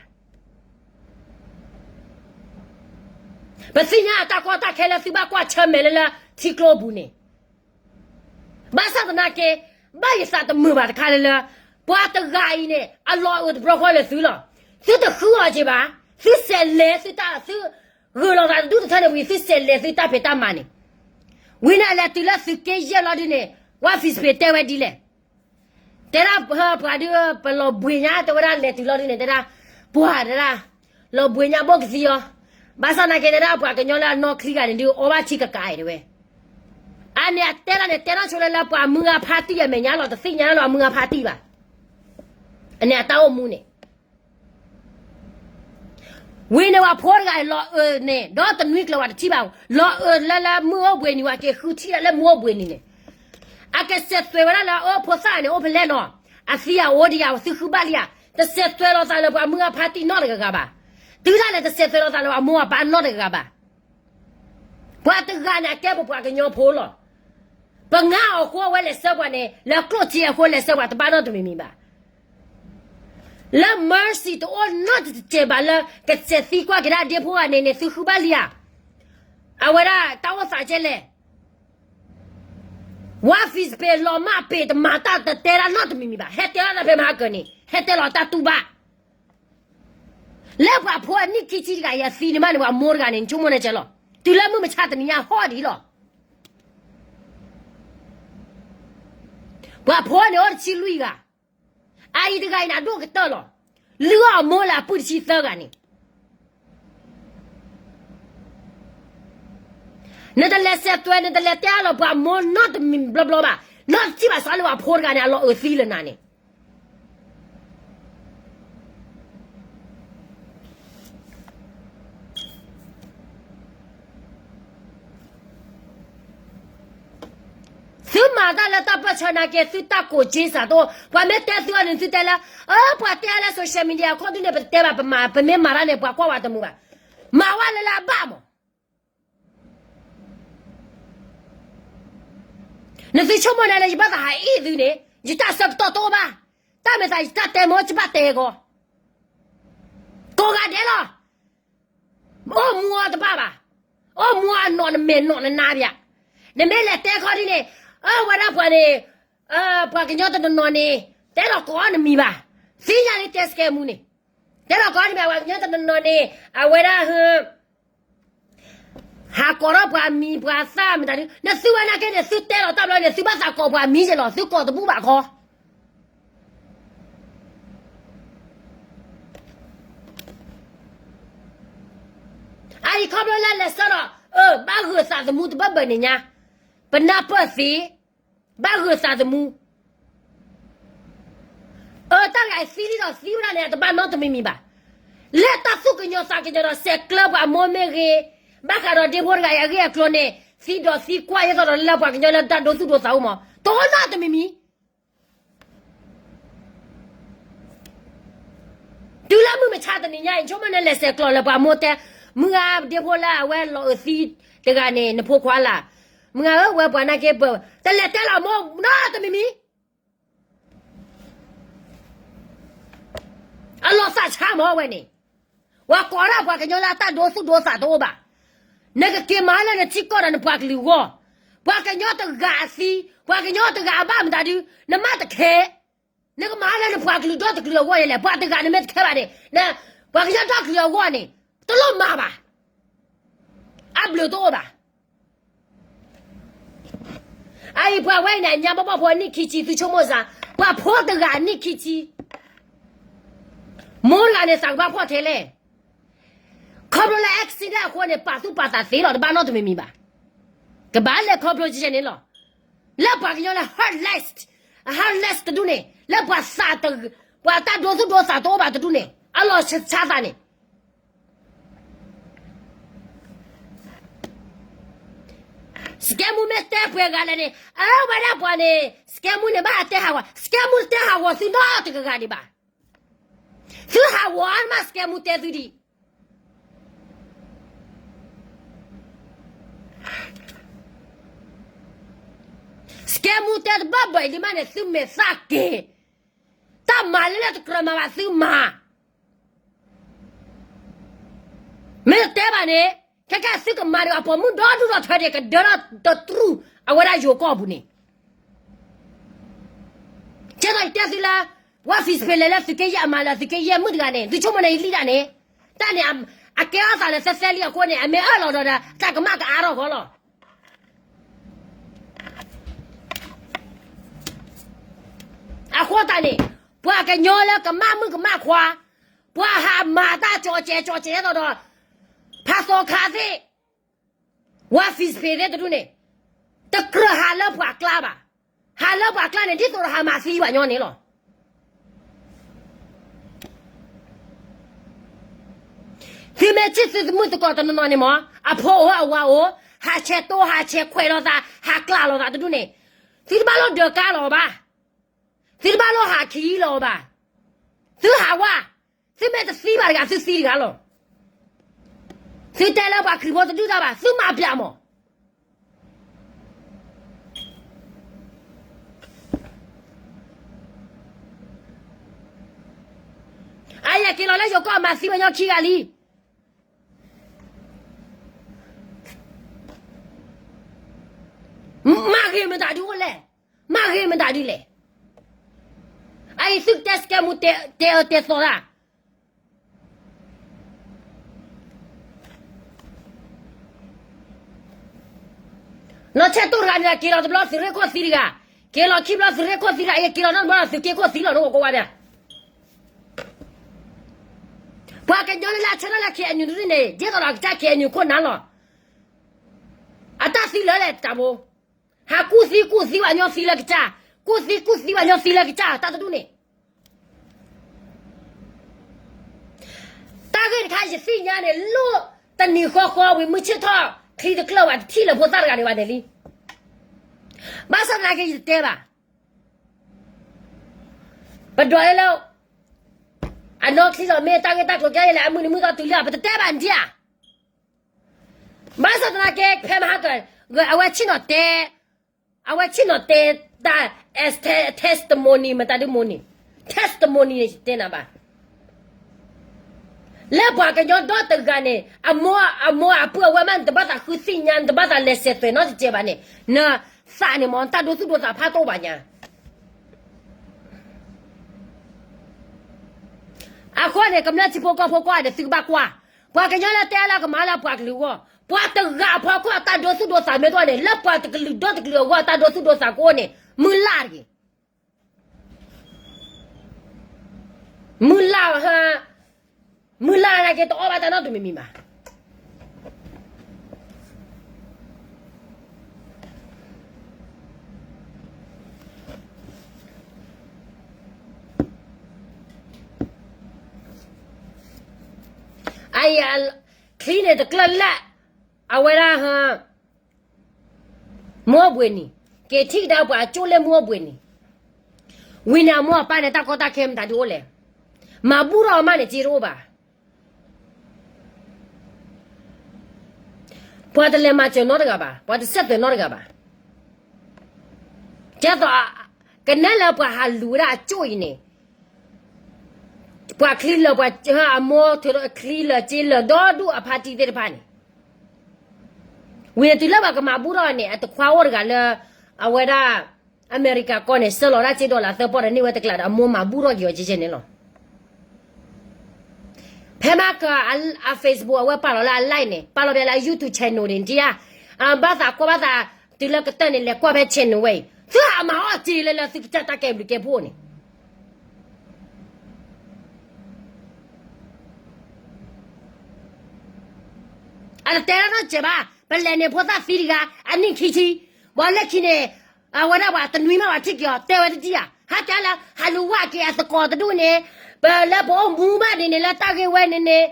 ပသ့ၣ်ညါအတၢ်ကီတၢ်ခဲလၢသုဘၣ်ကွၢ်ဆၢၣ်မဲာ်လၢလၢထံကျိပူၤန့ၣ် ဘၣ်ဆၣ်သနာ်က့ ဘၣ်ယသးတမုာ်ဘၣ်တခါလၢလၢ ပှၤတဂၤအံၤန့ၣ် အလီၤအၢတဘျီဃီလၢသုလီၤ. သုတဃုအီၤက့ၤဘၣ်. သုစဲးလဲၤသုတၢ် သုဂုာ်လီၤသးတဒူၣ်တထၢန့ၣ်ဝံၤ သုစဲးလဲၤသုတၢ်ဖံးတၢ်မၤန့ၣ် ဝံၤန့ၣ်အလဲၤတုၤလၢသုးက့ယဲၢ်လီၤဒုန့ၣ် ဝါ Facebook တဲဝဲဒ်လဲၣ် တဲဒၣ်ပှၤဒု ပလီၤဘှံးညါ တဲဝဲဒၣ်လဲၤတုၤလီၤဒုန့ၣ် တဲဒၣ် ပှၤတဲဒၣ် လီၤဘှံးညါဘိၣ်ကသံအီၤ ဘၣ်ဆၣ်သနာ်က့တဲဒၣ်ပှၤကညီလၢအနီၢ်ချံဂၤန့ၣ်ဒု အီဘၣ်ထံကကးအံၤတဲဝဲ အန့ၣ်အတဲဒၣ်န့ၣ် တဲဒၣ်ဆိလၢလၢပှၤမုၢ်ဂၤဖါတံၢ်အမဲာ်ညါလီၤ တသ့ၣ်ညါလၢအမုၢ်ဂၤဖါတံၢ်ဘၣ်. အန့ၣ်အတၢ်အိၣ်မူန့ၣ် ဝံၤန့ၣ်ဝဲဖိတဂၤအံၤလီၤအၢန့ၣ် ဒီတနွံကျၢၤဝဲတထံၣ်ဘၣ် လီၤအၢလၢလၢမုၢ်အိၣ်ဘှံးနံၤဝဲက့ၤဃုထံၣ်ဒၣ်လၢမုၢ်အိၣ်ဘှံးနံၤန့ၣ် အကစဲးသွဲးဝဲဒၣ်လၢအဖိသၣ်န့ၣ် အိၣ်ဖဲလဲၣ်နီၤ အသံအအိၣ်ဒံးဧါ သုဃုဘၣ်လံဧါ တစဲးသွဲးလီၤသးလၢပှၤမုၢ်ဂၤဖါတံၢ်နီတဂၤဂၤဘၣ်. တုၤဒၣ်လဲာ် တစဲးသွဲးလီၤသးလၢပှၤမိၢ်အပၢ်နီတဂၤဂၤဘၣ်. ပှၤတဂၤန့ၣ် အကဲပပှၤကညီဖိလီၤ. ပငါအီၤအဃိအဝဲလဲၤဆှၢပှၤန့ၣ် လၢကျိၣ်စ့အဃိလဲၤဆှၢပှၤတဘၣ်နီတမံၤမံၤဘၣ်. လၢ mercy တအိၣ်နီတစဲးဘၣ်လၢ ကစဲးသံကွၢ်က့ၤဒၣ်ဒ့ဖိဂၤန့ၣ်န့ၣ် သုဃုဘၣ်လံဧါ. အဝဲဒၣ်တၢ်အိၣ်သးကဲလဲၣ် ဝါ Facebook လီၤမၢ်ပ့ၤတမၤတၢ်တတဲဒၣ်နီတမံၤမံၤဘၣ် ဟဲတဲလီၤတၢ်ဖဲမဟါကၢန့ၣ် ဟဲတဲလီၤတၢ်တူၢ်ဘၣ် လၢပှၤဖိအနံၣ်ခံဆံတဂၤအံၤအသံန့ၣ်မးန့ၣ် ပှၤမိၢ်တဂၤန့ၣ် နဆိကမိၣ်န့ၣ်ကဲလီၤ တုၤလၢမုၢ်မဆါတနံၤညါဟီၣ်ဒ်လီၤ ပှၤဖိန့ၣ်အိၣ်တဆံလွံၢ်ဂၤ အအံၤတဂၤအံၤန့ၣ် အဒိၣ်ကတၢၢ်လီၤ. လုၢ်အီၣ်အမိၢ်လၢအပုၢ်တဆံသၢဂၤန့ၣ် နတလဲၤစဲးသွဲး နတလဲၤတဲအါလီၤပှၤမိၢ်နီတမံၤဘျီဘျီဘၣ်. နီတထံၣ်ဘၣ်စီၤလၢပှၤဖိတဂၤန့ၣ် အလီၤအၢသံလၢနၤန့ၣ် သုမၤတၢ်လၢတၢ်ပၢၢ်ဆၢနာ်က့ သုတၢ်ကိးက့စးတအိၣ် ပှၤမ့ၢ်တဲသုအီၤန့ၣ် သုတဲလၢ အၢ ပှၤတဲအါလၢ social media ခီဒုန့ၣ် ပတတဲဘၣ် ပမၤ ပမ့ၢ်မၤတၢ်န့ၣ် ပှၤကွၢ်ဝဲတမုာ်ဘၣ်. မၤဝဲလၢလၢအဘၣ်မး နသုဆိကမိၣ်န့ၣ်လၢယဘၣ်သးဟးအ့ၣ်သုန့ၣ် ယတၢ်ဆၢကတီၢ်တအိၣ်ဘၣ်. တၢ်မ့ၢ်သးယတၢ်တဲမ့ၢ် ယဘၣ်တဲကီး ကိးဂၤဒဲးလီၤ. အိၣ်မူအီၤတဘၣ်ဘၣ်. အိၣ်မူအီၤအနီၢ်နမဲာ်နီၢ်နနါဘၣ်. နမ့ၢ်လဲၤတဲခီဒ်န့ၣ် အၢ ဝဲဒၣ်ပှၤန့ၣ် ပှၤကညီတနီၤနီၤန့ၣ် တဲလီၤကိးအီၤနမံၤဘၣ်. သ့ၣ်ညါလံတဲစကဲမူန့ၣ် တဲလီၤကိးအီၤနမံၤ ပှၤကညီတနီၤနီၤန့ၣ် အဝဲဒၣ် ဟးကိးထီၣ်ပှၤမံၤပှၤသၣ်မတၤဒု နသုဝဲနာ်က့န့ၣ် သုတဲလီၤတၢ်ဘျီန့ၣ် သုဘၣ်သးကိးပှၤမံၤက့လီၤ သုကိးတဘူၣ်ဘၣ်ခီ အအံၤခီဖျိလၢလဲၤဆှၢဒီး အၢ ဘၣ်ဂုာ်သးသမူတဘၢၣ်ဘၢၣ်န့ၣ်ညါ ပနၢ်ပၢၢ်သ့ ဘၣ်ဂုာ်သးသမူ အၢ တၢ်ဂၤအံၤသံလံဒီးသံဝဲဒၣ်န့ၣ် အတဘၣ်နီတမံၤမံၤဘၣ်. လၢတၢ်သူၣ်ကညီၤသးကညီၤဒီး ဆဲးကျၢပှၤအမိၢ်မ့ၢ်ဂ့ၤ, ဘၣ်ဃးဒီးဒ့ဖိတဂၤအံၤအဂ့ၢ်အကျိၤန့ၣ် သံဒီးသံကွၢ်ယဲသိးဒီးလၢပှၤကညီလၢတၢ်ဒိသူၣ်ဒိသးအိၣ်မး တအိၣ်နီတမံၤမံၤ တုၤလၢမုၢ်မဆါတနံၤညါအံၤ ဆိကမိၣ်န့ၣ် လဲၤဆဲးကျိးလၢပှၤမိၢ်တဲ, မုၢ်ဂၤဒ့ဖိလၢအဝဲလီၤအုးသံတဂၤန့ၣ် နဖိခွါလၢ်, မုၢ်ဂၤဧၢ ဝဲပှၤနာ်က့ပၢၢ် တလဲၤတဲလီၤမိၢ်နီတမံၤမံၤ အလီၤသးဆါမးဝဲန့ၣ်, ပှၤကိးဒၣ်ပှၤကညီလၢအတၢ်ဒိသူၣ်ဒိသးတအိၣ်ဘၣ်. နကက့ၤမၤလၢနထံကီၢ်ဒီးနပှၤကလုာ်အဂီၢ်, ပှၤကညီတဂၤအသံ, ပှၤကညီတဂၤအဘၣ်မတၤဒု, နမၤတခဲ, နကမၤလၢနပှၤကလုာ်ဒီတကလုာ်အဂီၢ်န့ၣ်လဲၣ်, ပှၤတဂၤနမ့ၢ်တခဲဘၣ်န့ၣ်, ပှၤကညီဒီကလုာ်အဂီၢ်န့ၣ်, တလိၣ်မၤဘၣ်, အဘျုးတအိၣ်ဘၣ်. အအံၤပှၤဝဲအံၤန့ၣ် အညါဘီဘီဖိအနံၣ်ခံဆံ သုဆိကမိၣ်စ့ၢ်, ပှၤဖိတဂၤအနံၣ်ခံဆံ, မိၢ်လၢ်န့ၣ်သးကဘၣ်ဖှီၣ်ထဲလဲၣ်, ခီဖျိလၢ accident အဃိန့ၣ် ပာ်သူၣ်ပာ်သးသ့လီၤ တဘၣ်နီတမံၤမံၤဘၣ်. ကဘၣ်လဲၤခီဖျိကဲန့ၣ်လီၤ. လၢပှၤကညီလၢ heartless, heartless တဒူၣ်န့ၣ်, လၢပှၤသး, ပှၤတၢ်ဒိသူၣ်ဒိသးတအိၣ်ဘၣ်တဒူၣ်န့ၣ်, အလီၤဆါသးန့ၣ် စကဲမူမ့ၢ်တဲပှဲၤဂၤလဲၣ်န့ၣ်, အဝဲဒၣ်ပှၤန့ၣ် စကဲမူန့ၣ်ဘၣ်တဲဟးဂီၤ, စကဲမူတဲဟးဂီၤသုနီတဂၤဂၤဒံးဘၣ်. သုဟးဂီၤအါမး စကဲမူတဲသုဒံး. စကဲမူတဲတဘၣ်ဘၣ်အံၤဒံးမးန့ၣ် သုမဲာ်သၣ်က့ၤ, တၢ်မၤလၢလၢတကြၢးမၤဘၣ်သုမၤ မ့ၢ်တတဲဘၣ်န့ၣ်, ခဲကဲသုကမၤဒီးအပိာ်မုၣ်ဒီဒူၣ်ဒီထၢဒံး ကဒၢထီၣ်တတြူၢ် အဝဲဒၣ်ယိၤကီၢ်ပူၤန့ၣ်, ကဲသိးယတဲသုလၢ ဝဲ Facebook လဲၤလၢသုးက့ယဲၢ် အမၤလၢသုးက့ယဲၢ်မုၣ်တဂၤန့ၣ် သုဆိကမိၣ်န့ၣ်ယလံၣ်ဒၣ်န့ၣ်, တၢ်န့ၣ် အကဲထီၣ်သးလၢသၢသၢလံအဃိန့ၣ် အမ့ၢ်အၢၣ်လီၤဒီး တၢ်ကမၣ်ကအါထီၣ်ဃီလီၤ. အဃိသတးန့ၣ်, ပှၤကညီလၢကမၣ်မုၣ်ကမၣ်ခွါ, ပှၤဟးမၤတၢ်ကၠီကဲးကၠီကဲးသိးဒီး, ဖးသိခါသ့ၣ်, ဝဲ Facebook သ့ၣ်တဒူၣ်န့ၣ်, တကြၢးဟးလၢပှၤကျါဘၣ်. ဟးလၢပှၤကျါန့ၣ် ဒ်သိးဒီးဟးမၤသံပှၤညီန့ၣ်လီၤ. သုမ့ၢ်ထံၣ်သုသမုၣ်သကိးတနီၤနီၤန့ၣ်မး, အဖိအိၣ်အဝၤအိၣ်, ဟးဆဲးတိၢ်ဟးဆဲးခွဲးလိာ်သး ဟးကျးလိာ်သးတဒူၣ်န့ၣ်, သုတဘၣ်လိၣ်ဒၢးကါလီၤဘၣ်. သုတဘၣ်လိၣ်ဟးခံလီၤဘၣ်. သုဟးဝဲ, သုမ့ၢ်တသံဘၣ်တဂၤ သုသံတဂၤလီၤ. သုတဲလၢပှၤခရံာ်ဖိတဒုၣ်တၢ်ဘၣ် သုမၤပျးမး. အယက့ၤလီၤလၢယိၤကီၢ် မၤသံပှၤညီခံဂၤလံ. မၤဂ့ၤမတၤဒုအိၣ်လဲၣ်. မၤဂ့ၤမတၤဒုလဲၣ်. အအံၤသုကတဲစကဲမူတဲအၢတဲသီတၢ် နီၢ်ဆဲးတိၢ်တဂၤန့ၣ် က့ၤလီၤတဘျီသုးရ့ၣ်ခိၣ်သံတဂၤ, က့ၤလီၤခံဘျီသုးရ့ၣ်ခိၣ်သံတဂၤ, အက့ၤလီၤနီတဘျီဒီးသုးက့ခိၣ်သံလီၤ နအိၣ်ကိးဝဲဒၣ်. ပှၤကညီလၢလၢအဆၢထၢၣ်လၢ KNU တဒူၣ်န့ၣ် ဒ်သိးဒီးအကစၢ် KNU ခိၣ်နၢ်လီၤ. အတၢ်သံလၢလဲၣ်တၢ်ဘိ, ဟးကူၣ်သံကူၣ်သံပှၤညီသံလၢကစၢ်, ကူၣ်သံကူၣ်သံပှၤညီသံလၢကစၢ် တၢ်တဒူၣ်န့ၣ် တၢ်ဂ့ၢ်တခါယသ့ၣ်ညါန့ၣ် လိၣ်တနံၤဃီဃီဝံၤ မုၢ်ဆ့ၣ်ထီၣ် ချံတကျၢၢ်ဝဲတထံၣ်လၢဖိသၣ်တဂၤန့ၣ်ဘၣ်န့ၣ်လံ. ဘၣ်ဆၣ်သနာ်က့ယတတဲဘၣ်. ပဒွးလၢ အနီၢ်ချံလီၤမ့ၢ်တၢ်ဂ့ၢ်တၢ်ကျိၤကဲလဲၣ် အမုၢ်နံၤမုၢ်သီတုၤလၢ ပတတဲဘၣ်ဒံးဧါ. ဘၣ်ဆၣ်သနာ်က့ ဖဲမဟါကၢၤ အဝဲဆ့ၣ်နီၤတဲ, အဝဲဆ့ၣ်နီၤတဲတၢ် testimony မတၤဒု testimony န့ၣ် တဲနၤဘၣ်. လၢပှၤကညီဒီတဂၤန့ၣ် အမိၢ်အပုၢ်အဝဲၢ်မး နတဘၣ်သးဃုသ့ၣ်ညါ နတဘၣ်သးလဲၤစဲးသွဲးနီတစဲးဘၣ်န့ၣ် နသးန့ၣ်မ့ၢ် တၢ်ဒိသူၣ်ဒိသးဖးတအိၣ်ဘၣ်ညါ အဃိန့ၣ် ကမျၢၢ်ထံဖိကီၢ်ဖိကိးဂၤဒဲး သုကဘၣ်ကွၢ်, ပှၤကညီလၢတဲလၢကမၤလၢပှၤကလုာ်အဂီၢ်, ပှၤတဂၤအဖီခိၣ်အတၢ်ဒိသူၣ်ဒိသးမ့ၢ်တအိၣ်န့ၣ် လၢပှၤတကလုာ်ဒီတကလုာ်အဂီၢ် အတၢ်ဒိသူၣ်ဒိသးကအိၣ်န့ၣ် မုၢ်လၢ်တဂ့ၤ. မုၢ်လၢ်, မုၢ်လၢ်နာ်က့ တအီၣ်ဘၣ်တၢ်နီတမံၤမံၤဘၣ်. အယ, ချံန့ၣ်တကျၢၢ်လၢ်, အဝဲဒၣ် မိၢ်ဘှံးနံၤ, က့ၤထံၣ်ကဒါပှၤကၠိလၢမိၢ်ဘှံးနံၤ, ဝံၤန့ၣ်အမိၢ်အပၢ်န့ၣ် တၢ်ကီတၢ်ခဲမတၤဒုအိၣ်လဲၣ်. မၤဘူၣ်ထီၣ်အမးန့ၣ် စ့တအိၣ်ဘၣ်. ပှၤတလဲၤမၤစၢၤနီတဂၤဘၣ်, ပှၤတဆဲးသွဲၣ်နီတဂၤဘၣ်. ကဲသိး ကနဲလၢပှၤဟးလူၤဝဲဒၣ်အကၠိၣ်အံၤန့ၣ်, ပှၤချံလၢာ်ပှၤအမိၢ်ထုးချံလၢာ်စ့လၢာ်ဒီဒူၣ်အဖါတံၢ်သ့ၣ်တဖၣ်န့ၣ်, ဝံၤန့ၣ်တုၤလၢပှၤကမၤဘူၣ်ထီၣ်န့ၣ် အတခွါအိၣ်တဂၤလၢ အဝဲဒၣ် အမဲရကၤကီၢ်န့ၣ် ဆှၢလီၤဒၣ်စ့ဒီလၣ်သၢပီၢ်ဒီးန့ၢ်ဝဲတကျးဒီး အမိၢ်မၤဘူၣ်ထီၣ်က့ၤအီၤကဲကဲန့ၣ်လီၤ. ဖဲမၤကၢအ Facebook အဝဲပာ်လီၤလၢအ live န့ၣ် ပာ်လီၤဘၣ်လၢအ YouTube channel န့ၣ် တယါ, အဘၣ်သးကွၢ်ဘၣ်သး တုၤလၢကတၢၢ်န့ၣ် လဲၤကွၢ်ဖဲ channel ဝဲအံၤ သုဟးမၤအီၣ်စ့လၢလၢသုကစၢ်တၢ်ကဲဘျုးကဲဖှိၣ်န့ၣ် အတတဲတၢ်နီတစဲးဘၣ်, ပလဲၤန့ၣ်ဖိသၣ်သံတဂၤ အနံၣ်ခံဆံ, ဘၣ်လၢခံန့ၣ် အဝဲဒၣ်ပှၤတနွံမးပှၤထံၣ်က့ၤအီၤ တဲဝဲတဒ်ဧါ, ဟးကလၢ ဟးလူၤဝဲက့ၤအသကိးတဒူၣ်န့ၣ်, ပလၢပအိၣ်မူဘၣ်ဒ်န့ၣ်လၢတၢ်ဂ့ၢ်ဝဲန့ၣ်န့ၣ်,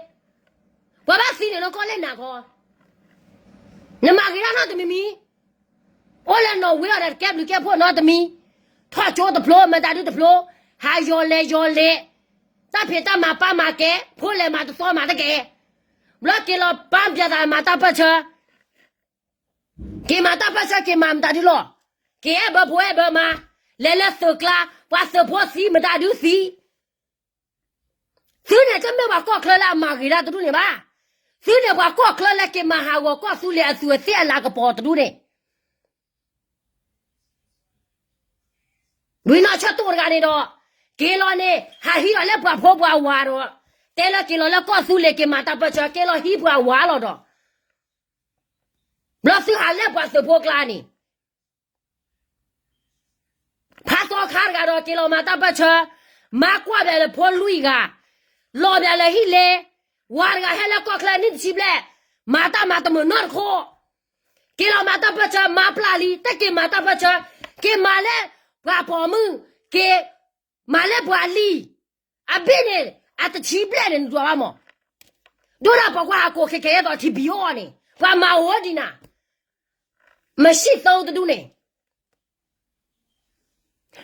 ပှၤဘၣ်သံန့ၣ်နီၢ်ကီၢ်လဲၣ်နၤခီ, နမၤဂ့ၤတၢ်နီတမံၤမံၤ, အိၣ်လၢနီၣ်ဝ့အီၤဒီးတကဲဘျုးကဲဖှိၣ်နီတမံၤ, ထီၣ်ကၠိတဖျိ မတၤဒုတဖျိ, ဟးယီၤလဲၤယီၤလဲၤ, တၢ်ဖံးတၢ်မၤပၢ်မၤကဲ, ဖိလဲၤမၤတသီမၤတကဲ, ဘျီက့ၤလီၤပၢ်ပၠးသးမၤတၢ်ပၢၢ်ဆၢ က့ၤမၤတၢ်ပၢၢ်ဆၢ က့ၤမၤမတၤဒုလီၤ, က့ၤအဲၣ်ဘၢဖိအဲၣ်ဘၢမါ, လဲၤလၢသုးကျါ ပှၤသုးဖိသံမတၤဒုသံ, သုန့ၣ်တမ့ၢ်ပှၤကီၢ်ချၢလၢအမၤဂ့ၤတၢ်တဒူၣ်န့ၣ်ဘၣ်, သုန့ၣ်ပှၤကီၢ်ချၢလၢက့ၤမၤဟးဂီၤကီၢ်သူလ့ၤအသူးအသ့ၣ်အလၤကပီၤတဒူၣ်န့ၣ် ဝံၤနီၢ်ဆၢၣ်တိၣ်တဂၤန့ၣ်ဒီး, က့ၤလီၤန့ၣ် ဟးဟံးလီၤလၢပှၤဖိပှၤဝၤဒီး, တဲလၢက့ၤလီၤလၢကီၢ်သူလ့ၤက့ၤမၤတၢ်ပၢၢ်ဆၢ က့ၤလီၤဟံးပှၤဝၤလီၤဒီး, ဘျီသုဟးလၢပှၤသုးဖိကျါန့ၣ်, ဖးသီခါတဂၤဒီးက့ၤလီၤမၤတၢ်ပၢၢ်ဆၢ, မၤကွၢ်ဘၣ်လၢဖိလွံၢ်ဂၤ, လီၤဘၣ်လၢဟံၣ်လ့, ဝၤတဂၤဟဲလၢကီၢ်ချၢနံၣ်တဆံဘျဲၣ်, မၤတၢ်မၤတမုာ်နီတခိၣ် က့ၤလီၤမၤတၢ်ပၢၢ်ဆၢ မၤပျၢ်လံ တက့ၤမၤတၢ်ပၢၢ်ဆၢ, က့ၤမၤလၢပှၤပိာ်မုၣ်, က့ၤမၤလၢပှၤလံၤ, အဘ့ၣ်န့ၣ် အတဆံဘျဲၣ်န့ၣ် နဒွးဘၣ်မး, ဒိၣ်ဒၣ်ပှၤကွၢ်ဟးကိးခဲကဲအသိးထံဘံအိၣ်အီၤန့ၣ် ပှၤမၤအိၣ်ဒံးနၤ, မၤစံၣ်သၢတဒူၣ်န့ၣ်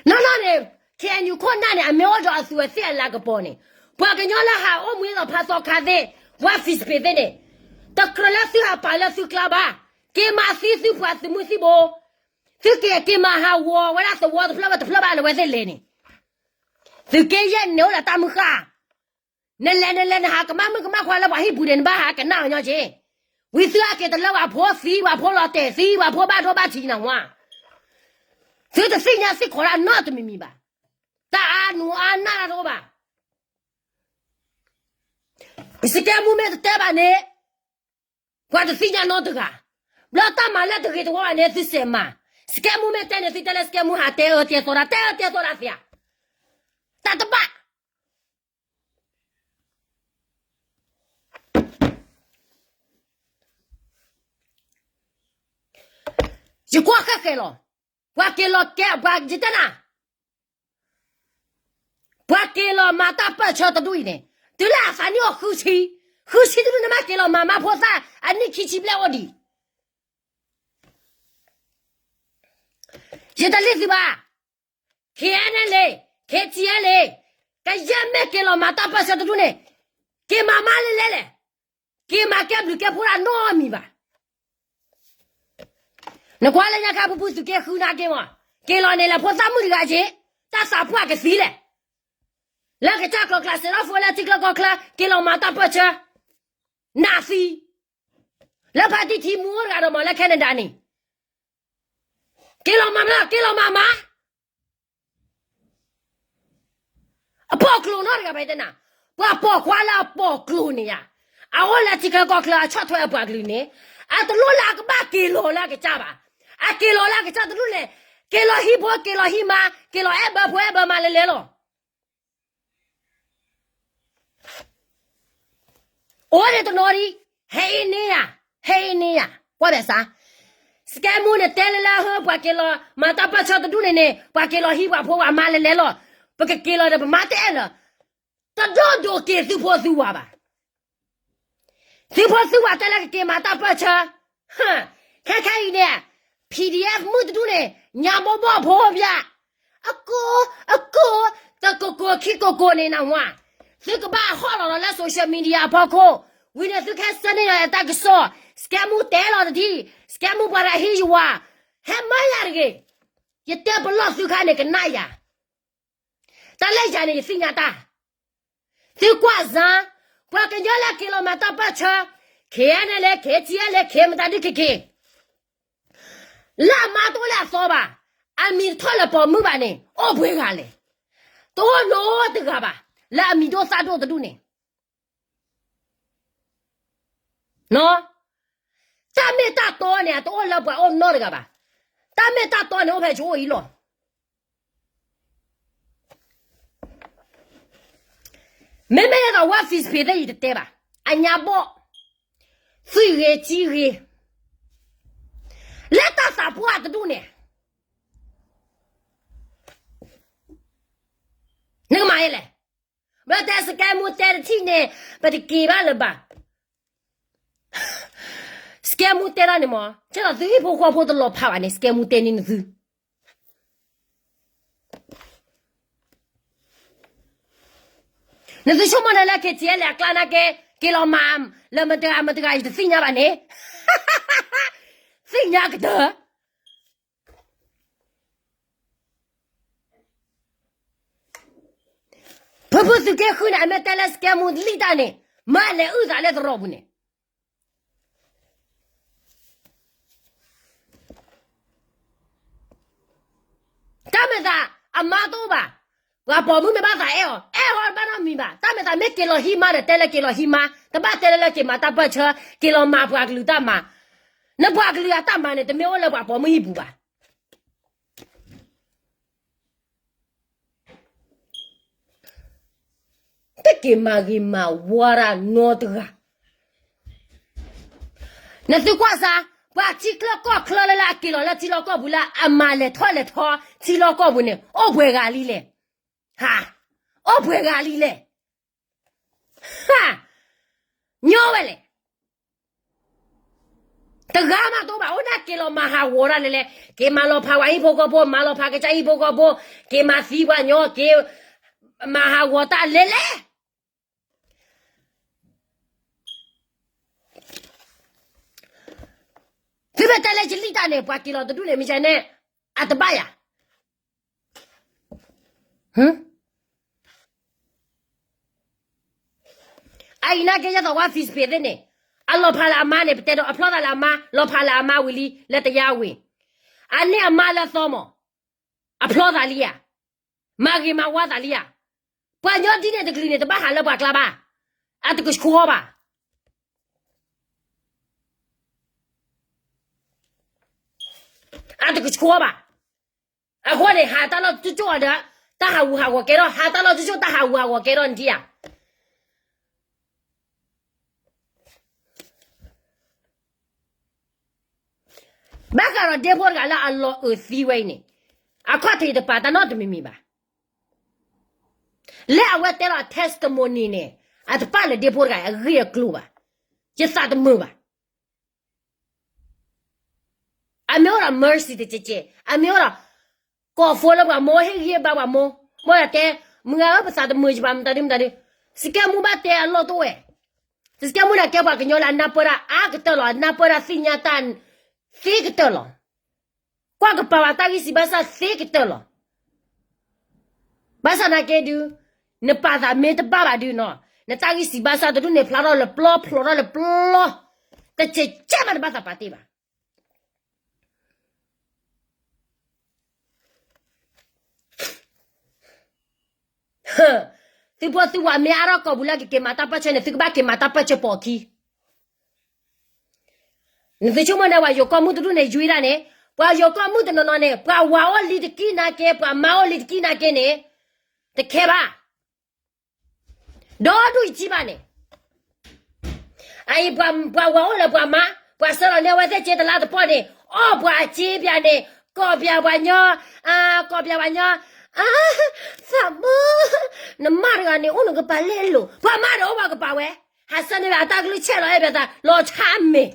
နီၢ်နီၢ်န့ၣ် KNU ခိၣ်နၢ်န့ၣ် အမ့ၢ်အိၣ်ဒီးအသူးအသ့ၣ်အလၤကပီၤန့ၣ်, ပှၤကညီလၢဟးအိၣ်မူလီၤဖးသီခါသ့ၣ်, ပှၤ Facebook သ့ၣ်န့ၣ်, တကြၢးလၢသုဟးပာ်လၢသုကျါဘၣ်, က့ၤမၤသံသုပှၤသုးမုၢ်သံၣ်ဘိ, သုက့ၤက့ၤမၤဟးဂီၤဝဲဒၣ်သဝီတဖျၢၣ်ဝဲတဖျၢၣ်ဘၣ်လၢဝဲသ့ၣ်လဲၤန့ၣ်, သုးက့ယဲၢ်န့ၣ်အိၣ်ဒီးတၢ်မုၢ်ဃၢ်, နလဲၤနလဲၤနဟးကမၣ်မုၣ်ကမၣ်ခွါလၢပှၤဟံၣ်ပူၤန့ၣ် နဘၣ်ဟးကနၣ်အီၤညီက့ၤ, ဝံၤသုဟဲက့ၤတလၢပှၤဖိသံ ပှၤဖိလီၤတဲာ်သံ ပှၤဖိဘၣ်ဒိဘၣ်ထံးနၤဝါ သုတသ့ၣ်ညါသ့ၣ်ခီဒၣ်နီတမံၤမံၤဘၣ်. တၢ်အါနူၤအါနၢ်တအိၣ်ဘၣ်. စကဲမူမ့ၢ်တတဲဘၣ်န့ၣ် ပှၤတသ့ၣ်ညါနီတဂၤ. ဘျီတၢ်မၤလၢတဂ့ၤတဝါဘၣ်န့ၣ် သုစဲးမၤ. စကဲမူမ့ၢ်တဲန့ၣ် သုတဲလၢစကဲမူဟးတဲအၢတဲသီဒၣ် တဲအၢတဲသီဒၣ်သ့ဧါ. တၢ်တဘၣ် ယကွၢ်ဃဲဃဲလီၤ. ပှၤက့ၤလီၤကဲ ပှၤယတဲနၤ, ပှၤက့ၤလီၤမၤတၢ်ပၢၢ်ဆၢတဒူၣ်အံၤန့ၣ် တုၤလၢအသးနံၣ်အိၣ်ဃုဆံ, ဃုဆံတဒူၣ်န့ၣ် မ့ၢ်က့ၤလီၤမၤမါဖိသၣ် အနံၣ်ခံဆံဘျဲၣ်အိၣ်ဒံး. ယတလံသုဘၣ်. KNLA, KTLA, ကယဲၢ်မ့ၢ်က့ၤလီၤမၤတၢ်ပၢၢ်ဆၢတဒူၣ်န့ၣ် က့ၤမၤမါလဲၣ်လဲၣ်လဲၣ်, က့ၤမၤကဲဘျုးကဲဖှိၣ်တၢ်နီတမံၤဘၣ်. နကွၢ်လၢညါခါ ဖုဖုသုးက့ဃုနၤက့ၤမး, က့ၤလီၤန့ၣ်လၢဖိသၣ်မုၣ်တဂၤက့ၤ, တၢ်သးပှၢ်ကသံလဲၣ်. လၢကစၢ်ကျိၤကျါ စဲးထီၣ်ဖိလၢထံချၢကီၢ်ချၢ က့ၤလီၤမၤတၢ်ပၢၢ်ဆၢ, နးသံ. လၢဖါတံၢ်ထံမူအိၣ်တဂၤဒီးမးလၢ Canada န့ၣ်, က့ၤလီၤမၤမး, က့ၤလီၤမၤမး. အပိာ်ကျိၤနီတဂၤဘၣ်တဲနၤ, ပှၤပိာ်ခွါလၢအပိာ်ကျိၤန့ၣ်ယါ, အအိၣ်လၢထံချၢကီၢ်ချၢအဆီၣ်ထွဲအပှၤကလုာ်န့ၣ်, အတလိၣ်လၢအကဘၣ်က့ၤလီၤလၢအကစၢ်ဘၣ်. အက့ၤလီၤလၢအကစၢ်တဒူၣ်လဲၣ်, က့ၤလီၤဟံၣ်ဖိ က့ၤလီၤဟံၣ်မါ, က့ၤလီၤအဲၣ်ဘၢဖိအဲၣ်ဘၢမါလဲၣ်လဲၣ်လီၤ. အိၣ်ဒံးတနီၤဒံး, ဟဲအ့န့ၢ်ယၤ, ဟဲအ့န့ၢ်ယၤ, ကွၢ်ဘၣ်ဆၣ်, စကဲမူန့ၣ်တဲလၢလၢဟၢ ပှၤက့ၤလီၤမၤတၢ်ပၢၢ်ဆၢတဒူၣ်န့ၣ်န့ၣ် ပှၤက့ၤလီၤဟံၣ်ပှၤဖိပှၤမါလဲၣ်လဲၣ်လီၤ. ပကက့ၤလီၤဒီးပမါတအဲၣ်လၢၤ, တဒိၣ်ဒိၣ်က့ၤသုဖိသုဝၤဘၣ်. သုဖိသုဝၤတဲလၢကက့ၤမၤတၢ်ပၢၢ်ဆၢ, ခဲခဲအံၤန့ၣ် PDF မုၣ်တဒူၣ်န့ၣ် ညါဘီဘီဖိဖၠး, အကိး, အကိး, တကိးကိးခံကိးကိးန့ၣ်နဝါ, သုကဘၣ်ဟီၣ်လီၤလီၤလၢ social media အဖီခိၣ်, ဝံၤန့ၣ်သုကဟဲဆၢန့ၢ်လီၤတၢ်ကစီၣ်, စ စကဲမူတဲလီၤတထံၣ်, စကဲမူပှၤတဟံးယဝၤ, ဟဲမၤယၤတဂ့ၤ, ယတဲပလီၢ်သုခါန့ၣ်ကနၣ်ယၤ, တၢ်လၢယၤန့ၣ်ယသ့ၣ်ညါတၢ်, သုကွၢ်စၢ်, ပှၤကညီလၢက့ၤလီၤမၤတၢ်ပၢၢ်ဆၢ, ခဲအံၤန့ၣ်လဲၤခဲ ထံအံၤလဲၤခဲ မတၤဒုးခဲခဲ လၢအမါတအိၣ်လၢအသီဘၣ်, အမံၤတထီၣ်လၢပိာ်မုၣ်ဘၣ်န့ၣ် အိၣ်ပှဲၤဂၤလဲၣ်, တအိၣ်နီတဂၤဘၣ်, လၢအမံၤဒိၣ်သၣ်ဒိၣ်တဒူၣ်န့ၣ်, တၢ်မ့ၢ်တၢ်တီန့ၣ် အတအိၣ်လၢပှၤအိၣ်နီတဂၤဘၣ်, တၢ်မ့ၢ်တၢ်တီန့ၣ်အိၣ်ဖဲယအိၣ်အံၤလီၤ. မ့မ့ၢ်ဒ်သိးဝဲ Facebook သ့ၣ်အံၤတတဲဘၣ်, အညါဘီၣ်, သွံၣ်ဂ့ၤကံဂ့ၤ, လၢတၢ်သးပှၢ်တဒူၣ်န့ၣ်, နကမၤယဲလဲၣ်, ဘၣ်တဲစကဲမူတဲတထံၣ်န့ၣ် ပတက့ၤဘၣ်လၢၤဘၣ်, စကဲမူတဲတၢ်န့ၣ်မ့ၢ် ကဲဒီးသုဟံၣ်ဖိဃီဖိတလီၤဖးဘၣ်န့ၣ် စကဲမူတဲန့ၢ်နသု နသုဆိကမိၣ်န့ၣ်လၢ KTLA အကျါနာ်က့ က့ၤလီၤမၤလၢမတဂၤမတဂၤ ယတသ့ၣ်ညါဘၣ်န့ၣ်, သ့ၣ်ညါကတၢၢ်, ဖုဖုသုးက့ဃုန့ၣ် အမ့ၢ်တဲလၢစကဲမူလံၣ်တၢ်န့ၣ် မ့ၢ်အလဲၤအုၣ်သးလၢသရိာ်ပူၤန့ၣ် တၢ်မဲာ်သး အမါတအိၣ်ဘၣ်, ပှၤပိာ်မုၣ်မ့ၢ်ဘၣ်သးအဲၣ်အီၤ အဲၣ်အီၤတဘၣ်နီတမံၤဘၣ်, တၢ်မဲာ်သးမ့ၢ်က့ၤလီၤဟံးမါဒီး တဲလၢက့ၤလီၤဟံးမါ, တဘၣ်တဲလၢလၢက့ၤမၤတၢ်ပၢၢ်ဆၢ, က့ၤလီၤမၤပှၤကလုာ်တၢ်မၤ, နပှၤကလုာ်အတၢ်မၤန့ၣ် တမ့ၢ်အိၣ်လၢပှၤပိာ်မုၣ်ဟံၣ်ပူၤဘၣ်. တက့ၤမၤဂ့ၤမၤဝါတၢ်နီတဂၤ. နသုကွၢ်စၢ်, ပှၤထံချၢကီၢ်ချၢလၢလၢအက့ၤလီၤလၢထံလီၢ်ကီၢ်ပူၤလၢအမၤလဲၤထီၣ်လဲၤထီထံလီၢ်ကီၢ်ပူၤန့ၣ် အိၣ်ပှဲၤဂၤလံလဲၣ်. ဟါ, အိၣ်ပှဲၤဂၤလံလဲၣ်. ဟါ, ညီဝဲလဲၣ်. တဂၤမးတအိၣ်ဘၣ်, အိၣ်ဒၣ်က့ၤလီၤမၤဟးဂီၤတၢ်လဲၤလဲၤ, က့ၤမၤလီၤဖးပှၤဟံၣ်ဖိဃီဖိ, မၤလီၤဖးကစၢ်ဟံၣ်ဖိဃီဖိ, က့ၤမၤသံပှၤညီ, က့ၤမၤဟးဂီၤတၢ်လဲၤလဲၤ. သုမ့ၢ်တဲလၢယလံၣ်တၢ်န့ၣ် ပှၤက့ၤလီၤတဒူၣ်န့ၣ် မ့ၢ်ယဲန့ၣ် အတဘၣ်ယၤ. အအံၤနာ်က့ ယဲသိးဝဲ Facebook သ့ၣ်န့ၣ်, အလီၤဖးလၢအမါန့ၣ် ပတဲဒီးအဖျီသးလၢအမါ, လီၤဖးလၢအမါဝံၤလံ လၢတယါဝ့ၤ, အန့ၢ်အမါလၢအသီမး, အဖျီသးလံဧါ, မၤဂ့ၤမၤဝါသးလံဧါ. ပှၤညီဒ်န့ၣ်တကလုာ်န့ၣ် တဘၣ်ဟးလၢပှၤကျါဘၣ်, အတကဆှီဘၣ်. အတကဆှီဘၣ်. အဃိန့ၣ် ဟးတၢ်လီၢ်ကၠိကၠိဒီး တၢ်ဟးဂူာ်ဟးဂီၤကဲထီၣ်, ဟးတၢ်လီၢ်ကၠိကၠိ တၢ်ဟးဂူာ်ဟးဂီၤကဲထီၣ်ဒံးဧါ. ဘၣ်ဃးဒီးဒ့ဖိတဂၤလၢအလီၤအုးသံဝဲအံၤန့ၣ်, အခီၣ်ထံးတပာ်တၢ်နီတမံၤမံၤဘၣ်. လၢအဝဲတဲလီၤအ testimony န့ၣ်, အတပာ်လၢဒ့ဖိတဂၤအဂ့ၢ်အကျိၤဘၣ်. ယသးတမုာ်ဘၣ်. အမ့ၢ်အိၣ်ဒီး mercy တကဲးကဲး, အမ့ၢ်အိၣ်ဒီး ကိး phone လၢပှၤမိၢ် ဟ့ၣ်ဂံၢ်ဘါပှၤမိၢ်, မိၢ်ယတဲ, မုၢ်ဂၤဧၢ ပသးတမုာ်ယဘၣ် မတၤဒုမတၤဒု, စကဲမူဘၣ်တဲအလီၢ်တအိၣ်ဝဲ. စကဲမူန့ၣ်ကဲပှၤကညီလၢအနၢ်ပၢၢ်တၢ်အါကတၢၢ်လီၤ, အနၢ်ပၢၢ်တၢ်သ့ၣ်ညါတၢ်သ့ကတၢၢ်လီၤ. ကွၢ်ကပၤဝဲတၢ်ဂံၢ်စၢ်ဘါစၢ်သ့ကတၢၢ်လီၤ. ဘၣ်ဆၣ်နာ်က့ဒုး, နပာ်သးမ့ၢ်တဘၣ်ဘၣ်ဒုးနီၤ, နတၢ်ဂံၢ်စၢ်ဘါစၢ်တဒူၣ်န့ၣ် ဖျါထီၣ်လၢပျီ ဖျိးထီၣ်လၢပျီ, တကဲးကဲးမး နဘၣ်သးပာ်တ့ၢ်ဘၣ်. သုဖိသုဝၤမ့ၢ်အါထီၣ်ကိာ်ပူၤလၢကက့ၤမၤတၢ်ပၢၢ်ဆၢန့ၣ် သုကဘၣ်က့ၤမၤတၢ်ပၢၢ်ဆၢပိာ်အခံ. နသုဆိကမိၣ်န့ၣ် ပှၤယိၤကီၢ်မုၣ်တဒူၣ်န့ၣ် ယွံဒၣ်န့ၣ်, ပှၤယိၤကီၢ်မုၣ်တနီၤနီၤန့ၣ် ပှၤဝၤအိၣ်လံတကံၢ်နာ်က့ ပှၤမါအိၣ်လံတကံၢ်နာ်က့န့ၣ်, တခဲဘၣ်. ဒီဒူၣ်ယထံၣ်ဘၣ်န့ၣ်, အအံၤ ပှၤဝၤအိၣ်လၢၤ ပှၤမါ, ပှၤဆှၢလီၤန့ၢ်အဝဲသ့ၣ်စ့တလါတပီၢ်န့ၣ်, အီၣ်ပှၤအစ့ပၠးန့ၣ်, ကိးပၠးပှၤညီ, ကိးပၠးပှၤညီ, သးမုာ်, နမါတဂၤန့ၣ် အိၣ်နကပၤလဲၣ်လိၤ, ပှၤမါဒီးအိၣ်ပှၤကပၤဝဲ, ဟးဆၢန့ၢ်ဝဲအတၢ်ကလုၢ်ဆဲးလီၤအဲၣ်ပၠးသး လီၤဆါမ့ၢ်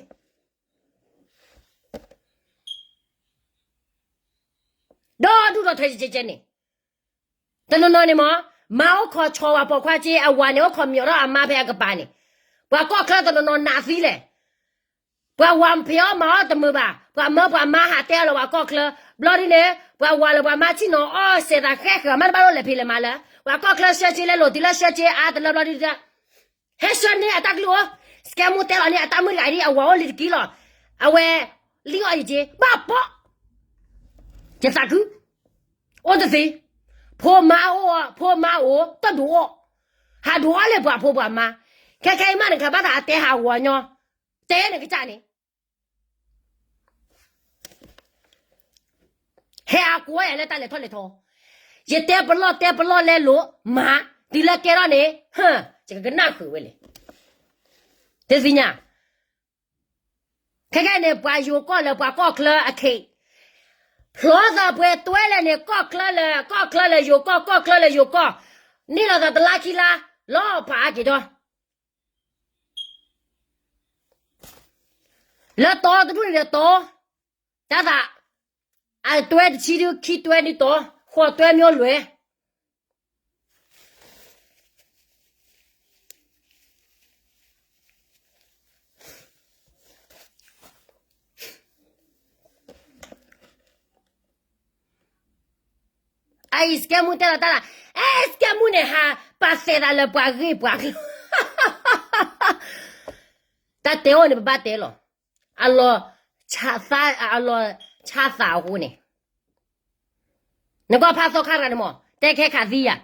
ဒီဒူၣ်ဒီထၢကဲကဲန့ၣ်, တနီၤနီၤန့ၣ်မ့ၢ်, မါအိၣ်ခိးဆီဝၤပိာ်ခွါစ့, အဝၤန့ၣ်အိၣ်ခိးမံၤထီၣ်အမါဖဲအကပၤန့ၣ်, ပှၤကီၢ်ချၢတနီၤနီၤနာ်သံလဲၣ်. ပှၤဝၤဖံးအီၣ်မၤအီၣ်တမုာ်ဘၣ်, ပှၤမၢပှၤမါဟးတဲအီၤလၢပှၤကီၢ်ချၢ, ဘျီဒ်န့ၣ် ပှၤဝၤလၢပှၤမါဆံၣ်နီၤအီၣ်စဲးသးဃဲဃၢၤ မ့ၢ်တဘၣ်လိၣ်လဲၤဖံးလဲၤမၤလၢ ပှၤကီၢ်ချၢဆှၢစ့လဲလိာ် တုၤလၢဆှၢစ့အါတလၢဘျီဒ် ဟဲဆှၢန့ၢ်အတၢ်ကလုၢ်အိၣ်, စကဲမူတဲလီၤန့ၣ် အတၢ်မုၣ်တဂၤအံၤ အဝၤအိၣ်လံတက့ၢ်လီၤ, အဝဲ လံၣ်အီၣ်ယက့ ဘၣ်ပီၣ်, ယသးခု, အိၣ်တသ့, ဖိမါအိၣ်, ဖိမါအိၣ် တဒိးအီၣ်, ဟးဒိးအီၣ်လၢပှၤဖိပှၤမါ, ခဲခဲအံၤမးနကဘၣ်သးအတဲဟးဂီၤညီ, တဲနကစၢ်န့ၣ် ဟဲအါကိးဝဲယၤလၢတၢ်လဲၤထီၣ်လဲၤထီ, ယတဲပလီၢ်တဲပလီၢ်လဲလိာ်မၤ, တုၤလၢကဲထီၣ်န့ၣ်, ယကကနၣ်ဃုာ်ဝဲလဲၣ်, တသ့ၣ်ညါ, ခဲကဲန့ၣ် ပှၤယိၤကီၢ်လၢပှၤကီၢ်ချၢအခ့, ဖျီသးပှဲၤတွဲလဲၣ်န့ၣ် ကီၢ်ချၢလၢ, ကီၢ်ချၢလၢယိၤကီၢ်, ကီၢ်ချၢလၢယိၤကီၢ်, န့ၢ်လီၤသးတလါခံလါ, လီၤဖးအါက့ၤဒီး လၢတီတဒူၣ်န့ၣ်ဒီးတီ, တၢ်သး, အတွဲတဆံဒုခံတွဲဒုတီ, ဃိးတွဲမ့ၢ်အိၣ်လွဲၢ်, အအံၤစကဲမူတဲလီၤတၢ်လၢ, အဲ စကဲမူန့ၣ်ဟးပာ်သဲးသးလၢပှၤဂ့ၢ်ပှၤကျိၤ, တၢ်တဲအီၤန့ၣ်ပဘၣ်တဲလီၤ, အလီၤ, အလီၤဆါသးအဃိန့ၣ်, နကွၢ်ဖးသီခါတဂၤန့ၣ်မး တဲခဲခးသံယၤ,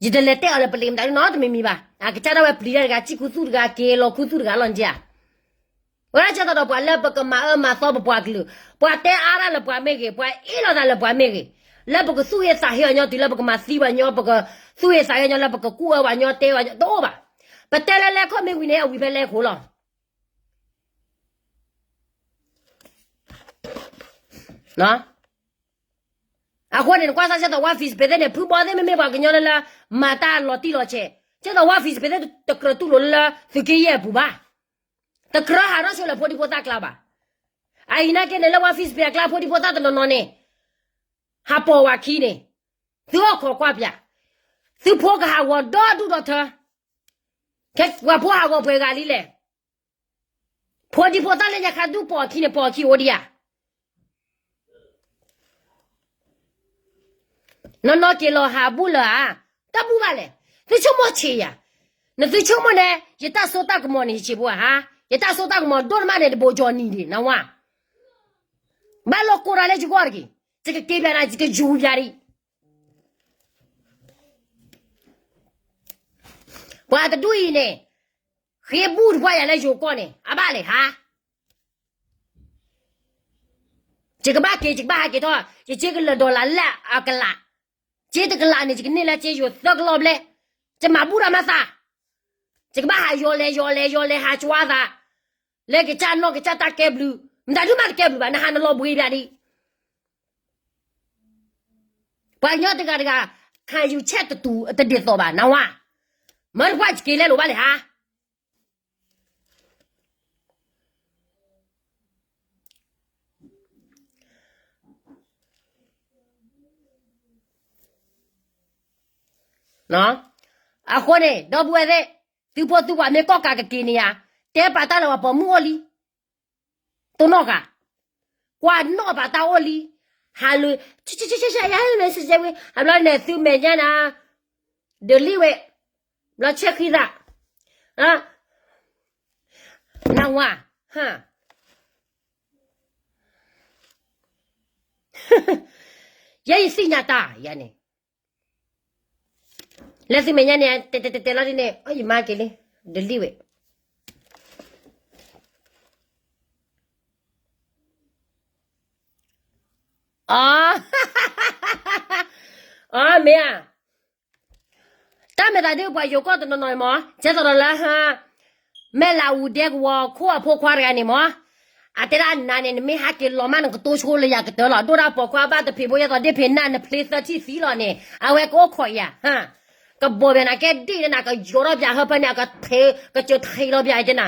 ယတလဲၤတဲအီၤလၢပလံၤမတၤဒ်နီတမံၤမံၤဘၣ်, အကစၢ်ဒၣ်ဝဲပျံၤတၢ်တဂၤ စံၣ်ခူသူၣ်တဂၤ က့ၤလီၤခူသူၣ်တဂၤလီၤနက့ဧါ ဝဲဒၣ်ဆၢသးဒီးပှၤလၢပကမၤအၢမၤသီပပှၤကလုာ်, ပှၤတဲအါတၢ်လၢပှၤမ့ၢ်ဂ့ၤ, ပှၤအ့ၣ်လိာ်သးလၢပှၤမ့ၢ်ဂ့ၤ, လၢပကသူၣ်ဟ့သးဟ့အီၤညီ တုၤလၢပကမၤသံပှၤညီ, ပကသူၣ်ဟ့သးဟ့အီၤညီ လၢပကကူၣ်အၢပှၤညီတဲဝဲညီ တအိၣ်ဘၣ်. ပတဲလၢလဲၤခီၣ်မ့ၢ်ဝံၤန့ၣ် အဝံၤဖဲလဲၤခိၣ်လီၤ. အဃိန့ၣ် နကွၢ်စၢ်ဆၢသးဝါ Facebook သ့ၣ်န့ၣ် ဖုဘီသ့ၣ်မ့မ့ၢ်ပှၤကညီလၢလၢ မၤတၢ်လီၤတံၢ်လီၤဆဲး, ဆၢသးဝါ Facebook သ့ၣ်တကြၢးတူၢ်လိာ်လၢလၢသုးက့ယဲၢ်အပူၤဘၣ်. တကြၢးဟးထီၣ်ဆိလၢဖိဒံဖိသၣ်ကျါဘၣ်. အအံၤနာ်က့န့ၣ် လၢဝါ Facebook အကျါ ဖိဒံဖိသၣ်တနီၤနီၤန့ၣ် ဟးပိာ်ဝဲခံန့ၣ်, သုအိၣ်ခိးကွၢ်ပၠး, သုဖိကဟးဂီၤဒီဒူၣ်ဒီထၢ, ခဲပှၤဖိဟးဂီၤပှဲၤဂၤလံလဲၣ်. ဖိဒံဖိသၣ်လၢညါခါဒူၣ်ပိာ်အခံန့ၣ် ပိာ်အခံအိၣ်ဒံးဧါ. နီၢ်နီၢ်က့ၤလီၤဟးဘူၣ်လၢၤဧါ, တၢ်ဘူၣ်ဘၣ်လဲၣ်. သုဆိကမိၣ်ဆံးယၤ, နသုဆိကမိၣ်န့ၣ် ယတၢ်စိတၢ်ကမီၤန့ၣ် ယဆံးဖိဧါ, ယတၢ်စိတၢ်ကမီၤဒိၣ်နမးန့ၣ် တဘိးကၠီၤနံၤဒံး နဝါ. ဘၣ်လိာ်ကိးတၢ်လၢယဂီၢ်တက့ၢ်, ယကက့ၤပၠးနၤ ယကယူၤပၠးဒံး. ပှၤတဒူၣ်အံၤန့ၣ် ဃ့ဘူၣ်တပှၢ်ယၤလၢယိၤကီၢ်န့ၣ် အဘၣ်လဲၣ်ဟါ. ယကဘၣ်က့ၤ ယကဘၣ်ဟးက့ၤထီၣ် ယစ့ကလၢာ် dollar လၢအကလး, စ့တကလးန့ၣ် ယကန့ၢ်လၢစ့ယိၤသၢကလီၢ်ဘျဲၣ်, ယမၤဘူၣ်ဒီးမၤသး, ယကဘၣ်ဟးယီၤလဲၤယီၤလဲၤယီၤလဲၤဟးကွၢ်သး, လၢကစၢ်နီၢ်ကစၢ်တၢ်ကဲဘျုး, မတၤဒုမးတကဲဘျုးဘၣ် နဟးနလီၤဘှံးဘၣ်ဒံး. ပှၤကညီတဂၤတဂၤ ခံယူချက်တတူး တဒ်သိးဘၣ် နဝါ, မၢတပှၢ်ယက့ၤလဲလိာ်ဘၣ်လဲၣ်ဟါ. အဃိန့ၣ် ဒီပုၢ်ဝဲၢ်သ့ၣ်, သုဖိသုဝၤမ့ၢ်ကီၢ်ကးကက့ၤန့ၣ်ဧါ, တဲပာ်တၢ်လၢပှၤပိာ်မုၣ်အိၣ်လံ, တိၢ်နီၣ်ဃာ်, ကွၢ်နီၣ်ပာ်တၢ်အိၣ်လံ, ဟးလၢ, ယၤမ့ၢ်စဲဝဲ, အဘျီန့ၣ်သုမဲာ်ညါနၤ, ဒလံၣ်ဝဲ, ဘျီဆဲးဃံသး, နဝါ, ယဲယသ့ၣ်ညါတၢ်ယၤန့ၣ်, လၢသုမဲာ်ညါန့ၣ် တဲတဲတဲတဲလီၤဒ်န့ၣ် အယမါက့ၤလံ, ဒလံၣ်ဝဲ, အ, အမ့ၢ်ဧါ, တၢ်မဲာ်သးဒ်ပှၤယိၤကီၢ်တနီၤနီၤမး ကဲသိးဒီးလၢ မဲၢ်လးအူဒဲကဝီၤခိၣ်အဖိခွါတဂၤန့ၣ်မး, အတဲဒၣ်နၤန့ၣ် နမ့ၢ်ဟးက့ၤလီၤမး နကတိၤဆိလၢယၤကတၢၢ်လီၤ, ဒိၣ်ဒၣ်ပိာ်ခွါဘၣ်တဖံးဖိ ယဲသိးဒ့ၣ်ဖံးနၢ် နဖျ့သၢထံၣ်သံလီၤန့ၣ် အဝဲကအိၣ်ခိးယၤ, ကဘီၣ်ဘၣ်နၤကဲဒ့ၣ်န့ၣ် နကယီၤထီၣ်ပၠးဟၢဖၢန့ၣ် အကထံး ကစၢၢ်ထံးလီၤပၠးတဲနၤ,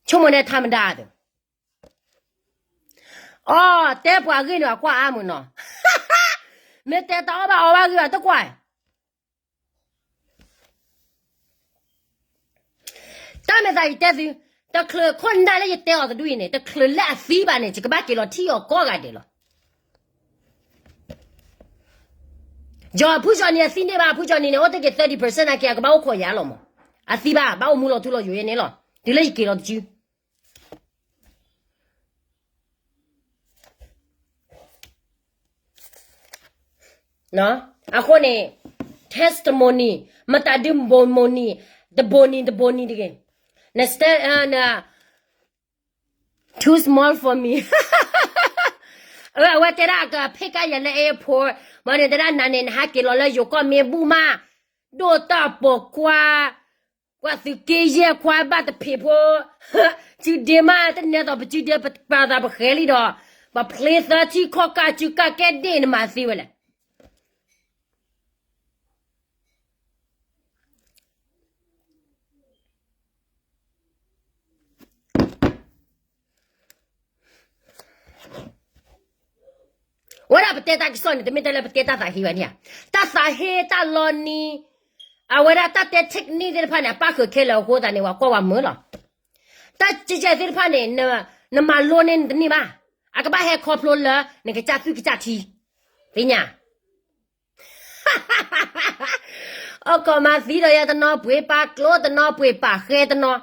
ဆိကမိၣ်န့ၣ်ထါမတၤ, အီ တဲပှၤဂ့ၢ်န့ၣ် အကွၢ်အါမုၢ်နီၤ, မ့ၢ်တဲတၢ်အီၣ်ဘၣ်အီဘၣ်ဂ့ၢ်ဘၣ်တကွၢ်, တၢ်မဲာ်သးယတဲသု, တချုးခိၣ်နၢ်လၢယတဲအီၤတဒူၣ်အံၤန့ၣ် တချုးလၢအသံဘၣ်န့ၣ် ယကဘၣ်က့ၤလီၤထံၣ်အီၤကိးဂၤဒဲးလီၤ. ယဖုကၠီနံၤအသံန့ၢ်ဘၣ်, ဖုကၠီနံၤန့ၣ် အိၣ်တ့ၢ်က့ၤ သၢၣ်တံၢ် percent နာ်က့ အကဘၣ်အိၣ်ခိးယၤလီၤမး. အသံဘၣ်, ဘၣ်အိၣ်မူလီၤထူလီၤယိာ်ယဲန့ၣ်လီၤ. တုၤလၢယက့ၤလီၤတစု အဃိန့ၣ် testimony မတၤဒုးဘိၣ်မုၢ်နံၤ, တဘိၣ်နံၤတဘိၣ်နံၤတဂ့ၤ. န too small for me. အဝဲတဲဒၣ်အကဖ့ၣ်ကါယၤလၢ airport မ့ၢ်န့ၣ် တဲဒၣ်နၤန့ၣ် နဟးက့ၤလီၤလၢယိၤကီၢ်မ့ၢ်ဘူၣ်မး, ဒိၣ်တၢ်ပိာ်ခွါ, ကွၢ်သုးက့ယဲၢ်ခွါဘၣ်တဖံးဖိ, စုဒ့မး တနဲသိးပစုဒ့ ပပာ်သးပဃဲၤလံဒီး ပဖျ့သၢထံခီၣ်ကၢ်စုကၢ်ကဲဒ့ၣ်နမၤသံဝဲလဲၣ်. ဝဲဒၣ်ပတဲတၢ်ကစီၣ်န့ၣ် တမ့ၢ်တဲလၢပတဲတၢ်သးဟ့ဘၣ်န့ၣ်ဧါ. တၢ်သးဟ့တၢ်လီၤနံၤ, အဝဲဒၣ်တၢ်တဲ technique သ့ၣ်တဖၣ်န့ၣ် အပၣ်ဃုာ်ခဲလၢာ်အဃိသတးန့ၣ် ပှၤကွၢ်ဝဲမုာ်လီၤ. တၢ်ကဲကဲသ့ၣ်တဖၣ်န့ၣ် နမၤလိန့ၢ်နတန့ၢ်ဘၣ်. အကဘၣ်ဟဲခီဖျိလၢ နကစၢ်သွံၣ်ကစၢ်ထံ, သ့ၣ်ညါ အိၣ်ခိးမၤသံဒီးယၤတနီၤ ပှ့ၤပာ်ကျိတနီၤပှ့ၤပာ်ဃဲတနီၤ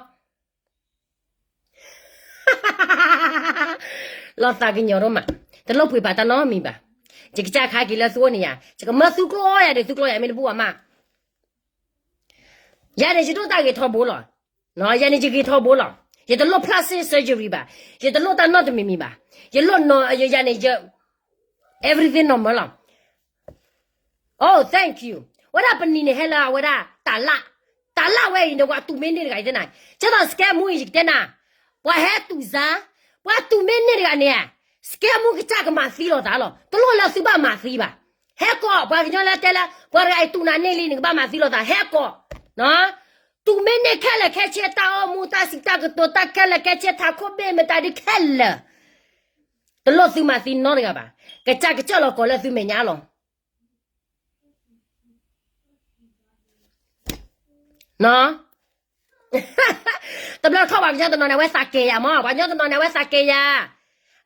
လီၤသးကညီၤဒိၣ်မး, တလိၣ်ပှ့ၤပာ်တၢ်နီတမံၤဘၣ်. ယကစၢ်ခါက့ၤလၢသုအိၣ်န့ၣ်ယၤ, ယကမၢသုကျိယၤဒီး သုကျိယၤမ့ၢ်တဘူၣ်အမး. ယၤန့ၣ် ယဒိၣ်တၢ်ဂ့ၤထီဘိလီၤ. ယၤန့ၣ် ယဂ့ၤထီဘိလီၤ. ယတလိၣ် plastic surgery ဘၣ်. ယတလိၣ်တၢ်နီတမံၤမံၤဘၣ်. ယလိၣ်နီၤ ယၤန့ၣ် everything normal လီၤ. Oh, thank you. ဝဲဒၣ်ပနံၤန့ၣ်ဟဲလၢအဝဲဒၣ်တၢ်လၣ်, တၢ်လၣ်ဝဲအံၤန့ၣ် ပှၤတူၢ်မ့ၢ်န့ၢ်တဂၤအံၤသ့ၣ်နၤ, ကဲသိး scam မူအံၤ ယကတဲနၤ, ပှၤဟဲတူၢ်စါ, ပှၤတူၢ်မ့ၢ်န့ၢ်တဂၤန့ၣ်ဧါ, scam မူကစၢ်ကမၤသံလိာ်သးလီၤ. တလိၣ်လၢသုဘၣ်မၤသံဘၣ်. ဟဲကိး ပှၤကညီလၢတဲလၢ ပှၤတဂၤအံၤတူၢ်နၤန့ၢ်လံ နကဘၣ်မၤသံလိာ်သး ဟဲကိး တူၢ်မ့ၢ်န့ၢ်ခဲလၢာ်ခဲဆ့ တၢ်အိၣ်မူ တၢ်စံးတၢ်ကတိၤ တၢ်ခဲလၢာ်ခဲဆ့ ထးခိၣ်ဘ့ၣ် မတၤဒုးခဲလၢာ်, တလိၣ်သုမၤသံနီတဂၤဘၣ်. ကစၢ်ကစၢ်လီၤကိးလၢသုမဲာ်ညါလီၤ. တဘျီတခီၣ် ပှၤကညီတနီၤန့ၣ် အဝဲသးကဲယၤမး, ပှၤကညီတနီၤန့ၣ် အဝဲသးကဲယၤ,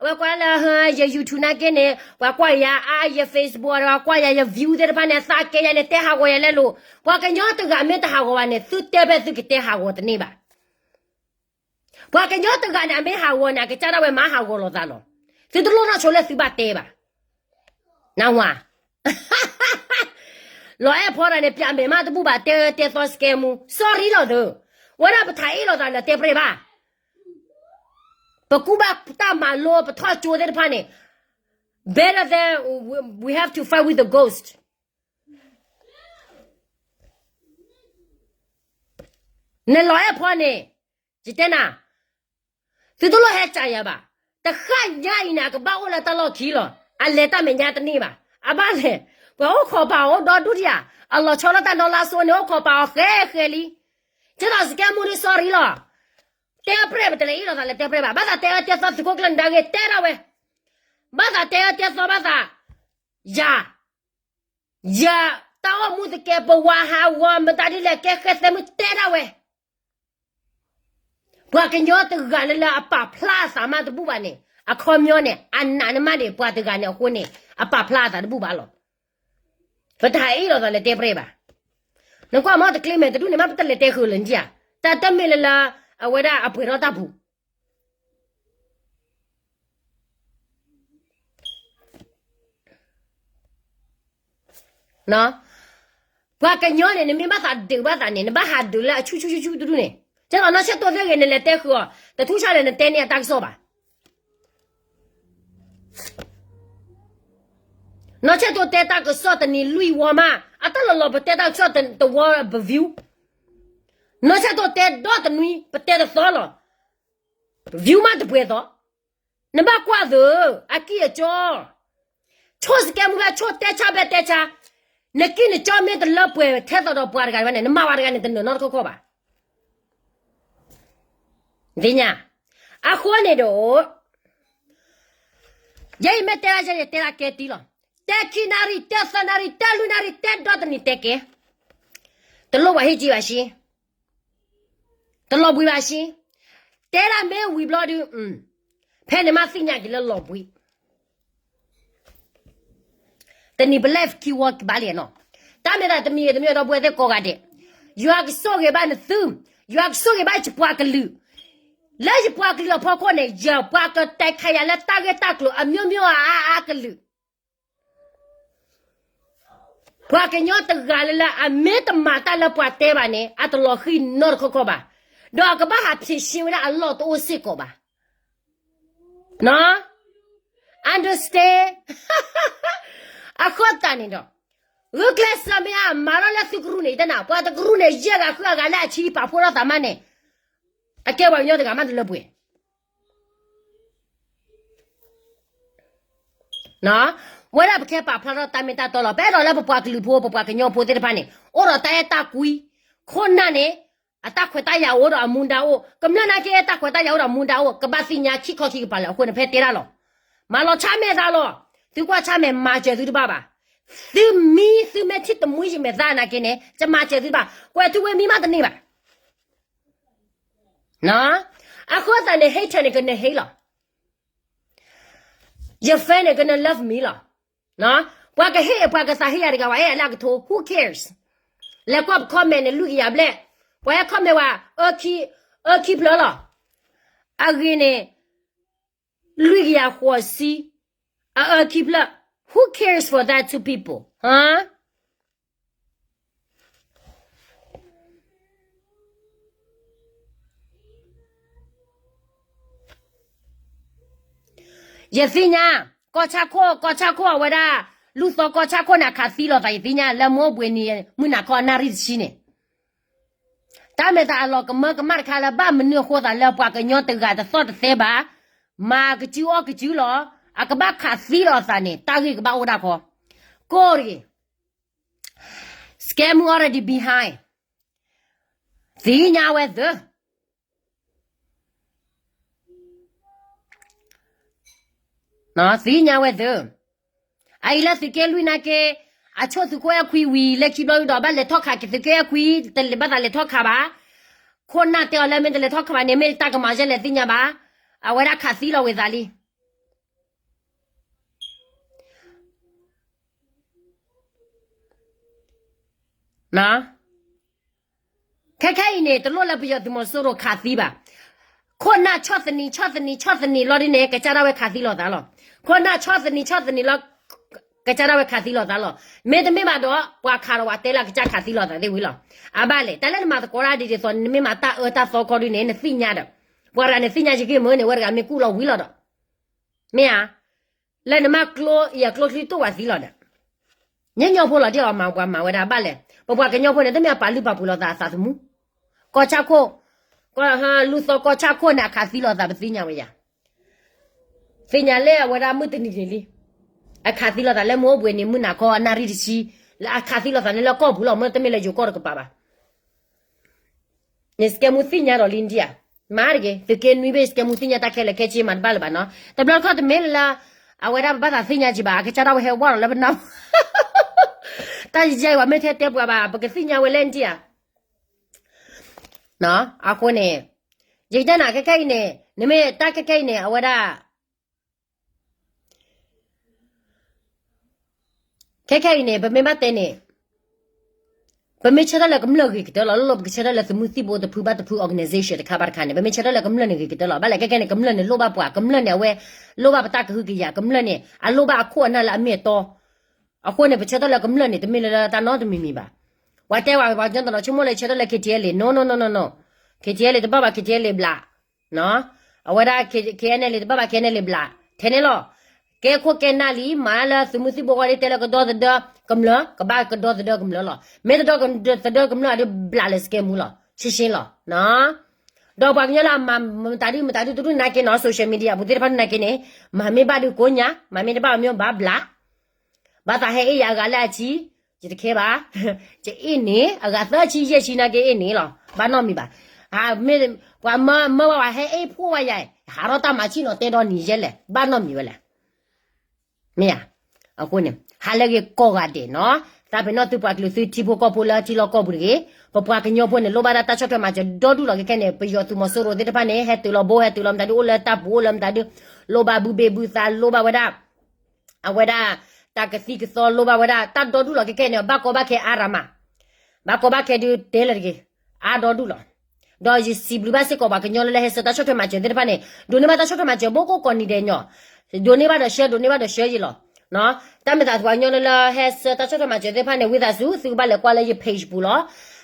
အဝဲကွၢ်လၢ ယ YouTube နာ်က့န့ၣ် ပှၤကွၢ်ယၤအါ, ယ Facebook ဒီးပှၤကွၢ်ယၤ ယ view သ့ၣ်တဖၣ်န့ၣ် သးကဲယၤန့ၣ် တဲဟးဂီၤယၤလဲလိာ်. ပှၤကညီတဂၤမ့ၢ်တဟးဂီၤဘၣ်န့ၣ် သုတဲဖဲသုကတဲဟးဂီၤတန့ၢ်ဘၣ်. ပှၤကညီတဂၤန့ၣ် အမ့ၢ်ဟးဂီၤန့ၣ် အကစၢ်ဒၣ်ဝဲမၤဟးဂီၤလိာ်သးလီၤ. သုတလိၣ်နီၢ်ဆိလၢသုဘၣ်တဲဘၣ်. နဝၤ လီၤအဲၣ်ဖီတၢ်န့ၣ် ပျးမဲာ်မးတဘူၣ်ဘၣ် တဲအၢတဲသီ scam မူ sorry လီၤသၢ. ဝဲဒၣ်ပထးအ့ၣ်လိာ်သးလၢတဲပြဲၢ်ဘၣ်. ပကူၣ်ဘၣ်တၢ်မၤလိ ပထီၣ်ကၠိသ့ၣ်တဖၣ်န့ၣ် better than we have to fight with the ghost. နလီၤအဲၣ်ဖီန့ၣ် ယတဲနၤ, သုတလိၣ်ဟဲကးယၤဘၣ်. တဃၣ်ညါအံၤန့ၣ် အကဘၣ်အိၣ်လၢတၢ်လီၢ်ခံလီၤ. အလဲၤတၢ်မဲာ်ညါတန့ၢ်ဘၣ်. အဘၣ်လဲၣ်, ပှၤအိၣ်ခိးပာ်အီၤဒိၣ်ဒိၣ်ဒံးဧါ. အလီၤဆီလၢတၢ်နီၢ်လါစိန့ၣ် အိၣ်ခိးပာ်အီၤဃဲဃဲလံ. ကဲသိး scam မူဒ် sorry လီၤ. တဲပြဲၢ် ပတလဲၤအ့ၣ်လိာ်သးလၢတဲပြဲၢ်ဘၣ်. ဘၣ်သးတဲအၢတဲသီ သုးခိၣ်ကျၢၢ်နဒါဂ့ၤ တဲဒၣ်ဝဲ, ဘၣ်သးတဲအၢတဲသီ ဘၣ်သး ယၤ ယၤတၢ်အိၣ်မူသကဲးပဝးဟးဂီၤ မတၤဒ်လဲၣ် ကဲဃဲသဲမုၢ်တဲဒၣ်ဝဲ. ပှၤကညီတဂၤလၢလၢအပာ်ဖျါအသးမးတဘူၣ်ဘၣ်န့ၣ် အခီပညီန့ၣ် အနာ်န့ၢ်မးန့ၣ် ပှၤတဂၤန့ၣ်အဃိန့ၣ် အပာ်ဖျါအသးတဘူၣ်ဘၣ်လီၤ. ပတဟးအ့ၣ်လိာ်သးလၢတဲပြဲၢ်ဘၣ်. နကွၢ်မ့ၢ်တကျ့မဲာ်တဒူၣ်န့ၣ် မ့ၢ်ပတလဲၤတဲဃုာ်လၢနဒံၣ်ဧါ. တၢ်တမ့ၢ်လၢလၢ အဝဲဒၣ်အပှဲၤထီၣ်တၢ်ပူၤ ပှၤကညီန့ၣ် နမ့ၢ်ဘၣ်သးဒုးဘၣ်သးန့ၣ် နဘၣ်ဟးဒုးလၢအဆူၣ်ဆူၣ်ဆူၣ်ဆူၣ်တဒူၣ်န့ၣ်. ကဲသိးနီၢ်ဆဲၣ်တိၢ်သ့ၣ်ဂ့ၤ နလဲၤတဲဃုာ်အီၤ တထူၣ်ဆါလဲၣ် နတဲန့ၢ်အတၢ်ကစီၣ်ဘၣ်. နီၢ်ဆဲၣ်တိၢ်တဲတၢ်ကစီၣ်တနံၤလွံၢ်ဝီမး, အတၢ်လီၤလီၤ ပတဲတၢ်ကစီၣ်တဝီပ view. နီၢ်ဆဲၣ်တိၢ်တဲဒီတနွံ ပတဲတသီလီၤ. view မးတပှဲၤသီ. နဘၣ်ကွၢ်သၢ, အကံၢ်အကၠီ ဆိၣ်စကဲမူဘၣ် ဆိၣ်တဲဆါဘၣ်တဲဆါ, နကံၢ်နကၠီမ့ၢ်တလၢပှဲၤထဲသိးဒီးပှၤတဂၤဘၣ်န့ၣ် နမၤဝဲတဂၤန့ၣ် တနၢၤနီတခီခီဘၣ်. သ့ၣ်ညါ, အဃိန့ၣ်ဒီး ယဲအံၤမ့ၢ်တဲဒၣ်ယဲန့ၣ် တဲဒၣ်ကဲတံၢ်လီၤ. တဲခံနၣ်ရံၣ်, တဲသၢနၣ်ရံၣ်, တဲလွံၢ်နၣ်ရံၣ်, တဲဒီတနံၤတဲကဲ, တလိၣ်ပှၤဟ့ၣ်က့ၤဘၣ်ဆံ. တလီၤဘှံးဘၣ်ဆ့, တဲဒၣ်မ့ၢ်ဝံၤဘျီဒုး, ဖဲန့ၣ်မးသ့ၣ်ညါက့ၤလၢလီၤဘှံး, တနံၤပလဲၣ်ခံဝီကဘၣ်လံနီၤ, တၢ်မ့ၢ်တၢ်တမံၤဂ့ၤတမံၤဒီပုၢ်ဝဲၢ်သ့ၣ်ကိးဂၤဒဲး, ယွၤကဆိၣ်ဂ့ၤဘၣ်နသု, ယွၤကဆိၣ်ဂ့ၤဘၣ်ယပှၤကလုာ်, လၢယပှၤကလုာ်အဖီခိၣ်န့ၣ် ယပှၤကတဲခးယၤလၢတၢ်ဂ့ၢ်တၢ်ကျိၤ အမျိုးမျိုး အါအါအါကလုာ် ပှၤကညီတဂၤလၢ်လၢ် အမ့ၢ်တမၤတၢ်လၢပှၤတဲဘၣ်န့ၣ် အတလီၤဃံၤနီတခီခီဘၣ်, ဒီးအကဘၣ်ဟးဖြေရှင်းဝဲဒၣ်အလီၢ်တအိၣ်စ့ၢ်ကီးဘၣ်. နီၤ, understand, အဃိသတးန့ၣ်ဒီး, ဂုာ်ကျဲးစၢးမ့ၢ်အမၤထီၣ်လၢသုကရူၢ်န့ၣ် ယတဲနၤ ပှၤတကရူၢ်န့ၣ် ယဲၢ်ဂၤဃုဂၤလၢအဆံပာ်ဖှိၣ်ထီၣ်သးမးန့ၣ်, အကဲပှၤကညီတဂၤမးတလၢပှဲၤ ဝဲဒၣ်ပကဲပာ်ဖျါထီၣ်တၢ်မ့ၢ်တၢ်တီလီၤ. ပအဲၣ်ဒိးလၢပပှၤကလုာ်ဖိ ပပှၤကညီဖိသ့ၣ်တဖၣ်န့ၣ် အိၣ်ဒီးတၢ်အဲၣ်တၢ်ကွံ, ခိၣ်နၢ်န့ၣ် အတၢ်ခွဲးတၢ်ယာ်အိၣ်ဒီးအမူဒါအိၣ်, ကမျၢၢ်နာ်က့တၢ်ခွဲးတၢ်ယာ်အိၣ်ဒီးအမူဒါအိၣ်, ကဘၣ်သ့ၣ်ညါခံခီခံကပၤလၢအဃိန့ၣ် ဖဲတဲဒၣ်လီၤ. မၤလီၤဆၢမဲာ်သးလီၤ. သုကွၢ်ဆၢမဲာ်မၤစၢၤသုတဘၣ်ဘၣ်. သုမံသုမ့ၢ်ထံၣ်တမှံယမဲာ်သၣ်နာ်က့န့ၣ် ကမၤစၢၤသုတဘၣ်. ကွဲးထူဝ့မံမးတန့ၢ်ဘၣ်. အဃိသတးန့ၣ် hater န့ၣ် ကနဟ့လီၤ. ယ fan န့ၣ် ကန love me လီၤ. ပှၤကဟ့ၣ် ပှၤကသးဟ့ၣ်ယၤတဂၤ ပှၤအဲၣ်ယၤလၢအကထိ who cares. လဲၤကွၢ်ပ comment န့ၣ် လွံၢ်ကယၤဘျဲၣ်, ပှၤဟဲ comment ဝဲ အၢခံဖျၢၣ်လီၤ. အဂ့ၤန့ၣ် လွံၢ်ကယၤဃိးဆံ, အအၢခံဖျၢၣ်, who cares for that two people, huh? ယသ့ၣ်ညါ, ကီၢ်ဆၣ်ခိၣ်, ကီၢ်ဆၣ်ခိၣ်အဝဲဒၣ်, လူၢ်သီကီၢ်ဆၣ်ခိၣ်န့ၣ် အခးသံလီၤသး ယသ့ၣ်ညါ လၢမုၢ်အိၣ်ဘှံးနံၤ မုၢ်နၤခီအနၣ်ရံၣ်တဆံန့ၣ် တၢ်မ့ၢ်တၢ်အလီၤကမၢကမၣ်တခါလၢ ဘၣ်မနုၤအဃိသးလၢပှၤကညီတဂၤတသီၣ်တသဲဘၣ်, မၤကစုအီၣ်ကစုလီၤ, အကဘၣ်ခးသံလီၤအသးန့ၣ် တၢ်ဂ့ၢ်ကဘၣ်အိၣ်ဒၣ်ခီ, ကိၢ်တဂ့ၤ, scammer already behind, သ့ၣ်ညါဝဲသၢ သ့ၣ်ညါဝဲသၢ, အအံၤလၢသုးက့လွံၢ်နာ်က့, အဆိၣ်သုးခိၣ်အဲၣ်ခွံဝံၤ လၢခံဘျီဒုဒီး ဘၣ်လဲၤထီၣ်ခးက့ၤသုးက့အဲၣ်ခွံ, တလဲၤဘၣ်သးလဲၤထီၣ်ခးဘၣ်, ခိၣ်နၢ်တဲအီၤလၢမ့ၢ်တလဲၤထီၣ်ခးဘၣ်န့ၣ် မ့ၢ်တၢ်ကမၤယဲလဲၣ်သ့ၣ်ညါဘၣ်, အဝဲဒၣ်ခးသံလီၤဝဲသးလံ ခဲခဲအံၤန့ၣ် တလိၣ်လၢပယီၤသုးမီၤစိရိၤခးသံဘၣ်. ခိၣ်နၢ်ဆီၣ်သနံး ဆီၣ်သနံး ဆီၣ်သနံးလီၤဒ်န့ၣ် ကစၢ်ဒၣ်ဝဲခးသံလိာ်သးလီၤ. ခိၣ်နၢ်ဆီၣ်သနံး ဆီၣ်သနံးလီၤ, ကစၢ်ဒၣ်ဝဲခးသံလိာ်သးလီၤ. မ့တမ့ၢ်ဘၣ်ဒီး ပှၤခးဒီးပှၤတဲလၢအကစၢ်ခးသံလိာ်သးသ့ၣ်ဝံၤလီၤ. အဘၣ်လဲၣ် တၢ်လၢနမၤသကိးတၢ်ဒ်ဒ်သိး နမ့ၢ်မၤတၢ်အၢတၢ်သီခီဒ်န့ၣ် နသ့ၣ်ညါဒီး ပှၤတဂၤန့ၣ်သ့ၣ်ညါယက့ၢ်မ့ၢ်န့ၣ် ဝဲတဂၤမ့ၢ်ကူၣ်လီၤဝံၤလီၤဒီး မ့ၢ်ဧါ. လၢနမၤကျိ ယကျိချံတိၢ်ဝဲသံလီၤဒီး ညီညီဖိလီၤဒ်အီၤမၤပှၤမၤဝဲဒၣ်ဘၣ်လဲၣ်. ပပှၤကညီဖိန့ၣ် တမ့ၢ်အပာ်လုၢ်ပာ်ပှ့ၤလိာ်သးအသးသမူ. ကီၢ်ဆၣ်ခိၣ်, လူၢ်သီကီၢ်ဆၣ်ခိၣ်န့ၣ် အခးသံလိာ်သးပသ့ၣ်ညါဝဲယၤ. သ့ၣ်ညါလၢအဝဲဒၣ်မုၢ်တနံၤန့ၣ်လံ. အခးသံလိာ်သးလၢမုၢ်အိၣ်ဘှံးနံၤ မုၢ်နၤခီအနၣ်ရံၣ်တဆံ, လၢအခးသံလိာ်သးန့ၣ်လၢကီၢ်ပူၤလီၤ မ့တမ့ၢ်လၢယိၤကီၢ်တကပၤဘၣ်. နစကဲမူသ့ၣ်ညါဒီးလံဒံဧါ. မၤတဂ့ၤ သုးက့နွံဘ့ၣ် စကဲမူသ့ၣ်ညါတၢ်ခဲလၢာ်ခဲဆ့မၤတဘၣ်လၢၤဘၣ်နီၤ. တဘျီတခီၣ်တမ့ၢ်လၢ အဝဲဒၣ်ပဘၣ်သးသ့ၣ်ညါကံဘၣ် အကစၢ်ဒၣ်ဝဲဟဲဝါလီၤလၢပနၢ် တၢ်ယယဲအံၤဝဲမ့ၢ်ထဲတဲပှၤဘၣ် ပကသ့ၣ်ညါဝဲလၢဒံဧါ. အဃိန့ၣ် ယကတဲနၤခဲခဲအံၤန့ၣ် နမ့ၢ်တၢ်ခဲခဲအံၤန့ၣ် အဝဲဒၣ် ခဲခဲအံၤန့ၣ် ပမ့ၢ်ဘၣ်တဲန့ၣ် ပမ့ၢ်ဆၢထၢၣ်လၢကမျၢၢ်ဂ့ၤကတၢၢ်လီၤ. လၢလီၤပကဆၢထၢၣ်လၢသုးမုၢ်သံၣ်ဘိတဖုဘၣ်တဖု organization တခါဘၣ်တခါန့ၣ် ပမ့ၢ်ဆၢထၢၣ်လၢကမျၢၢ်န့ၣ်ဂ့ၤကတၢၢ်လီၤ. ဘၣ်လဲၣ်ခဲခဲန့ၣ် ကမျၢၢ်န့ၣ်လိၣ်ဘၣ်ပှၤ ကမျၢၢ်န့ၣ်အဝဲ လိၣ်ဘၣ်ပတၢ်ကဟုကယာ် ကမျၢၢ်န့ၣ် အလိၣ်ဘၣ်အခိၣ်အနၢ်လၢအမ့ၢ်အတီ အဃိန့ၣ် ပဆၢထၢၣ်လၢကမျၢၢ်န့ၣ် တမ့ၢ်လၢတၢ်နီတမံၤမံၤဘၣ်. ပှၤတဲဝဲ ပှၤကညီတနီၤဆိကမိၣ်လၢဆၢထၢၣ်လၢ KTLA, no no no no no, KTLA တဘၣ်ဘၣ် KTLA ဘျး အဝဲဒၣ် KNLA တဘၣ်ဘၣ် KNLA ဘျး ထဲန့ၣ်လီၤ. ကဲခိၣ်ကဲနၢ်လံ မၤလၢသုးမုၢ်သံၣ်ဘိဝဲဒၣ်တဲလၢကဒီသဒၢကမျၢၢ် ကဘၣ်ကဒီသဒၢကမျၢၢ်လီၤ. မ့ၢ်တဒီသဒၢကမျၢၢ်အဒုးဘျးလၢစကဲမူလီၤ ရှင်းရှင်းလီၤ. ဒီးပှၤကညီလၢအမၤမတၤဒုမတၤဒုတဒူၣ်နာ်က့နီၤ social media ပူၤသ့ၣ်တဖၣ်နာ်က့န့ၣ် မၤမ့ၢ်ဘၣ်ဒုးကိးညါ မၤမ့ၢ်တဘၣ်မ့ၢ်ဘၣ်ဘျး ဘၣ်သးဟဲအ့ၣ်ယၤအဂၤလၢအထံ ယတခဲဘၣ် ယအ့ၣ်န့ၣ် အဂၤသၢဆံယဲၢ်ဆံနာ်က့အ့ၣ်န့ၣ်လီၤ ဘၣ်နီတမံၤဘၣ်. မ့ၢ်ပှၤမၢဝဲဝဲဟဲအ့ၣ်ဖှိၣ်ဝဲယၤ ဟးထီၣ်တၢ်မၤဆံၣ်နီၤတဲဒီနံၤယဲလဲၣ် ဘၣ်နီတမံၤဝဲလဲၣ်. မ့ၢ်ဧါ. အဃိန့ၣ် ဟးလၢဂ့ၤကိးဂၤဒဲးနီၤ တၢ်ပ့ၤနီၣ်သုပှၤကလုာ်သုထံဖိကီၢ်ဖိလၢထံလီၢ်ကီၢ်ပူၤတဂ့ၤ. ပပှၤကညီဖိန့ၣ် လိၣ်ဘၣ်ဒၣ်တၢ်ဆီၣ်ထွဲမၤစၢၤဒီဒူၣ်လီၤ. ခဲခဲန့ၣ် ပယီၤသုးမီၤစိရိၤသ့ၣ်တဖၣ်န့ၣ် ဟဲတုၤလီၤဘိ ဟဲတုၤလီၤမတၤဒု အိၣ်လၢတၢ်ပူၤအိၣ်လၢမတၤဒု လိၣ်ဘၣ်ဘုဘ့ၣ်ဘုသး လိၣ်ဘၣ်ဝဲဒၣ် အဝဲဒၣ် တၢ်ကသံၣ်ကသီ လိၣ်ဘၣ်ဝဲဒၣ် တၢ်ဒီဒူၣ်လီၤ. ခဲခဲန့ၣ် ဘၣ်ကီဘၣ်ခဲအါရၤမး ဘၣ်ကီဘၣ်ခဲဒုတဲလၢၤတဂ့ၤ, အါဒီဒူၣ်လီၤ. ဒီးယစံးဘျုးဘၣ်စ့ၢ်ကီးပှၤကညီလၢလၢဟဲဆှၢတၢ်ဆီၣ်ထွဲမၤစၢၤသ့ၣ်တဖၣ်န့ၣ် ဒိးန့ၢ်ဘၣ်တၢ်ဆီၣ်ထွဲမၤစၢၤ ဘိၣ်ကိၣ်ကိးနံၤဒဲးညီ, ဒိးန့ၢ်ဘၣ်ဒီးဆှၢ ဒိးန့ၢ်ဘၣ်ဒီးဆှၢယံၤလီၤ. တၢ်မ့ၢ်သးပှၤကညီလၢလၢဟဲဆှၢတၢ်ဆီၣ်ထွဲမၤစၢၤသ့ၣ်တဖၣ်န့ၣ် ဝံသးစူၤ သုကဘၣ်လဲၤကွၢ်လၢယ page ပူၤလီၤ.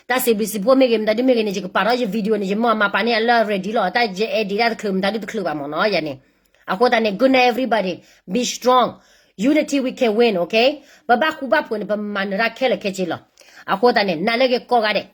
တၢ်စံးဘျုးစံးဖှိၣ်မ့ၢ်ဂ့ၤ မတၤဒုမ့ၢ်ဂ့ၤန့ၣ် ယကပာ်ထီၣ်ယ video န့ၣ် ယမ့ၢ်မၤပာ်န့ၢ်အလၢ ready လီၤ. တၢ်ယ edit တၢ်တချုး မတၤဒုတချုးဘၣ်မ့ၢ်နီၤ ယၤန့ၣ်. အဃိသတးန့ၣ် good night everybody, be strong, unity we can win, okay? ပဘၣ်ဃူဘၣ်ဖိးန့ၣ် ပမၤနၢၤတၢ်ခဲလၢာ်ခဲဆ့လီၤ. အဃိသတးန့ၣ် နၤလၢဂ့ၤကိးဂၤဒဲး